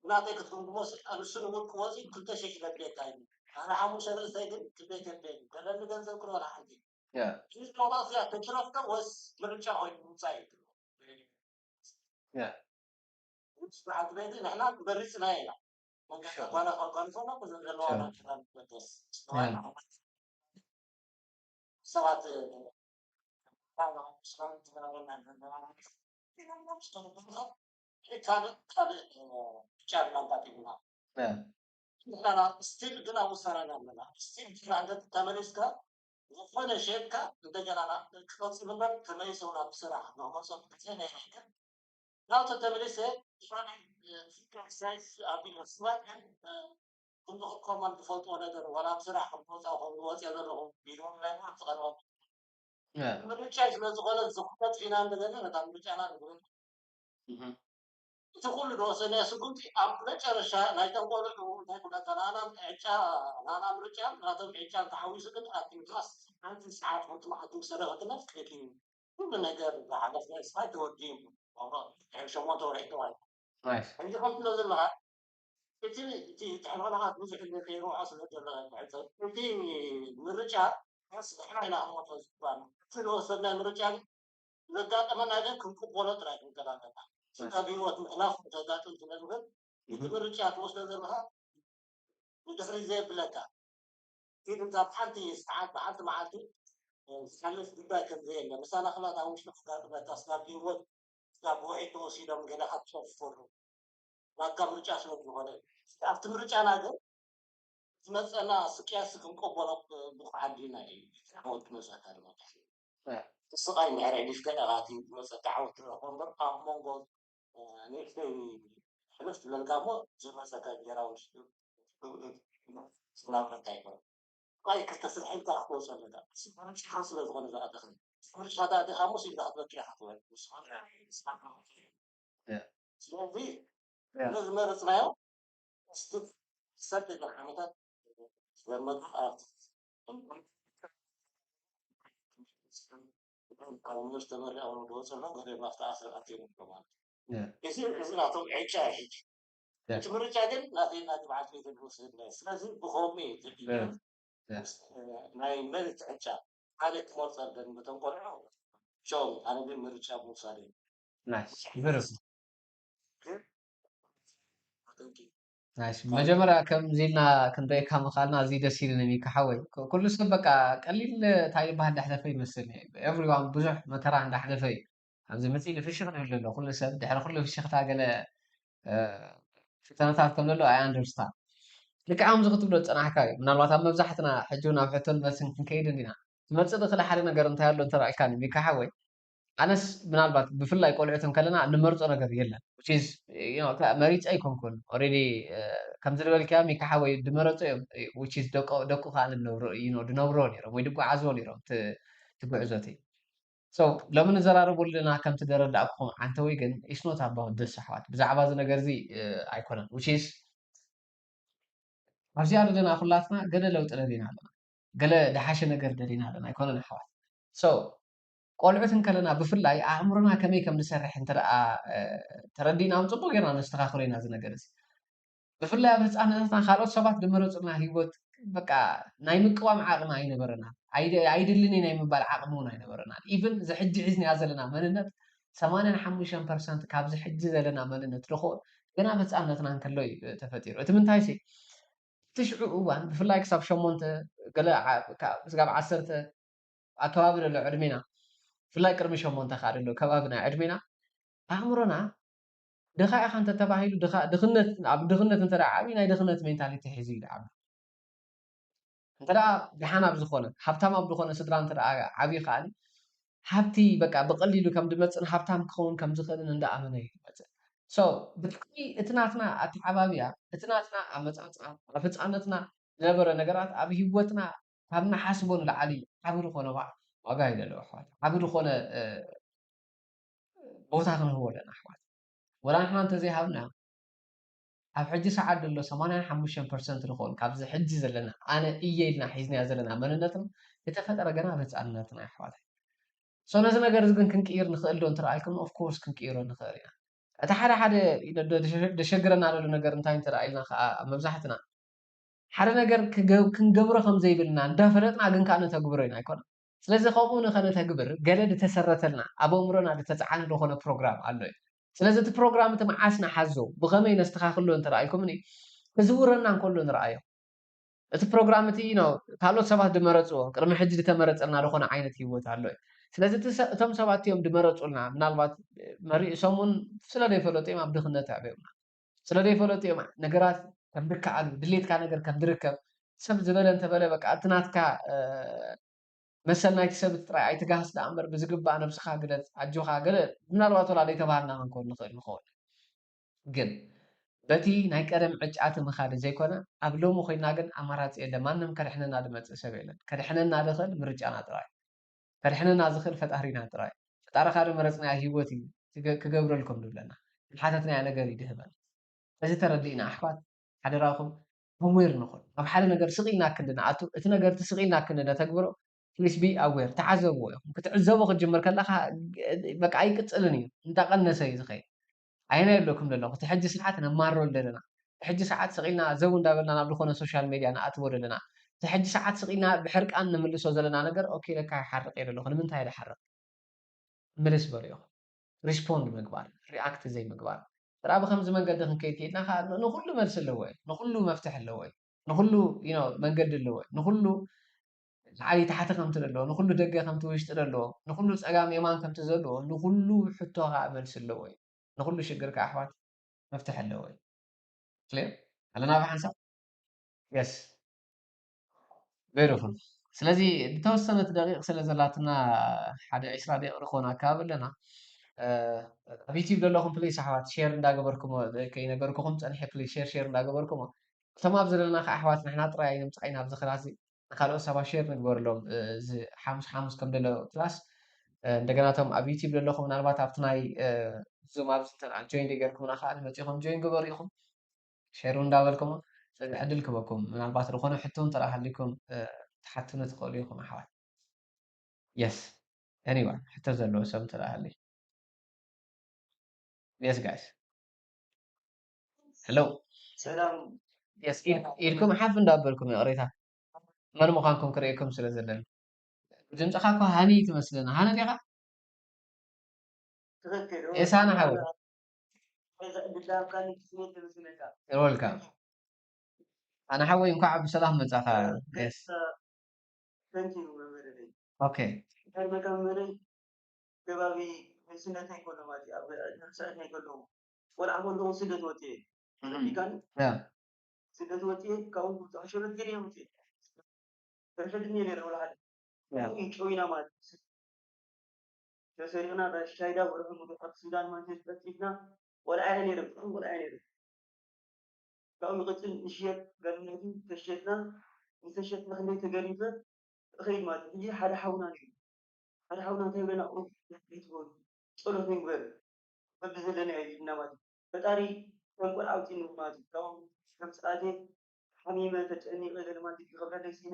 ናተይ ክትግምግሞ ንሱ ንውልቂ ወፂኡ ክልተ ሽሕ ይነግረካ እዩ ኣነ ሓሙሽተ ርእሰይ ግን ክንደይ ከብደኒ ደለኒ ገንዘብ ክኖላ ሓንቲ ያ እዚ ዶላር እዚኣ ተትረፍዶ ወይስ ምርጫ ኮይኑ ምምፃእ እዩ ያ ስርዓት ቤት ንሕና መሪፅና ኢና መንገዲ ሸር ጓና ጓንፎና ብዙ ዘለዋ ሸር ናትና ንበገስ ያ ሰባት ካልእ ካልእ ብቻ ማምጣት ይብላ ያ ንሕና ስቲል ግን ኣብ ውሳኔና ኣለና ስቲል ግን ተመሊስካ ዝኾነ ሸካ እንደገና ክቐፅል እምበር ከመይ ሰው ናብ ስራሕ ንክመፅኦ ብግዜ ናይ ሕክም ናብቲ ተመሊሰ ዝኾነ ኤክሰርሳይዝ ኣቢሉ ስማት ከምዚ ኮመን ዝፈልጥዎ ነገር ዋላ ኣብ ስራሕ ከም ወፃ ከም ዝወፅኦ ዘለኹ ቢሮ ናይ ማዕት ቀረበ ምርጫ ስለ ዝኾነ ዝኽፈት ፊና እንደገና ነታ ምርጫና ንግበ እቲ ኩሉ ዝወሰነ ስጉምቲ ኣብ መጨረሻ ናይ ተንቆልዑ እንታይ ኩነታ ናና ዕጫ ናና ምርጫ ናቶም ዕጫ ተሓዊሱ ግን ኣትንካስ ሓንቲ ሰዓት ሓንቲ መዓልቲ ሰለኽትነት ክልኪ ኩሉ ነገር ዝሓለፈ ስፋይ ተወዲኡ ሸሞንተ ወርሒ ተዋሂ ሕጂ ከምትሎ ዘለኻ እቲ እቲ ተሕባላኻት ብዙሕ ግዜ ከይረውዓ ስለ ዘለኻ እቲ ምርጫ ስ ንሕና ኢና ክሞቶ ዝበሃል እቲ ዝወሰድና ምርጫ ዘጋጠመና ግን ክንቅበሎ ጥራይ ክንከላከልና ስጋብ ህይወት ምሕላፍ ዘጋጥም ስለ ዝብል እቲ ምርጫ ትወስዶ ዘለኻ ንድሕሪ ዘየብለካ ኢድ ካብ ሓንቲ ሰዓት ብሓንቲ መዓልቲ ዝሓልፍ ጉዳይ ከም ዘየለ ምሳና ክላት ኣብ ውሽጢ ክጋጥመካ ስጋብ ህይወት ስጋብ ውዒ ተወሲዶም ገለ ካብ ትሰፍሩ ናካ ምርጫ ስለ ዝኾነ ኣብቲ ምርጫና ግን ዝመፀና ስቅያስ ክንቀበሎ ብቑዓት ዲና እዩ ዓወት መፀካ ድማ ስቃይ እንድሕር ዕሊፍካ ኢኻ እቲ ዝመፀካ ዓወት ትረኽቦ እምበር ኣብ መንጎ ንእሽተይ ሕልፍ ትብለልካ እሞ ዝመፀካ እንጀራ ውሽጢ ዝናብረካ ይኮን ይ ክልተ ስርሒ ኢልካ ክትወፅኦ ኣለካ ምርጫኻ ስለ ዝኾነ ዝኣተኽን ምርጫኻ ተኣቲኻ እሞ ኢልካ ክትበኪ ኢኻ ትበል ስለዚ እነ ዝመረፅናዮ እስቲ ሰደት ዓመታት ዘመጡ ኣርቲስት ካብ ዩኒቨርሲቲ ተመሪቆም ዝወፅኡ ገለ ማፍታ ኣስር ኣትዮም ማለት እዚ እዚ ናቶም ዕጫ ሕጂ እቲ ምርጫ ግን ናተይ ናቲ በዓል ቤተ ዝወስድ ስለዚ ብኸምኡ ናይ መሬት ዕጫ ሓደ ክመርፀ ደን ብቶም ቆልዑ ሾው ኣነ ግን ምርጫ ምውሳድ እዩ ናይስ ብርፍ ናይስ መጀመርያ ከምዚ ኢልና ክንሪኤካ ምኻልና እዚ ደስ ኢሉኒ ሚካ ሓወይ ኩሉ ሰብ በቃ ቀሊል እንታይ ዝበሃል እንዳሕለፈ ይመስል ኤቭሪዋን ብዙሕ መከራ እንዳሕለፈ እዩ ኣብዚ መፅእ ኢሉ ፍሽኽ ንብል ዘሎ ኩሉ ሰብ ድሕሪ ኩሉ ፍሽኽታ ገለ ፍተነታት ከም ዘሎ ኣይ ኣንደርስታን ልክዕ ከምዚ ክትብሎ ዝፀናሕካ እዩ ምናልባት ኣብ መብዛሕትና ሕጂ ናብ ሕቶን መልስን ክንከይድ እንዲና ትመፅእ ዝኽእል ሓደ ነገር እንታይ ኣሎ እንተረኣልካኒ ሚካ ሓወይ ኣነስ ምናልባት ብፍላይ ቆልዑት እንከለና እንመርፆ ነገር የለን መሪፀ ኣይኮንኩን ኦሬዲ ከምዚ ዝበልክያ ሚካ ሓወይ ድመረፁ እዮም ደቁ ከዓ ድነብሮ ነይሮም ወይ ድጓዓዝዎ ነይሮም ትጉዕዞቲ ሎሚ ንዘራረበሉ ዘለና ከምቲ ደረዳእኩኹም ዓንተወይ ግን it's not about this ኣሕዋት ብዛዕባ እዚ ነገር እዚ ኣይኮነን which is ኣብዚኣ ዘለና ኩላትና ገለ ለውጢ ደሊና ኣለና ገለ ደሓሸ ነገር ደሊና ኣለና ኣይኮነን ኣሕዋት so ቆልዑት እንከለና ብፍላይ ኣእምሮና ከመይ ከም ንሰርሕ እንተ ተረዲእናም ፅቡቅ ጌርና ነስተካክሎ ኢና እዚ ነገር እዚ ብፍላይ ኣብ ህፃንነትና ካልኦት ሰባት ዝመረፁልና ህይወት በቃ ናይ ምቅዋም ዓቅሚ ኣይነበረና ኣይድልን ናይ ምባል ዓቅሚ እውን ኣይነበረና ኢቭን እዚ ሕጂ ሒዝናያ ዘለና መንነት ሰማንያን ሓሙሽተን ፐርሰንት ካብዚ ሕጂ ዘለና መንነት ዝኸውን ገና ኣብ ህፃንነትና እንከሎ እዩ ተፈጢሩ እቲ ምንታይ ሲ ትሽዑ እዋን ብፍላይ ክሳብ ሸሞንተ ገለ ስጋብ ዓሰርተ ኣከባቢ ዘሎ ዕድሜና ብፍላይ ቅድሚ ሸሞንተ ከዓ ዘሎ ከባቢ ናይ ዕድሜና ኣእምሮና ድኻ ኢኻ እንተተባሂሉ ድኽነት ኣብ ድኽነት እንተ ዓብዩ ናይ ድኽነት ሜንታሊቲ ሒዙ እዩ ዓብዩ እንተ ደኣ ደሓን ኣብ ዝኾነ ሃብታም ኣብ ዝኾነ ስድራ እንተ ደኣ ዓብዩ ከኣኒ ሃብቲ በቃ ብቐሊሉ ከም ድመፅን ሃብታም ክኸውን ከም ዝኽእልን እንዳኣመነ እዩ ዝመፅእ so ብጣዕሚ እቲ ናትና ኣተዓባብያ እቲ ናትና ኣመፃፅኣ ኣብ ህፃነትና ዝነበረ ነገራት ኣብ ህይወትና ካብ ንሓስቦ ንላዕሊ ዓቢ ዝኾነ ዋጋ እዩ ዘለዎ ኣሕዋት ዓቢ ዝኾነ ቦታ ክንህቦ ኣለና ኣሕዋት ወላ ንሕና እንተዘይሃብና ኣብ ሕጂ ሰዓት ዘሎ ሰማንያን ሓሙሽተን ፐርሰንት ዝኾን ካብዚ ሕጂ ዘለና ኣነ እየ ኢልና ሒዝናያ ዘለና መንነትና የተፈጠረ ገና ኣብ ህፃንነትና ኣሕዋት so ነዚ ነገር እዚ ግን ክንቅይር ንኽእል ዶ እንትረኣልኩም of course ክንቅይሮ ንኽእል ኢና እቲ ሓደ ሓደ ደሸግረና ዘሎ ነገር እንታይ እንትረኣልና ከዓ ኣብ መብዛሕትና ሓደ ነገር ክንገብሮ ከም ዘይብልና እንዳፈለጥና ግን ከዓ ነተግብሮ ኢና ኣይኮነ ስለዚ ከምኡ ንኸነተግብር ገለ ዝተሰረተልና ኣብ ኣእምሮና ዝተፀዓነ ዝኾነ ፕሮግራም ኣሎ እዩ ስለዚ እቲ ፕሮግራም እቲ መዓስ ንሓዞ ብኸመይ ነስተኻክሎ እንተረኣልኩምኒ ክዝውረና እንከሎ ንረኣዮ እቲ ፕሮግራም እቲ ካልኦት ሰባት ዝመረፅዎ ቅድሚ ሕጂ ዝተመረፀልና ዝኾነ ዓይነት ህይወት ኣሎ እዩ ስለዚ እቶም ሰባት እዮም ዝመረፁልና ምናልባት መሪእሶም እውን ስለ ዘይፈለጡ እዮም ኣብ ድኽነት ኣዕበዮምና ስለ ዘይፈለጡ እዮም ነገራት ከም ዝከኣሉ ድሌትካ ነገር ከም ዝርከብ ሰብ ዝበለ እንተበለ በቃ እቲ ናትካ መሰል ናይቲ ሰብ እቲ ጥራይ ኣይትጋሃስ ደኣ እምበር ብዝግባእ ነብስኻ ግለጽ ኣጆኻ ገለ ምናልባት ወላ ዘይተባሃልና ክንከውን ንኽእል ንኸውን። ግን በቲ ናይ ቀደም ዕጫቲ ምኻድ ዘይኮነ ኣብ ሎሚ ኮይና ግን ኣማራጺ የለ ማንም ከድሕነና ዝመጽእ ሰብ የለን። ከድሕነና ዝኽእል ምርጫና ጥራይ። ከድሕነና ዝኽእል ፈጣሪና ጥራይ። ፈጣሪ ካደ መረጽናዮ ህይወት እዩ ክገ- ክገብረልኩም ዝብለና። ዝሓተትናዮ ነገር እዩ ድህበና። እዚ ተረዲእና ኣሕዋት ሓደራኹም ኣዌር ንኹን። ኣብ ሓደ ነገር ስቕ ኢልና ክንዲ ንኣቱ እቲ ነገር እቲ ስቕ ኢልና ክንዲ ነተግብሮ please be aware ተዓዘብዎ ኢኹም። ክትዕዘቦ ክትጅምር ከለኻ በቃ ኣይቅጽልን እዩ እንዳቐነሰ እዩ ዝኸይድ። ኣየናይ ኣለኩም ዘለኹ እቲ ሕጂ ሰዓት ነማሮ ዘለና ሕጂ ሰዓት ስቕ ኢልና ዘው እንዳበልና ናብ ዝኾነ ሶሻል ሜድያ ንኣትዎ ዘለና እቲ ሕጂ ሰዓት ስቕ ኢልና ብሕርቃን ንምልሶ ዘለና ነገር ኦኬ ለካ ይሓርቕ እየ ዘለኹ ንምንታይ ደሓርቕ ምልስ በሉ ኢኹም። ሪስፖንድ ምግባር፣ ሪኣክት ዘይምግባር። ጥራ ብከምዚ መንገዲ ክንከይድ ከይድና ከዓ ን- ንኩሉ መልሲ ኣለዎ እዩ። ንኩሉ መፍትሒ ኣለዎ እዩ። ንኩሉ you know መንገዲ ኣለዎ እዩ። ንኩሉ ላዕሊ ታሕቲ ከምቲ ዘለዎ፣ ንኩሉ ደገ ከምቲ ውሽጢ ዘለዎ፣ ንኩሉ ፀጋም የማን ከምቲ ዘለዎ፣ ንኩሉ ሕቶ ከዓ መልሲ ኣለዎ እዩ። ንኩሉ ሽግር ከዓ ኣሕዋት መፍትሒ ኣለዎ እዩ። ክሊር ኣለና ብሓንሳብ የስ ቬሪ ኩል። ስለዚ ዝተወሰነት ደቂቕ ስለ ዘላትና ሓደ ዒስራ ደቂቕ ዝኾነ ኣከባቢ ኣለና። ኣብ ዩቲብ ዘለኹም ፕሊስ ኣሕዋት ሼር እንዳገበርኩሞ ከይነገርኩኹም ፀኒሐ ፕሊስ ሼር ሼር እንዳገበርኩሞ እቶም ኣብ ዘለና ከዓ ኣሕዋት ንሕና ጥራይ ኣይነምፅእ ኢና ኣብዚ ክላስ እዚ ንካልኦት ሰባት ሼር ንግበርሎም። እዚ ሓሙስ ሓሙስ ከም ዘሎ ክላስ እንደገና እቶም ኣብ ዩቲብ ዘለኹም ምናልባት ኣብቲ ናይ ዙም ኣብዚ ጆይን ዘይገርኩምና ከዓ ንመፂኹም ጆይን ግበሩ ኢኹም። ሸሩ እንዳበልኩሞ እዚ ዕድል ክበኩም ምናልባት ዝኾነ ሕቶ እንተ ሃሊኩም ትሓቱኒ ትኽእሉ ኢኹም ኣሕዋት። የስ ኤኒዋን ሕቶ ዘለዎ ሰብ እንተ ሃሊ የስ ጋይስ ሄሎ ሰላም የስ ኢድኩም ሓፍ እንዳበልኩም ይቕሬታ መን ምዃንኩም ክርእየኩም ስለ ዘለኒ ድምፅኻ እኮ ሃኒ ትመስለና ሃነ ዲኻ ትኽክል። ኤሳና ሓወይ። እዛ ዕድል ዳሃብካኒ ብስሜት ተመስግነካ። You're welcome። ኣነ ሓወይ እንኳዕ ብሰላም መጻኻ። Yes. Thank you መምህረይ። Okay. እንታይ መካ መምህረይ ከባቢ ንእስነተይ ከሎ ማለት እዩ ኣብ ሕፃንነተይ ከሎ ቆልዓ ከለኹ ስደት ወፅየ Mhm. ሪካን Yeah. ስደት ወፅየ ካብኡ ብዙሕ ሸበት ገይረ እየ ወፅየ ሕሸድኒ ነይረ ወላ ሓደ Yeah. ካብኡ ጨዊና ማለት እዩ ተሰሪቕና ሻይዳ ወርሒ ሙሉእ ኣብ ሱዳን ማለት እዩ ቀጢፍና ቆልዓ እየ ነይረ ብጣዕሚ ቆልዓ እየ ነይረ ካብኡ ይቕፅል ንሽየጥ ገርነቱ ተሸጥና ዝተሸጥና ክንደይ ተገሪፈ እኸይድ ማለት እዩ ሕጂ ሓደ ሓውና ነይሩ ሓደ ሓውና እንታይ ብለና ኡፍ ኣይትበሉ ጸሎት ንግበር በብዘለናዮ ኢልና ማለት እዩ ፈጣሪ ከም ቆልዓ ኣውፂእኒ ማለት እዩ ካብ ከም ሰዓቴ ሓሚመ ተጨኒቐ ገለ ማለት እዩ ክኸብረለይ ሲነ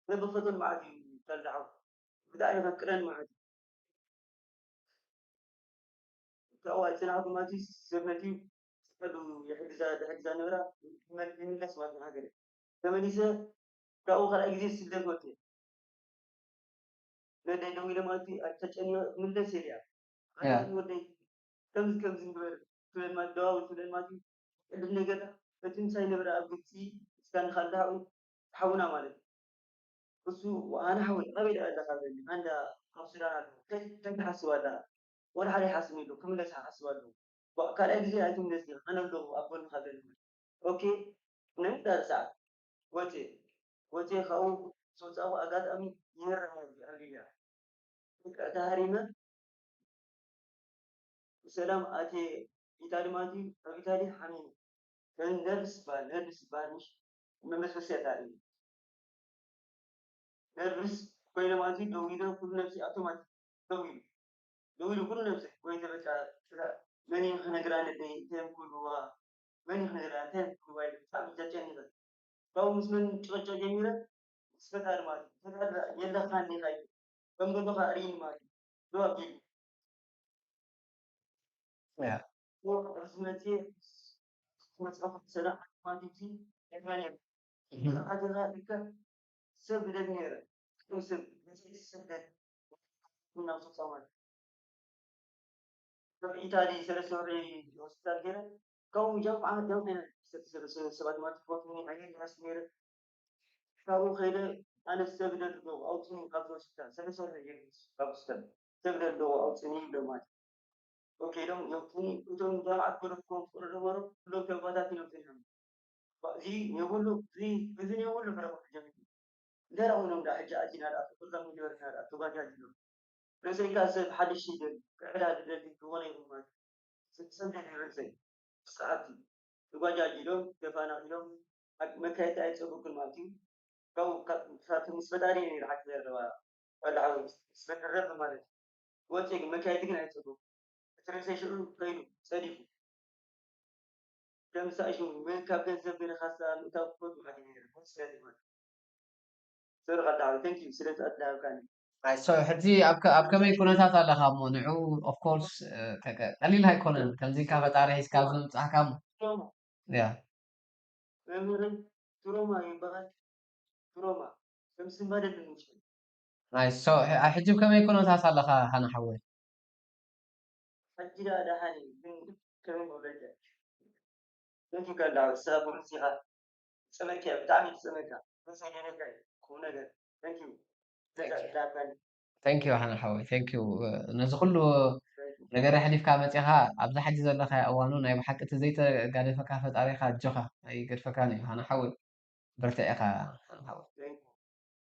በብፈተን መዓት እዩ ተልዳሓው ብጣዕሚ ከፍቅረን ማለት እዩ ካብኡ ኣይፅናሕኩ ማለት እዩ ሰብ ነቲ ዝሕግዛ ዝሕግዛ ነበራ ይምለስ ማለት እዩ ሃገረ ተመሊሰ ካብኡ ካልኣይ ግዜ ስደት ወፅየ ነደይ ደው ኢለ ማለት እዩ ተጨኒቐ ክምለስ እየ ያ ወደይ ከምዚ ከምዚ ንግበር ትብለን ማለት ደዋውል ትብለን ማለት እዩ ቅድም ነገር እቲ ምሳይ ነበረ ኣብ ግብፂ እስካ ንካልዳሓኡ ሓውና ማለት እዩ እሱ ኣነ ሓወይ ኣበይ ደኣ ኣለካ በኒ ኣንዳ ኣብ ሱዳን ኣለኩ እንታይ እንታይ ትሓስብ ኣለካ ወላ ሓደ ይሓስብ የለ ክምለስ ሓስብ ኣለኩ ካልኣይ ግዜ ኣይትምለስ ዲካ ኣነ ኣለኩ ኣብ ጎንካ በኒ ኦኬ ናይ ምዳር ሰዓት ወፅየ ወፅየ ካብኡ ዝወፃእኩ ኣጋጣሚ ይህረም ኣቢያ ተሃሪመ ብሰላም ኣትየ ኢታሊ ማለት እዩ ኣብ ኢታሊ ሓሚመ ነርቭስ ይበሃል ነርቭስ ይበሃል ምሽ መመስመስያ ታሪክ ነርቭስ ኮይነ ማለት እዩ ደው ኢለ ኩሉ ነብሲ ኣውቶማቲክ ደው ኢሉ ደው ኢሉ ኩሉ ነብሲ ኮይተ በቃ መን እዩ ክነግራ ነደይ እንታይ እዮም ክብልዋ መን እዩ ክነግራ እንታይ እዮም ክብልዋ ኢለ ብጣዕሚ ተጨኒቐ ካብኡ ምስ መን ጭቕጭቕ ጀሚረ ምስ ፈጣሪ ማለት እዩ ፈጣሪ የለኻን ዲኻ ኢሉ ከም ዘለኻ ኣርእይኒ ማለት እዩ ደው ኣቢሉ ያ ርዝመት መፅኹ ሰላም ማለት እዩ የማን እዮም ኣገዛ ልክዕ ሰብ ደግ ነይረ ሰብ ሰብ ደግ እናምፅፃ ማለት ኢታሊ ሰለስተ ወረ ሆስፒታል ገይረ ካብኡ ጃምዓ ጃምዓ ሰባት ማለት ፎትኒ ዓይነት ራስ ነይረ ካብኡ ከይደ ኣነ ሰብ ደልዶ ኣውፅኒ ካብዚ ሆስፒታል ሰለስተ ወረ ካብ ሆስፒታል ሰብ ደልዶ ኣውፅኒ ይብሎ ማለት ከይዶም የውፅኒ እቶም ጃምዓ ክረክቦም ፍቅሪ ነበሮ ኩሎም ተባታቲኖም ዜና እዚ የብሉ እዚ እዚ የብሉ ፍረቆ ጀሚሩ እንታይ ደኣ ኮይኖም ደኣ ሕጂ ኣቲና ደኣ ኩሎም ይገበርና ደኣ ተጓጃጅሎም። ርእሰይ ከኣ ሰብ ሓድሽ ይደሊ፣ ክዕዳ ዝደሊ ዝኾነ ይኹን ማለት እዩ። ሰብ ደልዩ ርእሰይ። ሰዓብቲ ተጓጃጅሎም፣ ተፋናቒሎም፣ ኣብ መካየዲ ኣይጸበኩን ማለት እዩ። ካብኡ ካብ፣ ካብ ምስ ፈጣሪ እየ ነይረ ሓቂ ዘረባ። ወላ ሓወይ፣ ምስ ፈጣሪ ማለት እዩ። ወጺኤ ግን መካየዲ ግን ኣይጸበኩን። እቲ ርእሰይ ሽዑ ከይዱ፣ ጸዲፉ። ከምሳይ ሽዑ ምን ካብ ገንዘብ ገለ ካሳ ምእታው ክፈቱ ማለት እዩ ነይረ። ስለዚ ማለት እዩ። ሶሪ ቀዳዊ፣ thank you ስለ ዝኣዳሃብካኒ። ኣይ፣ so ሕጂ ኣብ ከ-፣ ኣብ ከመይ ኩነታት ኣለኻ እሞ ንዑ፣ of course፣ እ፣ ከ-፣ ከ-፣ ቀሊል ኣይኮነን። ከምዚ ኢልካ ፈጣሪ ሒዝካ ኣብዚ ምብጻሕካ እሞ። ትሮማ። ያ። መምህረይ ትሮማ ይበሃል። ትሮማ። ከም ስንባደ ንምሽል። ኣይ፣ so ሕ-፣ ሕጂ ኣብ ከመይ ኩነታት ኣለኻ ሃና ሓወይ? ሕጂ ደኣ ደሓን እዩ፣ ግን ከመይ መብለጫ? Thank you ከላ፣ ሰብ ሩሲኻ ጸመኪያ፣ ብጣዕሚ ጸመካ። ሩሲያ ደረጋ እዩ፣ ቁም ነገር። Thank you። Thank you። ዳባኒ። Thank you ሃና ሓወይ፣ thank you። ነዚ ኩሉ ነገር ኣሕሊፍካ መጺኻ፣ ኣብዚ ሕጂ ዘለኻዮ እዋኑ ናይ ብሓቂ እቲ ዘይተጋደፈካ ፈጣሪኻ ኣጆኻ፣ ኣይገድፈካን እዩ ሃና ሓወይ። በርትዕ ኢኻ ሃና ሓወይ። Thank you።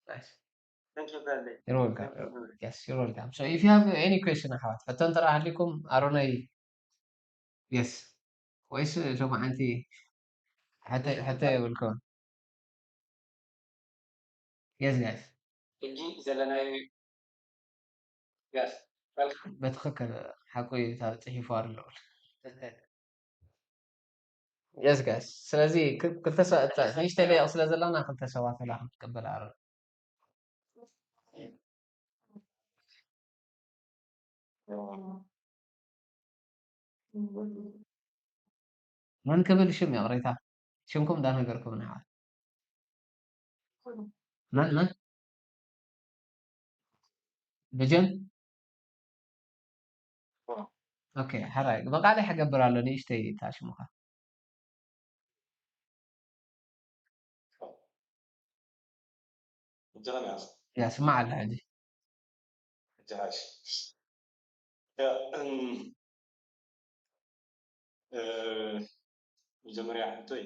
Nice። Thank you ከለይ። You're welcome። Thank you። Yes, you're welcome። So if you have any question ኣሕዋት፣ ሕቶ እንተ ሃሊኩም ኣሮነይ። Yes። ወይስ ሎማዓንቲ ሕቶ፣ ሕቶ የብልኩም? Yes, guys። ሕጂ ዘለናዮ፣ yes፣ በትኽክል ሓቁ እዩ፣ እታ ጽሒፉ ኣሎ። Yes, guys። ስለዚ ክ-፣ ክልተ ሰ-፣ እታ ንእሽተይ ደቂቕ ስለ ዘለና ክልተ ሰባት ወላ ክንቅበል ኣረ። መን ክብል ሽም ይቕሬታ? ሽምኩም እንዳነገርኩም ንዓል። መን፣ መን? ብጀን? ኦኬ፣ ሕራይ። ብቓልሕ ክገብር ኣሎ፣ ንእሽተይ እታ ሽሙኻ። እጅኻ መያዝ። ያ፣ ስማዕ ኣላ ሕጂ። እጅኻ እሺ። ያ፣ እም፣ እ፣ መጀመርያ ሕቶይ፣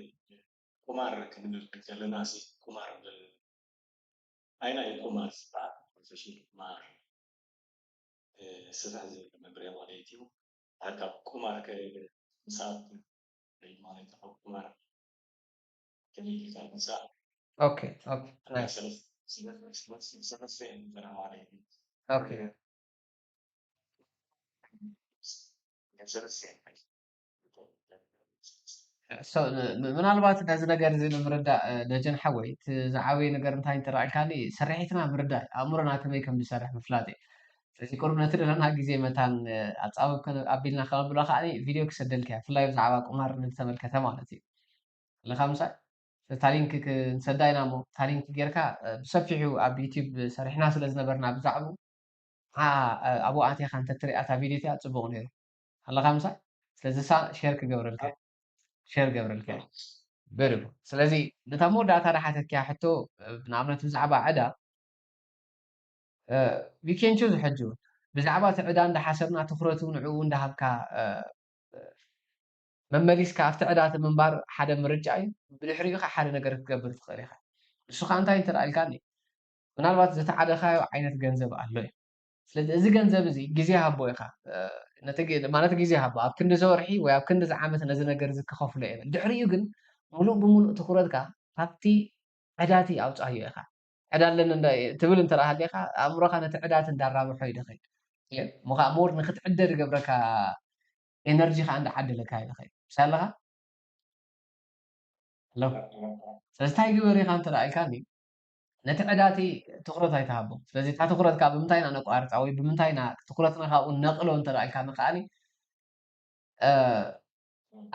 ቁማር ክንብል ከለና ሲ፣ ቁማር ብ-፣ ኣይናይ ቁማር ዝበሃል፣ ፕሮፌሽን ቁማር፣ እ፣ ስፍሕ ዝበለ መብርሂ ማለት እዩ። ካብ ቁማር ከ-፣ ንስኻትኩም ማለት ካብ ቁማር ከመይ ጌርካ ምውጻእ? ኦኬ፣ ኦኬ፣ ናይስ። ሰለስ-፣ ሰለስ-፣ ሰለስ-፣ ሰለስተ እዮም ገና ማለት እዩ። ኦኬ። ሰለስተ እዮም። So፣ ም-፣ ምናልባት ነዚ ነገር እዚ ንምርዳእ፣ እ፣ ደጀን ሓወይ፣ እቲ ዝዓበየ ነገር እንታይ እንተረኣልካኒ፣ ስርሒትና ምርዳእ፣ ኣእምሮና ከመይ ከም ዝሰርሕ ምፍላጥ እዩ። ስለዚ ቁሩብ ነቲ ዘለና ግዜ መታን፣ እ፣ ኣጻብብ ከነ-፣ ኣቢልና ከነብሎ ከኣ ቪድዮ ክሰደልካ እየ፣ ብፍላይ ብዛዕባ ቁማር ንዝተመልከተ ማለት እዩ። ኣለኻ ምሳይ? እታ ሊንክ ክንሰዳ ኢና እሞ፣ እታ ሊንክ ጌርካ፣ እ፣ ብሰፊሑ ኣብ ዩቲዩብ ሰሪሕና ስለ ዝነበርና ብዛዕባኡ፣ ዓ-፣ እ፣ ኣብኡ ኣቲኻ እንተትሪኣ እታ ቪድዮ እቲኣ ጽቡቕ ነይሩ። ኣለኻ ምሳይ? ስለዚ እሳ ሼር ክገብረልካ እየ። ሼር ገብረልካ እየ። Very good። ስለዚ ነታ መወዳእታ ዝሓተትክያ ሕቶ፣ እ፣ ንኣብነት ብዛዕባ ዕዳ፣ እ፣ we can choose ሕጂ እውን። ብዛዕባ እቲ ዕዳ እንዳሓሰብና ትኹረት እውን ንዕኡ እንዳሃብካ፣ እ፣ መመሊስካ ኣብቲ ዕዳ እቲ ምንባር ሓደ ምርጫ እዩ። ብድሕሪኡ ኸዓ ሓደ ነገር ክትገብር ትኽእል ኢኻ። ንሱ ኸዓ እንታይ እንተ ደኣ ኢልካኒ፣ ምናልባት ዝተዓደኻዮ ዓይነት ገንዘብ ኣሎ እዩ። ስለዚ እዚ ገንዘብ እዚ ግዜ ሃቦ ኢኻ። እ፣ ነቲ ግ-፣ ማለት ግዜ ሃቦ፣ ኣብ ክንዲ እዚ ወርሒ ወይ ኣብ ክንዲ እዚ ዓመት ነዚ ነገር እዚ ክኸፍሎ እየ በል። ድሕሪኡ ግን ምሉእ ብምሉእ ትኹረትካ ካብቲ ዕዳ እቲ ኣውጽኣዮ ኢኻ። ዕዳ ኣለኒ እንዳ-፣ ትብል እንተ ደኣ ሃሊኻ፣ ኣእምሮኻ ነቲ ዕዳ እቲ እንዳራብሖ እዩ ዝኸይድ። እሞ ኸዓ ሞር ንኽትዕደ ዝገብረካ ኤነርጂ ኸዓ እንዳዓደለካ እዩ ዝኸይድ። ምሳይ ኣለኻ? ሄሎ? ስለዚ እንታይ ግበር ኢኻ እንተ ደኣ ኢልካኒ፣ ነቲ ዕዳ እቲ ትኹረት ኣይትሃቦ። ስለዚ እታ ትኹረትካ ብምንታይ ኢና ነቋርጻ ወይ ብምንታይ ኢና ትኹረትና ካብኡ ነቕሎ እንተ ደኣ ኢልካኒ ከኣኒ፣ እ፣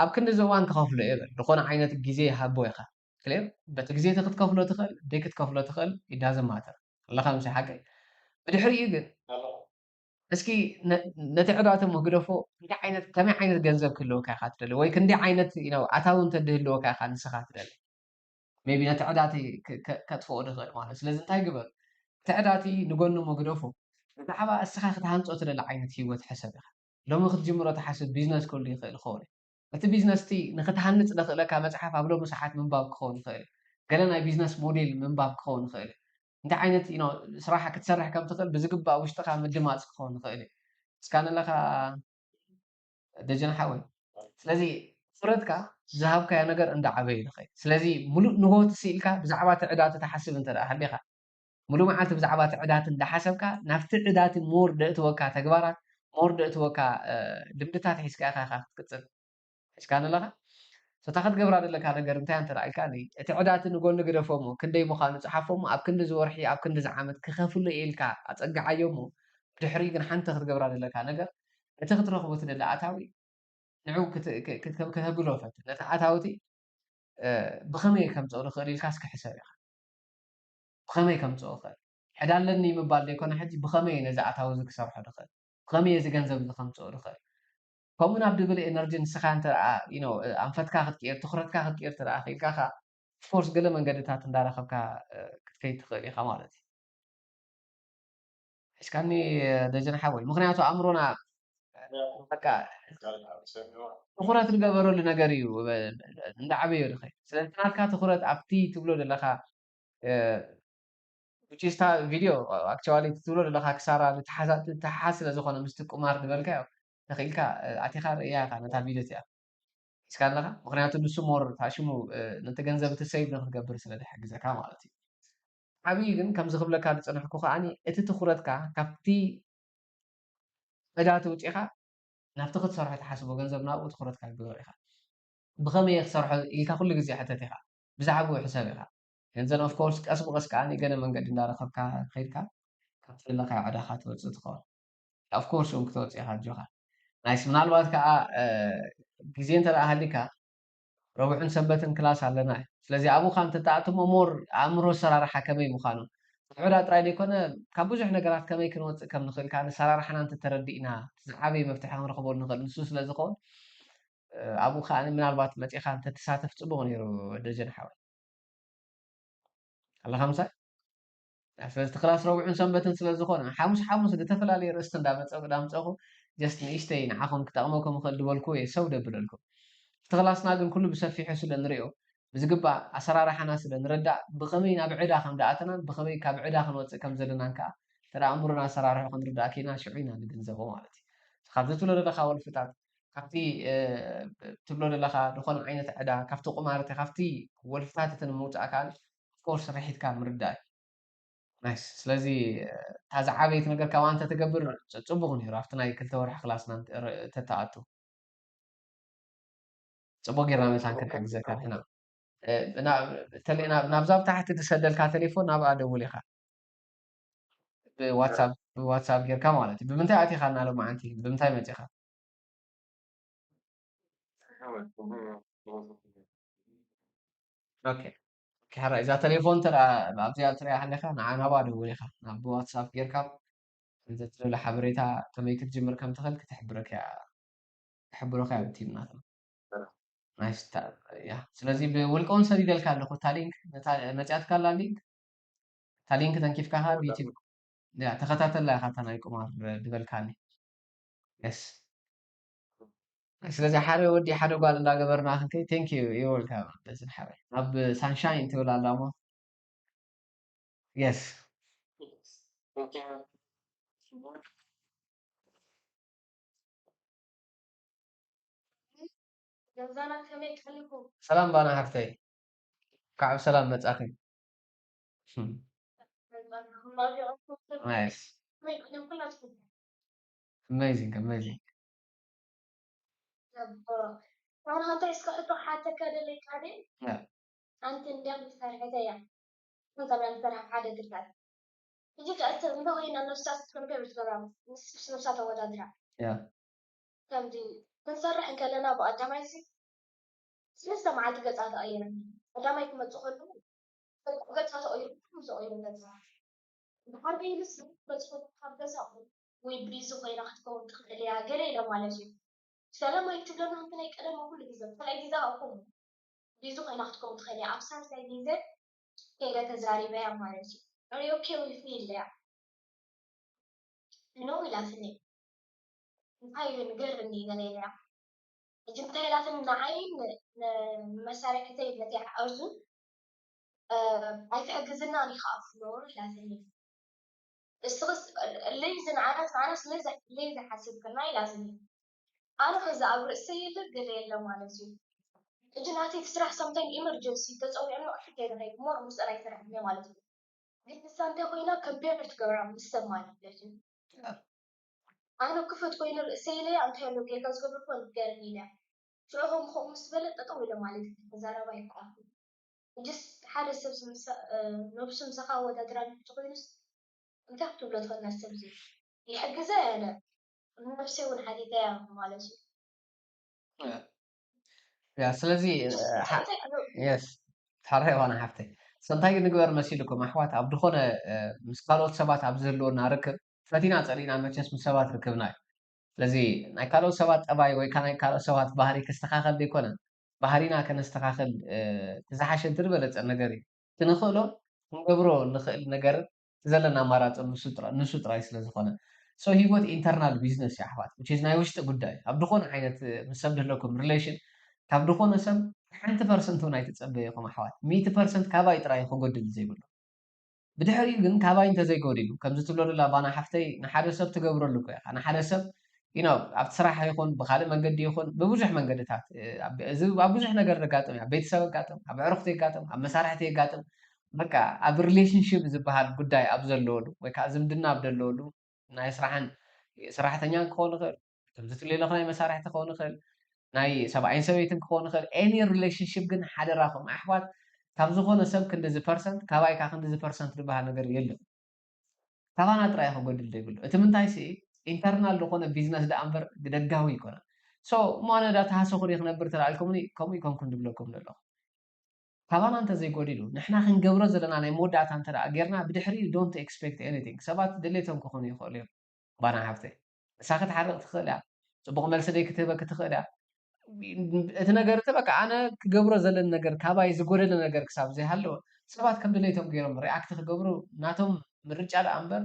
ኣብ ክንዲ እዚ እዋን ክኸፍሎ እየ በል። ዝኾነ ዓይነት ግዜ ይሃቦ ኢኻ። ክሊር? በቲ ግዜ እቲ ክትከፍሎ ትኽእል፣ ደይ ክትከፍሎ ትኽእል፣ it doesn't matter። ኣለኻ ምሳይ ሓቀይ? ብድሕሪኡ ግን፣ ኣሎ። እስኪ ነ-፣ ነቲ ዕዳ እቲ እሞ ግደፎ፣ እንታይ ዓይነት፣ ከመይ ዓይነት ገንዘብ ክህልወካ ኢኻ ትደሊ? ወይ ክንደይ ዓይነት፣ you know፣ ኣታዊ እንተ ድህልወካ ኢኻ ንስኻ ትደሊ? ሜቢ ነቲ ዕዳ እቲ ከ-፣ ከ-፣ ከጥፍኦ ዝኽእል ማለት። ስለዚ እንታይ ግበር? እቲ ዕዳ እቲ ንጎኒ እሞ ግደፎ። ብዛዕባ እስኻ ክትሃንጾ ትደሊ ዓይነት ህይወት ሕሰብ ኢኻ። ሎሚ ክትጅምሮ ትሓስብ ቢዝነስ ክህሉ ይኽእል ይኸውን እዩ። እቲ ቢዝነስ እቲ ንኽትሃንጽ ዘኽእለካ መጽሓፍ ኣብ ሎሚ ሰዓት ምንባብ ክኸውን ይኽእል እዩ። ገለ ናይ ቢዝነስ ሞዴል ምንባብ ክኸውን ይኽእል እዩ። እንታይ ዓይነት you know ስራሕ ክትሰርሕ ከም ትኽእል ብዝግባእ ውሽጥኻ ምድማፅ ክኸውን ይኽእል እዩ። እስካን ኣለኻ ደጀን ሓወይ። ስለዚ ትኹረትካ ዝሃብካዮ ነገር እንዳዓበየ ይኸይድ። ስለዚ ሙሉእ ንሆት ስኢልካ ብዛዕባ እቲ ዕዳ ትሓስብ እንተ ደኣ ሃሊኻ፣ ሙሉእ መዓልቲ ብዛዕባ እቲ ዕዳት እንዳሓሰብካ ናብቲ ዕዳቲ ሞር ደእትወካ ተግባራት፣ ሞር ደእትወካ ልምድታት ሒዝካ ኢኻ ክትቅፅል ሒዝካ ኣለኻ። እታ ክትገብራ ዘለካ ነገር እንታይ እንተ ኢልካ፣ እቲ ዕዳቲ ንጎኒ ግደፎ እሞ ክንደይ ምዃኑ ፀሓፎ እሞ ኣብ ክንዲ ዝወርሒ ኣብ ክንዲ ዝዓመት ክኸፍሎ ኢልካ ኣፀግዓዮ እሞ፣ ድሕሪ ግን ሓንቲ ክትገብራ ዘለካ ነገር፣ እቲ ክትረኽቦ ትደሊ ኣታዊ ንዕኡ ክተብሎ ፈትን። ነቲ ኣታውቲ ብኸመይ ከምፅኦ ዝኽእል ኢልካ እስኪ ሕሰብ ኢኻ። ብኸመይ ከምፅኦ ይኽእል? ዕዳ ኣለኒ ምባል ዘይኮነ ሕጂ ብኸመይ ነዚ ኣታዊ እዚ ክሰርሖ ዝኽእል? ብኸመይ እዚ ገንዘብ እዚ ከምፅኦ ዝኽእል? ከምኡ ናብ ድብል ኤነርጂ ንስኻ እንተ ደኣ you know ኣንፈትካ ክትቅይር ትኹረትካ ክትቅይር እንተ ደኣ ክኢልካ ከኣ ኦፍኮርስ ገለ መንገድታት እንዳረኸብካ ክትከይድ ትኽእል ኢኻ ማለት እዩ። ሒዝካኒ ደጀን ሓወይ፣ ምኽንያቱ ኣእምሮና በቃ ትኹረት ዝገበረሉ ነገር እዩ እንዳዓበዮ ዝኸይድ። ስለዚ ናትካ ትኹረት ኣብቲ ትብሎ ዘለኻ which is ታ ቪድዮ actually ትብሎ ዘለኻ ክሳራ ዝተሓሓዝ ስለ ዝኾነ ምስቲ ቁማር ዝበልካዮ ተኽኢልካ ኣቲኻ ርእያ ኢኻ ነታ ቪድዮ እቲኣ ሒዝካ ኣለኻ። ምኽንያቱ ንሱ ሞር ታሽሙ ነቲ ገንዘብ እቲ ሰይቭ ንክትገብር ስለ ዝሕግዘካ ማለት እዩ። ዓብዪ ግን ከምዚ ክብለካ ዝጸናሕኩ ከኣ እቲ ትኹረትካ ካብቲ ዕዳ ተውጺእካ ናብቲ ክትሰርሖ ትሓስቦ ገንዘብ ናብኡ ትኹረትካ ግበር ኢኻ። ብኸመይ እየ ክሰርሖ ኢልካ ኩሉ ግዜ ሕተት ኢኻ። ብዛዕባኡ ሕሰብ ኢኻ። And then of course ቀስ ብቐስ ከኣ ገለ መንገዲ እንዳረኸብካ ከይድካ ካብቲ ዘለኻዮ ዕዳኻ ትወጽእ ትኸውን። Of course እውን ክትወጽእ ኢኻ ኣጆኻ። ናይስ ምናልባት ከኣ ግዜ እንተ ደኣ ሃሊካ ረቡዕን ሰንበትን ክላስ ኣለና እዩ። ስለዚ ኣብኡ ከኣ እንተተኣትሞ ሞር ኣእምሮ ኣሰራርሓ ከመይ ምዃኑ እቲ ዕዳ ጥራይ ዘይኮነ ካብ ብዙሕ ነገራት ከመይ ክንወፅእ ከም ንኽእል ከኣ ኣሰራርሓና እንተተረዲእና ዝዓበየ መፍትሒ ክንረኽበሉ ንኽእል ንሱ ስለ ዝኸውን ኣብኡ ከኣ ምናልባት መፂኻ እንተትሳተፍ ፅቡቕ ነይሩ ደጀን ሓወይ ኣለኻ ምሳይ ስለዚ እቲ ክላስ ረቡዕን ሰንበትን ስለ ዝኾነ ሓሙስ ሓሙስ ዝተፈላለየ ርእስቲ እንዳመፀ እንዳምፀኹ just ንእሽተይ ንዓኹም ክጠቕመኩም ይኽእል ዝበልኩ እየ ሰው ደብለልኩም እቲ ክላስና ግን ኩሉ ብሰፊሑ ስለ ንሪኦ ብዝግባእ ኣሰራርሓና ስለ ንረዳእ ብኸመይ ናብ ዕዳ ከም ደኣተናን ብኸመይ ካብ ዕዳ ክንወፅእ ከም ዘለናን ከዓ እንተ ኣእምሮና ኣሰራርሑ ክንርዳእ ኪና ሽዑ ኢና ንግንዘቦ ማለት እዩ ካብዚ ትብሎ ዘለካ ወልፍታት ካብቲ ትብሎ ዘለካ ዝኾነ ዓይነት ዕዳ ካብቲ ቁማርቲ ካብቲ ወልፍታት እቲ ንምውፃእ ከዓ ኦፍኮርስ ርሒትካ ምርዳእ እዩ ናይስ ስለዚ እታ ዝዓበየት ነገር ካብኣ እንተትገብር ፅቡቕ ነይሩ ኣብቲ ናይ ክልተ ወርሒ ክላስና እንተተኣቱ ፅቡቅ ጌርና መታን ክንሕግዘካ ንሕና ናብዛ ብታሕቲ ዝሰደልካ ቴሌፎን ናብኣ ደውል ኢኻ ብዋትሳፕ ጌርካ ማለት እዩ ብምንታይ ኣቲኻ እና ሎማዓንቲ ብምንታይ መፂኻ ኦኬ ሕራይ እዛ ቴሌፎን ተኣ ኣብዚኣ ትሪኣ ኣለካ ንዓ ናብኣ ደውል ኢኻ ናብ ዋትሳፕ ጌርካ እንተ ትደሊ ሓበሬታ ከመይ ክትጅምር ከም ትኽእል ክትሕብረካ ክትሕብረካ እያ ብቲም ናትና ናይስ ያ ስለዚ ብውልቀውን ሰዲደልካ ኣለኹ እታ ሊንክ መፅያትካ ኣላ ሊንክ እታ ሊንክ ተንኪፍካ ካ ብዩቲብ ያ ተኸታተላ ኢኻ እታ ናይ ቁማር ዝበልካኒ የስ ስለዚ ሓደ ወዲ ሓደ ጓል እንዳገበርና ክንከይ thank you you're welcome ደስን ሓበይ ናብ ሳንሻይን ትብል ኣላ ሞ yes ገዛና ከመይ ቀሊኩም ሰላም ባና ሓፍተይ ካብ ሰላም መጻኺ nice amazing amazing ሓንቲ እስከ ሕቶ ሓተካ ደለይካ ድየ ሓንቲ እንዲያ ዝሰርሐት እያ ንጠብያ ንሰርሓ ሓደ ግልጋል ሕጂ ከእተ እንዶ ኮይና ነብሳ ክትከምከ ብትገብራ ምስ ምስ ነብሳ ተወዳድራ ያ ከምዚ ክንሰርሕ እንከለና ብቀዳማይ ሲ ስለስተ መዓልቲ ገጻ ተቐይረ ቀዳማይ ክመጽእ ከለዉ ገጻ ተቐይሩ ኩሉ ተቐይሩ ገጻ ድሓር ከይልስ መጽእ ካብ ገዛ ወይ ብሪዚ ኮይና ክትከውን ትኽእል እያ ገለ ኢሎም ማለት እዩ ሰላም ኣይትብለና እንተ ናይ ቀደማ ኩሉ ግዜ ካልኣይ ግዜ ኣኹም ቢዚ ኮይና ክትከውን ትኽእል እያ ኣብ ሳልሳይ ግዜ ከይደ ተዛሪበያ ማለት እዩ ኦኬ ዊፊ ኢለያ ኖ ኢላትኒ እንታይ እዩ ንገርኒ ገለ ኢለያ ሕጂ እንታይ ኢላትኒ ንዓይን ንመሳርሕተይ ነቲ ኣርዙ ኣይትሕግዝና ኒኻ ኣፍሎር ኢላትኒ። እስኽስ ለይዚ ንዓናስ ንዓናስ ለይዚ ለይዚ ሓሲብክና ኢላትኒ። ኣነ ከዚ ኣብ ርእሰይ የለ ገለ የለ ማለት እዩ። ሕጂ ናተይ እቲ ስራሕ ሳምታይም ኢመርጀንሲ ተፀዊዕና ቅድሚ ከይደ ከይደ ሞር ምስኣን ኣይሰርሕን እየ ማለት እዩ። ግን ንሳ እንታይ ኮይና ከምፔር ትገብራ ምስ ሰብ ማለት እዩ። ኣነ ክፈት ኮይኑ ርእሰይ ኢለ እንታይ ኣሎ ጌጋ ዝገብር እኮ ንገርኒ ኢለ ሽዑ ከም ከምኡ ምስ በለ ጠጠው ኢለ ማለት እዩ። ተዛረባ ይከኣልኩ ጅስ ሓደ ሰብ ነብሱ ምሳኻ ኣወዳድራ ንሕጂ ኮይኑስ እንታይ ክትብሎ ትኽእል ነዚ ሰብ እዚ ይሕግዘ ያለ ነብሰይ እውን ሓቲተ ያ ማለት እዩ። ያ ስለዚ የስ ሓራይ ዋና ሓፍተይ ሰንታይ ንግበር መሲልኩም ኣሕዋት ኣብ ዝኾነ ምስ ካልኦት ሰባት ኣብ ዝህልወና ርክብ ፈቲና ፀሊእና መቸስ ምስ ሰባት ርክብና እዩ። ስለዚ ናይ ካልኦት ሰባት ጠባይ ወይ ናይ ካልኦት ሰባት ባህሪ ክስተኻኸል ዘይኮነ ባህሪና ከነስተኻኸል ዝሓሸ ዝበለፀ ነገር እዩ። ክንኽእሎ ክንገብሮ ንኽእል ነገር ዘለና ኣማራፂ ንሱ ጥራይ ስለ ዝኾነ so ህይወት internal business እዩ ኣሕዋት which is ናይ ውሽጢ ጉዳይ ኣብ ዝኾነ ዓይነት ምስ ሰብ ድህለኩም relation ካብ ዝኾነ ሰብ ሓንቲ percent እውን ኣይትፀበዩ ኢኹም ኣሕዋት ሚእቲ percent ካባይ ጥራይ ክጎድል ዘይብሉ ብድሕሪኡ ግን ካባይ እንተዘይጎዲሉ ከምዚ ትብሎ ደላ ባና ሓፍተይ ንሓደ ሰብ ትገብረሉ እኮ ኢኻ ንሓደ ሰብ you know ኣብቲ ስራሕ ይኹን ብካልእ መንገዲ ይኹን ብብዙሕ መንገድታት እዚ ኣብ ብዙሕ ነገር ዘጋጥም እዩ ኣብ ቤተሰብ ኣጋጥም ኣብ ኣዕሩኽቲ የጋጥም ኣብ መሳርሕቲ የጋጥም በቃ ኣብ relationship ዝበሃል ጉዳይ ኣብ ዘለወሉ ወይ ከዓ ዝምድና ኣብ ዘለወሉ ናይ ስራሕን ሰራሕተኛን ክኸውን ይኽእል ከምዚ ትብልለኹ ናይ መሳርሕቲ ክኸውን ይኽእል ናይ ሰብኣይን ሰበይትን ክኸውን ይኽእል any relationship ግን ሓደራኹም ኣሕዋት ካብ ዝኾነ ሰብ ክንድዚ percent ካባይ ከዓ ክንድዚ percent ዝበሃል ነገር የለን ካባና ጥራይ ክጎድል ዘይብሉ እቲ ምንታይ ሲ internal ዝኾነ business ደኣ እምበር ደጋዊ ኣይኮነን so እሞ ኣነ ዳ ተሃሰኹ ድየ ክነብር ተላልኩምኒ ከምኡ ይኮንኩን ዝብለኩም ዘለኹ ካባና እንተዘይጎዲሉ ንሕና ክንገብሮ ዘለና ናይ መወዳእታ እንተ ጌርና ብድሕሪ don't expect anything ሰባት ድሌቶም ክኾኑ ይኽእሉ እዮም ባና ሃብተይ ንሳ ክትሓርቕ ትኽእል እያ ፅቡቕ መልሲ ደይ ክትህበኪ ትኽእል እያ እቲ ነገር እቲ በቃ ኣነ ክገብሮ ዘለኒ ነገር ካባይ ዝጎደለ ነገር ክሳብ ዘይሃለወ ሰባት ከም ድሌቶም ገይሮም react ክገብሩ ናቶም ምርጫ ደኣ እምበር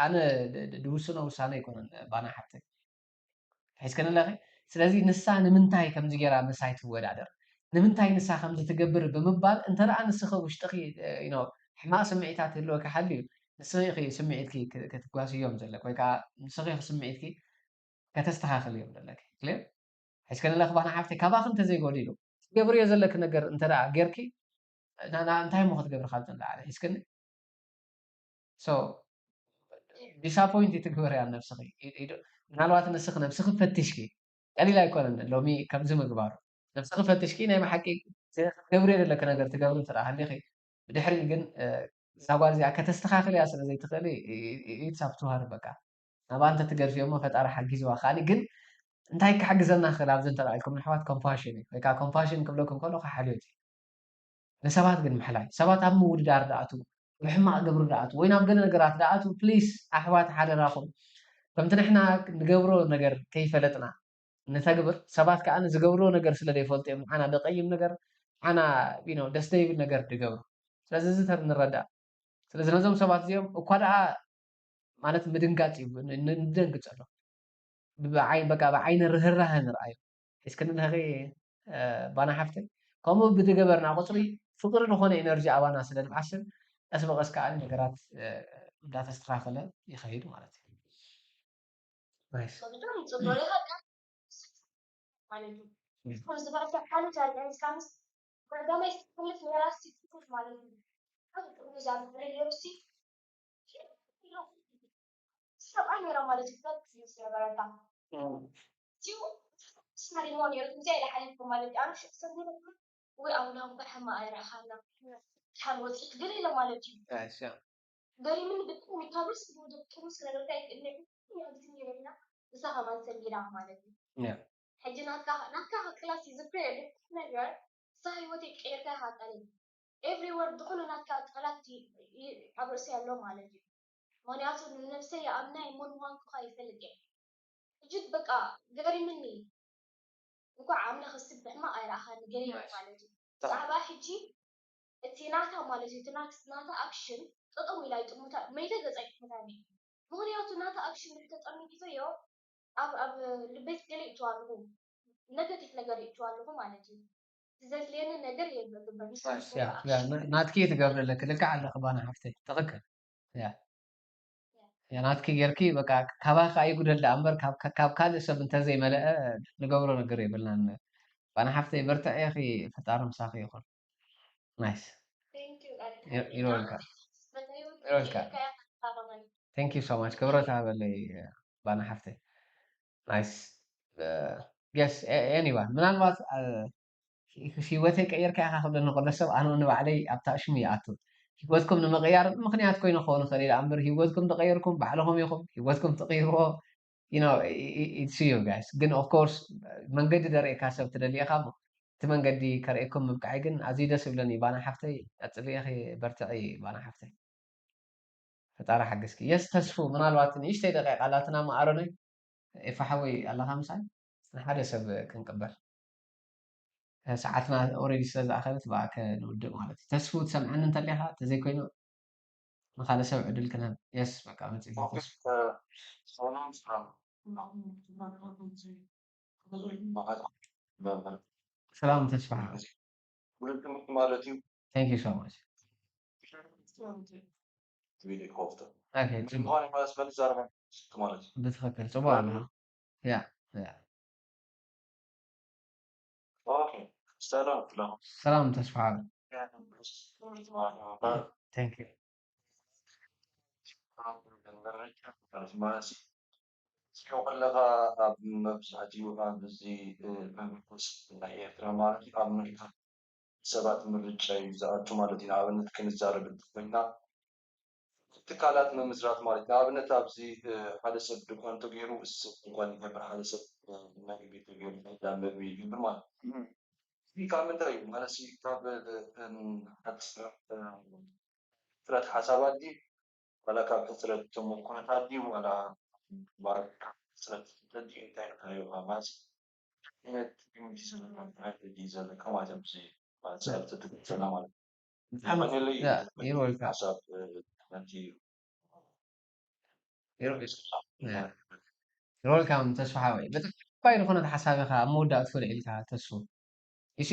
ኣነ ድውስኖ ውሳነ ኣይኮነን ባና ሓብተይ ሒዝክኒ ኣለኺ ስለዚ ንሳ ንምንታይ ከምዚ ገይራ ምሳይ ትወዳደር ንምንታይ ንሳ ከምዚ ትገብር ብምባል እንተ ደኣ ንስኺ ውሽጥኺ ሕማቕ ስምዒታት ህልወኪ ሓልዩ ንስኺ ኢኺ ስምዒትኪ ክትጓስዮም ዘለኪ ወይ ከዓ ንስኺ ኢኺ ስምዒትኪ ከተስተኻኽልዮም ዘለኪ clear ሒዝክኒ ኣለኺ ባና ሓብተይ ካባኺ እንተዘይጎዲሉ ትገብርዮ ዘለኪ ነገር እንተ ደኣ ጌርኪ እንታይ እሞ ክትገብሪ ካብ ንላዕሊ ሒዝክኒ so disappoint ትግበርያ ነብስኺ ምናልባት ንስኺ ነብስኺ ፈትሽኪ ቀሊል ኣይኮነን ሎሚ ከምዚ ምግባሩ ነብስኺ ፈትሽኪ ናይ ብሓቂ ክትገብርዮ ዘለኪ ነገር ትገብሪ እንተ ሃሊኺ ብድሕሪ ግን እዛ ጓል እዚኣ ከተስተኻኽልያ ስለ ዘይትኽእሊ it's up to her በቃ ናብኣ እንተትገድፍዮ እሞ ፈጣሪ ሓጊዝዋ ከኣኒ ግን እንታይ ክሕግዘና ክእል ኣብዚ እንተረኣልኩም ኣሕዋት compassion እዩ ወይ ከዓ compassion ክብለኩም ከሎ ሓልዮት እዩ ንሰባት ግን ምሕላይ ሰባት ኣብ ምውድዳር ደኣቱ ብሕማቕ ግብሪ ደኣቱ ወይ ናብ ገለ ነገራት ደኣቱ please ኣሕዋት ሓደራኹም ከምቲ ንሕና ንገብሮ ነገር ከይፈለጥና ንተግብር ሰባት ከዓ ዝገብርዎ ነገር ስለ ዘይፈልጡ እዮም ንዓና ደቀይም ነገር ንዓና ደስ ዘይብል ነገር ዝገብሩ ስለዚ እዚ ንረዳእ ስለዚ ነዞም ሰባት እዚኦም እኳ ደኣ ማለት ምድንጋፅ እዩ ንደንግፀሎም በቃ ብዓይነ ርህራሀ ንርኣዮም ሒዝክኒ ኣለኺ ባና ሓፍተይ ከምኡ ብዝገበርና ቁፅሪ ፍቅሪ ዝኾነ ኤነርጂ ኣባና ስለ ንዓስብ ቀስ ብቀስ ከዓ ነገራት እንዳተስተካከለ ይኸይድ ማለት እዩ ማለት እዩ። ከም ዝበልካ ሓንቲ ኣልቀምስካ ምስ ቀዳማይ ስትሕልፍ ነይራ ስቲ ትኩት ማለት እዩ። ካብ ጥርሙዝ ኣብ ድሕሪ ነይሩ ሲ ሰብኣ ነይራ ማለት እዩ። ትፈልጥ ምስ ነበረታ እቲኡ ስማሪሞ ነይሩ ከምዚኣ ኢለ ሓሊፍኩ ማለት እዩ። ኣነ ሽዑ ሰብ ነይሩ ወይ ኣምላኽ እኳ ሕማቕ ኣይረኣኻና ሓን ወፂት ገለ ኢለ ማለት እዩ። ገሪምኒ ብጣዕሚ ካብ ርእሲ ወደ ጥሩ ስለነበርካ ይቅንዕ ኣብዚ ነይረና እዛ ከማን ሰሚራ ማለት እዩ ሕጂ ናትካ ናትካ ክላስ እዩ ዝፍረ ነገር እዛ ህይወት ይቀየርካ ይሃጣኒ everywhere ዝኾነ ናትካ ቃላት ኣብ ርእሲ ኣሎ ማለት እዩ ምክንያቱ ንነብሰይ የኣምና እሞ ንዋንኩኻ ይፈልጥ እየ ሕጂ በቃ ገሪምኒ እንኳዕ ኣምላኽ እስቲ ብሕማቕ ኣይረኣኻኒ ገሪሙ ማለት እዩ ብዛዕባ ሕጂ እቲ ናታ ማለት እዩ እቲ ናታ ኣክሽን ጠጠው ኢላ ይጥሙታ መይተ ገጻ ይጥሙታ ምክንያቱ ናታ ኣክሽን ድሕር ተጠሚቂቶዮ ኣብ ኣብ ልቤት ገለ ይእትዋ ኣለኹ ነገቲቭ ነገር ይእትዋ ኣለኹ ማለት እዩ ዘድልየኒ ነገር እየ ዝገብር። ያ ያ ና- ናትኪ ትገብሪ ኣለኪ። ልክዕ ኣለኺ ባና ሓፍተይ፣ ትኽክል። ያ ያ ናትኪ ጌርኪ በቃ ካባኺ ኣይጉደል ደኣ እምበር ካብ ካብ ካልእ ሰብ እንተዘይመለአ ንገብሮ ነገር የብልናን። ባና ሓፍተይ በርትዒ ኢኺ፣ ፈጣሪ ምሳኺ ይኹን። ናይስ። Thank you ቃል ይረወልካ መታዩ ይረወልካ። Thank you so much። ክብረት ሃበለይ ባና ሓፍተይ። ናይስ። Yes, anyone ምናልባት ህይወተይ ቀይርካ ኢኻ ክብለኒ ከሎ ሰብ ኣነ ንባዕለይ ኣብታ ሽሙ ይኣቱ። ህይወትኩም ንምቕያር ምኽንያት ኮይኑ ክኸውን ይኽእል እዩ እምበር ህይወትኩም ተቐይርኩም ባዕልኹም ኢኹም ህይወትኩም ትቕይርዎ። You know, it's you guys። ግን of course መንገዲ ደርእየካ ሰብ ትደሊ ኢኻ እሞ እቲ መንገዲ ከርእየኩም ምብቃዓይ ግን ኣዝዩ ደስ ይብለኒ። ባና ሓፍተይ ቀጽሊ ኢኺ፣ በርትዒ ባና ሓፍተይ። ፈጣሪ ሓግዝኪ። የስ ተስፉ ምናልባት ንእሽተይ ደቂቃ ኣላትና መኣረነይ ኤፋ ሓወይ ኣለኻ ምሳይ ንሓደ ሰብ ክንቅበል ሰዓትና already ስለ ዝኣኸለት ብኣከ ንውድእ ማለት እዩ። ተስፉ ትሰምዐኒ እንተሊኻ እንተዘይኮይኑ ንኻልእ ሰብ ዕድል ክንህብ። የስ በቃ መፂ ሰላም ሰላም ሰላም ተስፋ ውድድር ማለት እዩ። Thank you so much። ሄሊኮፕተር Okay፣ ጽቡቅ። ዝኾነ ማለት መልስ ዛረባ ማለት እዩ። ብትኽክል ጽቡቅ ኣለኻ። ያ ያ ኦኬ ሰላም ሰላም ሰላም ተስፋ። Thank you። ከለኻ ኣብ መብዛሕትኡ ኣብዚ መንግስቲ ናይ ኤርትራ ማለት እዩ ኣብ ምርጫ ሰባት ምርጫ እዩ ዝኣቱ ማለት እዩ። ንኣብነት ክንዛረብ እንተኮይና ትካላት ምምስራት ማለት እዩ። ንኣብነት ኣብዚ ሓደ ሰብ ድኳን ተገይሩ እሱ ድኳን ይገብር ሓደ ሰብ ናይ ቤት ተገይሩ ናይ መግቢ ይገብር ማለት እዩ። ካብ ምንታይ እዩ ማለት ካብ ሕፅረት ሓሳባት ድዩ ዋላ ካብ ሕፅረት ተመኩሮታት ድዩ ዋላ ካብ ሕፅረት ፍልጠት ድዩ እንታይ ኢልካዮ ማለት ዓይነት ግምት ይስምዓካ ማለት እዩ። ማለት ኣብዚ ማለት ሰብ ትትክተላ ማለት እዩ። You're welcome። ሓሳብ ነቲ You're welcome ተስፋ ሓወይ። ብጣዕሚ ዝኾነት ሓሳብ ኢኻ ኣብ መወዳእቱ ልዒልካ ተስፉ። እሺ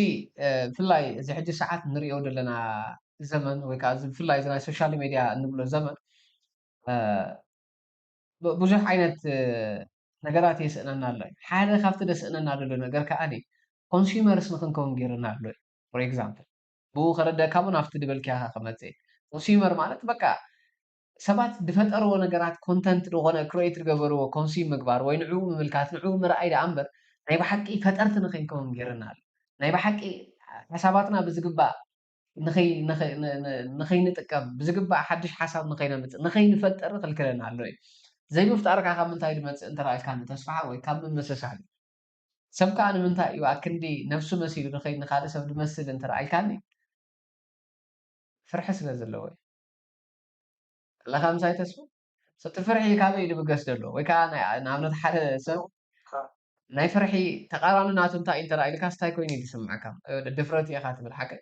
ብፍላይ እዚ ሕጂ ሰዓት ንሪኦ ዘለና ዘመን ወይ ከዓ ብፍላይ እዚ ናይ ሶሻል ሚድያ እንብሎ ዘመን ብዙሕ ዓይነት ነገራት የስእነና ኣሎ። ሓደ ካብቲ ደስእነና ዘሎ ነገር ከዓ ኮንሱመርስ ንክንከውን ገይርና ኣሎ። For example ብኡ ከረደእካ እውን ኣብቲ ድበልክያ ክመፅእ ኮንሱመር ማለት በቃ ሰባት ዝፈጠርዎ ነገራት ኮንተንት ዝኾነ ክሬት ዝገበርዎ ኮንሱም ምግባር ወይ ንዕኡ ምምልካት ንዕኡ ምርኣይ ደኣ እምበር ናይ ብሓቂ ፈጠርቲ ንከይንከውን ገይርና ኣሎ። ናይ ብሓቂ ሓሳባትና ብዝግባእ ንኸይንጥቀም ብዝግባእ ሓድሽ ሓሳብ ንኸይነምፅእ ንኸይንፈጥር ክልክለና ኣሎ እዩ። ዘይምፍጣርካ ካብ ምንታይ ዝመፅእ እንተረኣልካኒ ተስፋ ሓወይ ካብ ምምስሳል እዩ። ሰብ ከዓ ንምንታይ እዩ ኣክንዲ ነብሱ መሲሉ ንኸይድ ንካልእ ሰብ ዝመስል እንተረኣልካኒ ፍርሒ ስለ ዘለዎ እዩ። ኣለኻ ምሳይ ተስፉ? እቲ ፍርሒ ካበይ እዩ ዝብገስ ዘሎ? ወይ ከዓ ንኣብነት ሓደ ሰብ ናይ ፍርሒ ተቃራኒ ናቱ እንታይ እዩ እንተረኣ ኢልካ ስታይ ኮይኑ እዩ ዝስምዐካ? ድፍረት እየካ ትብል ሓቀይ።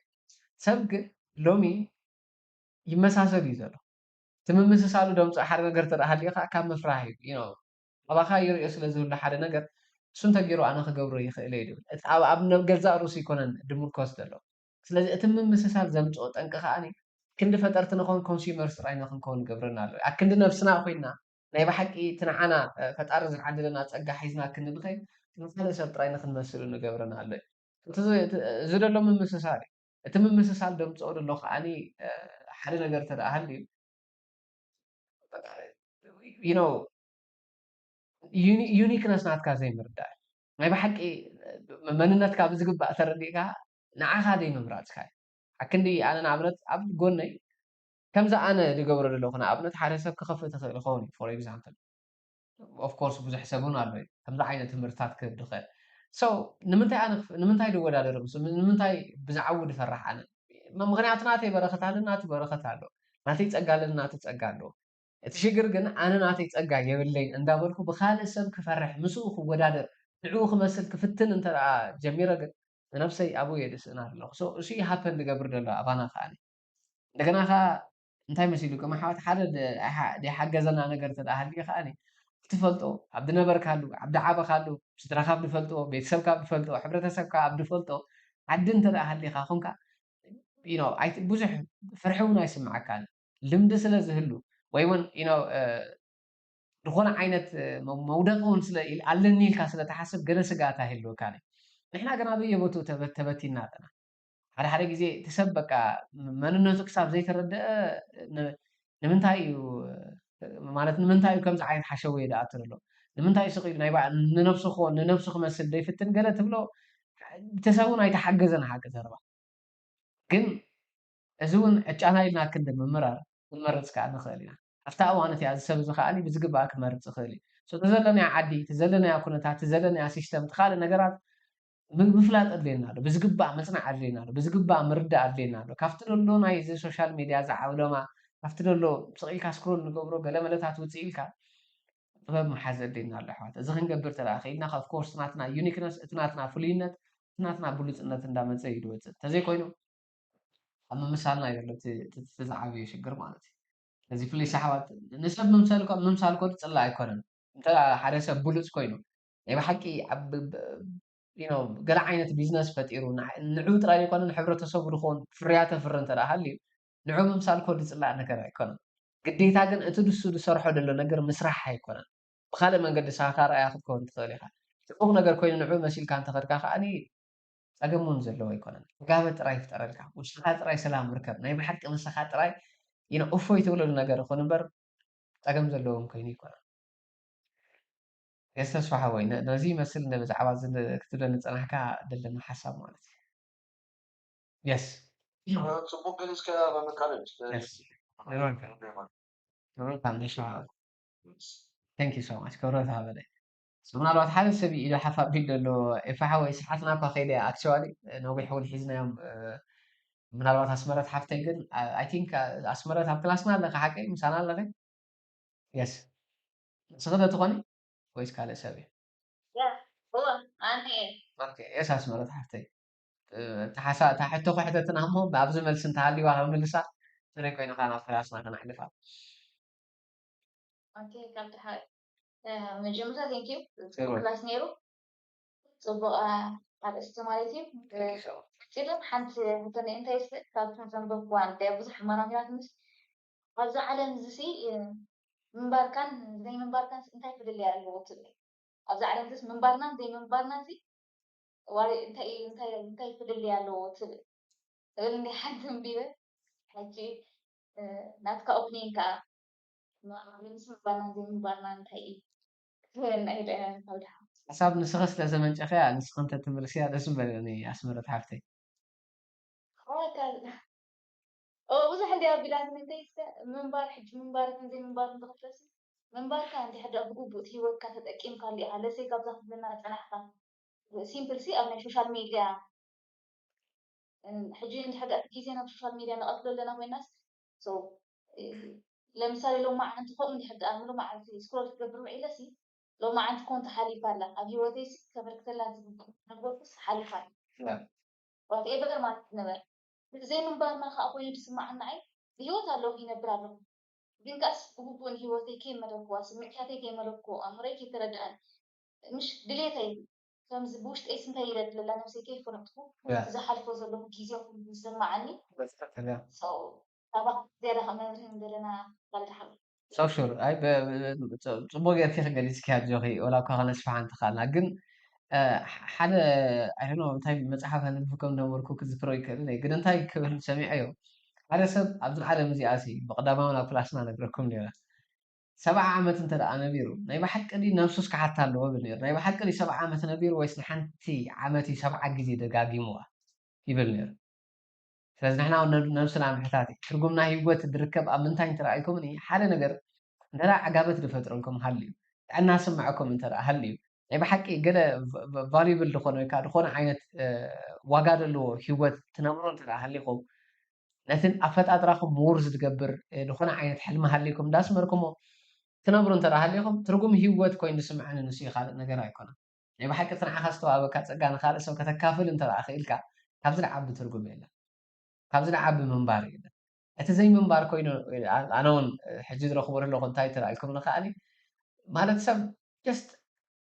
ሰብ ግን ሎሚ ይመሳሰል እዩ ዘሎ። እቲ ምምስሳሉ ደምፅኦ ሓደ ነገር ተደኣ ሃልዩ ከዓ ካብ ምፍራህ እዩ። ኣባኻ ይርእዮ ስለ ዝህሉ ሓደ ነገር እሱ እንተገይሩ ኣነ ክገብሮ ይኽእል እየ ዝብል። እቲ ኣብ ገዛእ ርእሱ ኣይኮነን ድምርኮስ ዘሎ። ስለዚ እቲ ምምስሳል ዘምፅኦ ጠንቂ ከዓ ክንዲ ፈጠርቲ ንኾን ኮንሱመርስ ጥራይ ንክንከውን ይገብረና ኣሎ። ኣክንዲ ነብስና ኮይና ናይ ብሓቂ እቲ ንዓና ፈጣሪ ዝዓደለና ፀጋ ሒዝና ክንዲ ንኸይድ ንካልእ ሰብ ጥራይ ንክንመስል ንገብረና ኣሎ። እዚ ዘሎ ምምስሳል እዩ። እቲ ምምስሳል ደምፅኦ ዘሎ ከዓ ሓደ ነገር ተደኣ ሃልዩ ዩኒክነስ ናትካ ዘይምርዳእ ናይ ብሓቂ መንነትካ ብዝግባእ ተረዲእካ ንዓኻ ዘይምምራፅካ እዩ። ኣክንዲ ኣነ ንኣብነት ኣብ ጎነይ ከምዚ ኣነ ዝገብሮ ዘለኹ ንኣብነት ሓደ ሰብ ክኸፍእ ትኽእል ይኸውን እዩ for example of course ብዙሕ ሰብ እውን ኣሎ እዩ ከምዚ ዓይነት ትምህርትታት ክህብ ዝኽእል so ንምንታይ ኣነ ንምንታይ ዝወዳደር ምስ ንምንታይ ብዝዓዊ ዝፈራሕ ኣነ ምክንያቱ ናተይ በረኸት ኣለ ናቱ በረኸት ኣሎ ናተይ ፀጋ ኣለ ናቱ ፀጋ ኣለዎ እቲ ሽግር ግን ኣነ ናተይ ጸጋ የብለይን እንዳበልኩ ብኻልእ ሰብ ክፈርሕ ምስኡ ክወዳደር ንዕኡ ክመስል ክፍትን እንተ ደኣ ጀሚረ ግን ንነብሰይ ኣብኡ እየ ዝስእና ዘለኹ። So እሱ እዩ ሃፐን ዝገብር ዘሎ ኣባና ከኣ እንደገና ከኣ እንታይ መሲሉ ከም ኣሕዋት ሓደ ዘይሓገዘና ነገር እንተ ደኣ ሃልዩ ከኣ ክትፈልጦ ኣብ ዝነበርካሉ ኣብ ዝዓበኻሉ ስድራኻ ኣብ ዝፈልጥዎ ቤተሰብካ ኣብ ዝፈልጥዎ ሕብረተሰብካ ኣብ ዝፈልጦ ዓዲ እንተ ደኣ ሃሊኻ ኾንካ you know ኣይቲ ብዙሕ ፍርሒ እውን ኣይስምዓካን። ልምዲ ስለ ዝህሉ ወይ እውን you know ዝኾነ ዓይነት መውደቂ እውን ስለ ኣለኒ ኢልካ ስለ ትሓስብ ገለ ስግኣት ኣይህልወካን እዩ። ንሕና ግና በየቦትኡ ተበቲና ኣለና። ሓደ ሓደ ግዜ እቲ ሰብ በቃ መንነቱ ክሳብ ዘይተረደአ ንምንታይ እዩ ማለት ንምንታይ እዩ ከምዚ ዓይነት ሓሸውየ ዝኣቱ ዘሎ? ንምንታይ ስቕ ኢሉ ናይ ንነብሱ ክኾን ንነብሱ ክመስል ዘይፍትን ገለ ትብሎ? እቲ ሰብ እውን ኣይተሓገዘን ሓቂ ዘረባ። ግን እዚ እውን ዕጫና ኢልና ክንዲ ምምራር ክንመርፅ ከዓ ንኽእል ኢና። ኣብታ እዋን እቲኣ እዚ ሰብ እዚ ከዓ ብዝግባእ ክመርፅ ይኽእል እዩ። እቲ ዘለናዮ ዓዲ፣ እቲ ዘለናዮ ኩነታት፣ እቲ ዘለናዮ ሲስተም፣ እቲ ካልእ ነገራት ምፍላጥ ኣድልየና ኣሎ። ብዝግባእ ምፅናዕ ኣድልየና ኣሎ። ብዝግባእ ምርዳእ ኣድልየና ኣሎ። ካብቲ ዘሎ ናይ እዚ ሶሻል ሚድያ ዝዓውለማ ካብቲ ዘሎ ስቕ ኢልካ ስክሮል ንገብሮ ገለ መለታት ውፅእ ኢልካ ጥበብ ምሓዝ ኣድልየና ኣሎ ኣሕዋት። እዚ ክንገብር ተደኣ ክኢልና of course ናትና ዩኒክነስ እቲ ናትና ፍሉይነት እቲ ናትና ብሉፅነት እንዳመፀ እዩ ዝወፅእ። እንተዘይኮይኑ ኣብ ምምሳልና እዩ ዘሎ እቲ ዝዓበየ ሽግር ማለት እዩ። ስለዚ ፍሉይ ሰሓባት ንሰብ ምምሳል እኳ ምምሳል ኮ ዝፅላእ ኣይኮነን። እንተ ሓደ ሰብ ብሉፅ ኮይኑ ናይ ብሓቂ ገለ ዓይነት ቢዝነስ ፈጢሩ ንዑ ጥራይ ዘይኮነ ንሕብረተሰቡ ዝኸውን ፍርያተ ፍሪ እንተ ሃልዩ ንዑ ምምሳል ኮ ዝፅላእ ነገር ኣይኮነን። ግዴታ ግን እቲ ንሱ ዝሰርሖ ዘሎ ነገር ምስራሕ ኣይኮነን። ብካልእ መንገዲ ንስኻ ኣርኣያ ክትከውን ትኽእል ኢኻ። ፅቡቕ ነገር ኮይኑ ንዑ መሲልካ እንተኸድካ ከዓኒ ፀገም እውን ዘለዎ ኣይኮነን። ጋበ ጥራይ ይፍጠረልካ። ውሽጥኻ ጥራይ ሰላም ርከብ። ናይ ብሓቂ ምሳኻ ጥራይ you know እፎይ ትብለሉ ነገር ይኹን እምበር ፀገም ዘለዎም ኮይኑ ኣይኮነን። የስ ተስፋ ሓወይ ነዚ ይመስል ብዛዕባ ክትብለኒ ዝፀናሕካ ዘለና ሓሳብ ማለት እዩ። የስ ፅቡቅ ገሊፅካ መካለል Thank you so much ክብረት ሃበለይ። ምናልባት ሓደ ሰብ ኢሉ ሓፍ ኣቢሉ ዘሎ ኤፋ ሓወይ ሰዓትና እኳ ከይደ actually ነዊሕ እውን ሒዝናዮም። ምናልባት ኣስመረት ሓፍተይ ግን I think ኣስመረት ኣብ ክላስና ኣለካ ሓቀይ ምሳና ኣለካ? የስ ንስኺ ዶ ትኾኒ ወይስ ካልእ ሰብ እዩ? እወ ኣነ እየ። የስ ኣስመረት ሓፍተይ እታ ሓሳ እታ ሕቶ ክሕተትና እሞ ኣብዚ መልሲ እንተሃልዩዋ ክምልሳ ትረይ ኮይንኻ ናብ ክላስና ከነሕልፋ። ኦኬ ካብ ድሓር መጀመርታ thank you ክላስ ነይሩ ፅቡቅ ኣርእስቲ ማለት እዩ። ቀፂሉ ሓንቲ ሕቶ እንታይ ስለ ካብቶም ዘንበብኩዋ እንደ ብዙሕ ኣመራሚራትንስ ኣብዚ ዓለም እዚ ሲ ምንባርካን ዘይምንባርካን እንታይ ፍልልይ ኣለዎ ትብል? ኣብዚ ዓለም እዚ ምንባርናን ዘይምንባርናን ሲ ዋሪ እንታይ እዩ እንታይ እንታይ ፍልልይ ኣለዎ ትብል? ትብል እንዲ ሓንቲ ኣንቢበ ሕጂ ናትካ ኦፕኒን ከዓ ምስ ምንባርናን ዘይምንባርናን እንታይ እዩ? ትብለና ኢለ ካብ ድሓ ሓሳብ ንስኺ ስለ ዘመንጨኽያ ንስኺ እንተትምልስያ ደስ ምበለኒ ኣስመረት ሓፍተይ። ብዙሕ እንዲ ኣቢላትኒ እንታይ እስከ ምንባር ሕጂ ምንባርክን ዘይምንባርን ዝኽፍለሲ ምንባርካ እንዲ ሕደ ብግቡእ እቲ ሂወትካ ተጠቂምካሉ ኢኻ ለሰይ ካብዛ ክፍልና ዝፀናሕካ simple ሲ ኣብ ናይ social media ሕጂ እንዲ ሕደ ግዜ ናብ social media ንቐትሎ ኣለና ኮይናስ ለምሳሌ ሎማዓንቲ ከምኡ እንዲ ሕደ ኣብ ሎማዓንቲ scroll ክትገብር ውዒለ ሲ ሎማዓንቲ ኮንቱ ሓሊፋ ኣላ ኣብ ሂወተይ ሲ ከበርክተላ ዝግባእ ነገርኩስ ሓሊፋ ኣላ whatever ማለት ነበረ ዘይምንባርና ከዓ ኮይኑ ዝስማዓና ኣይ ብሂወት ኣለኹ ይነብር ኣለኹ ግን ከኣስ ብግቡእ ንሂወተይ ከይመለክዋ ስምዕታተይ ከይመለክዎ ኣእምሮይ ከይተረድኣን ምሽ ድሌተይ ከምዚ ብውሽጠይ ስንታይ ኢለ ድለላ ነብሰይ ከይፈለጥኩ ዝሓልፎ ዘለኹ ግዜ ኩሉ ዝስማዓኒ ካባኻ ዝያዳ ከመብርህ እንደለና ካልድ ሓቂ so sure ኣይ ጽቡቅ ጌርኪ ክገሊጽኪ ኣጆኺ ወላ እኳ ከነስፍሓ እንተኻልና ግን ሓደ ኣይደኖ እንታይ መፅሓፍ ኣንብብ ከም ነበርኩ ክዝክሮ ይክእል እየ ግን እንታይ ክብል ሰሚዐዮ ሓደ ሰብ ኣብዚ ዓለም እዚኣ ሲ ብቀዳማዊ ናብ ክላስና ነግረኩም ነረ ሰብዓ ዓመት እንተ ደኣ ነቢሩ ናይ ብሓቂ ድዩ ነብሱስ ክሓታ ኣለዎ ብል ነሩ ናይ ብሓቂ ድዩ ሰብዓ ዓመት ነቢሩ ወይስ ንሓንቲ ዓመት እዩ ሰብዓ ግዜ ደጋጊምዋ ይብል ነሩ ስለዚ ንሕና እውን ነብ- ነብስና ምሕታት እዩ ትርጉም ናይ ህይወት ዝርከብ ኣብ ምንታይ እንተረኣይኩም ሓደ ነገር እንተ ዓጋበት ዝፈጥረልኩም ሃልዩ ጥዕና ስምዐኩም እንተ ሃልዩ ናይ ብሓቂ ገለ valuable ዝኾነ ወይ ከዓ ዝኾነ ዓይነት ዋጋ ዘለዎ ህይወት ትነብሩ እንተ ሃሊኹም ነቲ ኣፈጣጥራኹም ምውር ዝገብር ዝኾነ ዓይነት ሕልሚ ሃሊኩም እንዳስመርኩሞ ትነብሩ እንተ ሃሊኹም ትርጉም ህይወት ኮይኑ ዝስምዐኒ ንሱ እዩ ካልእ ነገር ኣይኮነን ናይ ብሓቂ እቲ ንዓኻ ዝተዋሃበካ ጸጋ ንኻልእ ሰብ ከተካፍል እንተ ደኣ ክኢልካ ካብዚ ንዓቢ ትርጉም የለን። ካብዚ ንዓቢ ምንባር የለን። እቲ ዘይምንባር ኮይኑ ኣነ እውን ሕጂ ዝረኽቦ ዘለኹ እንታይ ተራእይኩም ንኸኣኒ ማለት ሰብ just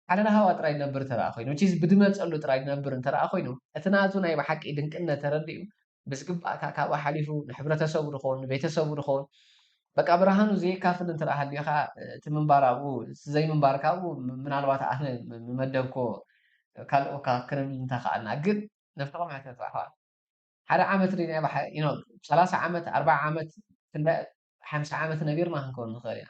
ሓደ ሃዋ ጥራይ ዝነብር እንተ ደኣ ኮይኑ፣ which is ብዝመጸሉ ጥራይ ዝነብር እንተ ደኣ ኮይኑ፣ እቲ ናቱ ናይ ብሓቂ ድንቅነት ተረዲኡ፣ ብዝግባእ ከኣ ካብኡ ሓሊፉ ንሕብረተሰቡ ድኾን፣ ንቤተሰቡ ድኾን፣ በቃ ብርሃኑ ዘየካፍል እንተ ደኣ ሃልዩ ከኣ፣ እቲ ምንባር ኣብኡ፣ እቲ ዘይምንባር ካብኡ፣ ም-፣ ምናልባት ኣነ ም-፣ ምመደብኮ ካልእ እኳ ክነምን እንተኸኣልና፣ ግን ነፍስኹም ሕተቱ ኣሕዋት። ሓደ ዓመት ዲና ብሓ-፣ you know፣ ሰላሳ ዓመት፣ ኣርብዓ ዓመት፣ ክንደ-፣ ሓምሳ ዓመት ነቢርና ክንከውን ንኽእል ኢና።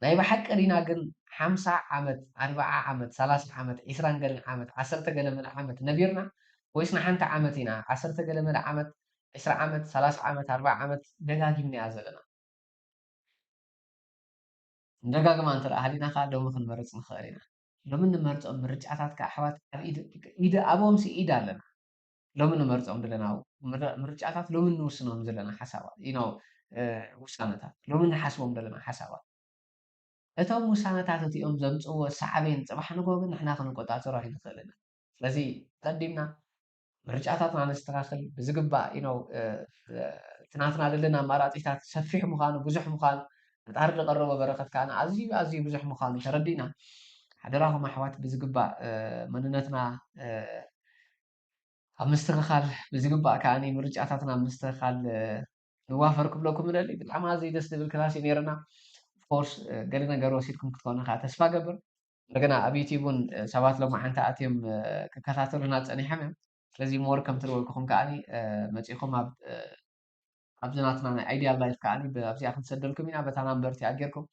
ናይ ብሓቂ ዲና ግን ሓምሳ ዓመት፣ ኣርብዓ ዓመት፣ ሰላሳ ዓመት፣ ዒስራን ገለን ዓመት፣ ዓሰርተ ገለ መለ ዓመት ነቢርና? ወይስ ንሓንቲ ዓመት ኢና ዓሰርተ ገለ መለ ዓመት፣ ዒስራ ዓመት፣ ሰላሳ ዓመት፣ ኣርብዓ ዓመት ደጋጊምናያ ዘለና? ንደጋግማ እንተ ደኣ ሃሊና ከኣ ሎሚ ክንመርጽ ንኽእል ኢና። ሎሚ እንመርጾም ምርጫታት ከኣ ኣሕዋት ኣብ ኢድ፣ ኢድ፣ ኣብኦምሲ ኢድ ኣለና። ሎሚ ንመርጾም ዘለና ምር-፣ ምርጫታት፣ ሎሚ እንውስኖም ዘለና ሓሳባት፣ you know፣ እ፣ ውሳነታት፣ ሎሚ እንሓስቦም ዘለና ሓሳባት። እቶም ውሳነታት እቲኦም ዘምጽእዎ ሳዕቤን ጽባሕ ንግሆ ግን ንሕና ክንቆጻጸሮ ኣይንኽእልን። ስለዚ ቀዲምና ምርጫታትና ነስተኻኽል፣ ብዝግባእ፣ you know፣ እ፣ እቲ ናትና ዘለና ኣማራጺታት ሰፊሕ ምዃኑ፣ ብዙሕ ምዃኑ፣ ፈጣሪ ዝቐረቦ በረኸት ከኣ ኣዝዩ፣ ኣዝዩ ብዙሕ ምዃኑ ተረዲእና፣ ሓደራኹም ኣሕዋት ብዝግባእ፣ እ፣ መንነትና፣ እ፣ ኣብ ምስትኽኻል፣ ብዝግባእ ከኣ ምርጫታትና ኣብ ምስትኽኻል፣ እ፣ ንዋፈር ክብለኩም እደሊ። ብጣዕሚ ኣዝዩ ደስ ዝብል ክላስ እዩ ነይርና። Of course፣ እ፣ ገለ ነገር ወሲድኩም ክትኮኑ ከኣ ተስፋ ገብር። እንደገና ኣብ YouTube እውን፣ እ፣ ሰባት ሎማዓንቲ ኣትዮም፣ እ፣ ክከታተሉና ጸኒሖም እዮም። ስለዚ more ከምቲ ዝበልኩኹም ከኣ፣ እ፣ መጺኹም ኣብ፣ እ፣ ኣብዚ ናትና ናይ Ideal Life ከኣ ብ-፣ ኣብዚኣ ክንሰደልኩም ኢና። በታ ናምበር እቲኣ ጌርኩም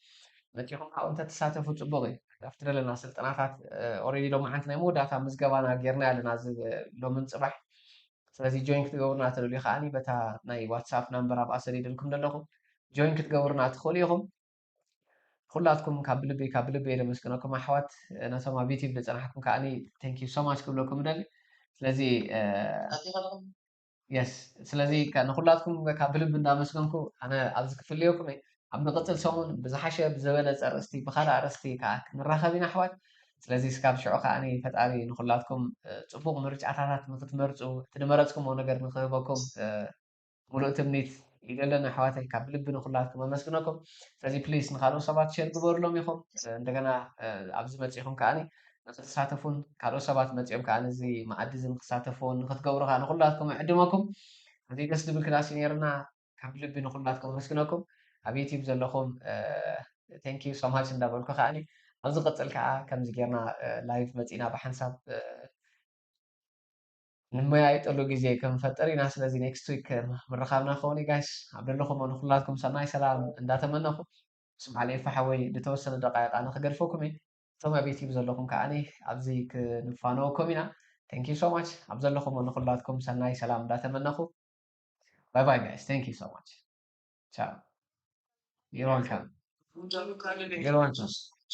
መጺኹም ካብኡ እንተትሳተፉ ጽቡቕ እዩ። ኣብቲ ዘለና ስልጠናታት፣ እ፣ already ሎማዓንቲ ናይ መወዳእታ ምዝገባና ጌርና ኣለና፣ እዚ ሎምን ጽባሕ። ስለዚ ጆይን ክትገብሩና ትደልዩ ከኣ በታ ናይ WhatsApp ናምበር ኣብኣ ሰዲደልኩም ዘለኹ ጆይን ክትገብሩና ትኽእሉ ኢኹም። ኩላትኩም ካብ ልበይ፣ ካብ ልበይ የመስግነኩም ኣሕዋት። ነቶም ኣብ YouTube ዝጸናሕኩም ከኣ thank you so much ክብለኩም እደሊ። ስለዚ፣ እ፣ ኣቲኻ ኣለኹም? የስ፣ ስለዚ ከ-፣ ንኹላትኩም ካብ ልቢ እንዳመስገንኩ፣ ኣነ ኣብዚ ክፍልየኩም እየ። ኣብ ንቕጽል ሰሙን ብዝሓሸ ብዝበለጸ ኣርእስቲ፣ ብኻልእ ኣርእስቲ ከኣ ክንራኸብ ኢና ኣሕዋት። ስለዚ እስካብ ሽዑ ከኣ ፈጣሪ ንኹላትኩም፣ እ፣ ጽቡቕ ምርጫታታት ንክትመርጹ፣ እቲ ዝመረጽኩምዎ ነገር ንክህበኩም፣ እ፣ ሙሉእ ትምኒት ይደለና ኣሕዋተይ። ካብ ልቢ ንኹላትኩም ኣመስግነኩም። ስለዚ ፕሊስ ንኻልኦት ሰባት ሸር ግበሩሎም ኢኹም። እ፣ እንደገና፣ እ፣ ኣብዚ መጺኹም ከኣ ንክትሳተፉን ካልኦት ሰባት መጺኦም ከኣ እዚ መኣዲ እዚ ንክሳተፉን ንክትገብሩ ከኣ ንኹላትኩም እዕድመኩም። ኣዝዩ ደስ ዝብል ክላስ እዩ ነይርና። ካብ ልቢ ንኹላትኩም ኣመስግነኩም። ኣብ YouTube ዘለኹም፣ እ፣ thank you so much እንዳበልኩ ከኣ ኣብ ዝቕጽል ከኣ ከምዚ ጌርና፣ እ፣ ላይቭ መጺና ብሓንሳብ፣ እ፣ ንመያየጠሉ ግዜ ክንፈጥር ኢና። ስለዚ ኔክስት ዊክ ምርኻብና ክኸውን እዩ ጋይስ። ኣብ ዘለኹሞ ንኹላትኩም ሰናይ ሰላም እንዳተመነኹ፣ ምስ በዓል ኤፋ ሓወይ ዝተወሰነ ደቃይቕ ኣነ ክገድፈኩም እየ። እቶም ኣብ YouTube ዘለኹም ከኣ ኣብዚ ክንፋነወኩም ኢና። Thank you so much። ኣብ ዘለኹሞ ንኹላትኩም ሰናይ ሰላም እንዳተመነኹ፣ ባይ ባይ ጋይስ። Thank you so much። ቻው። You're welcome። You're welcome።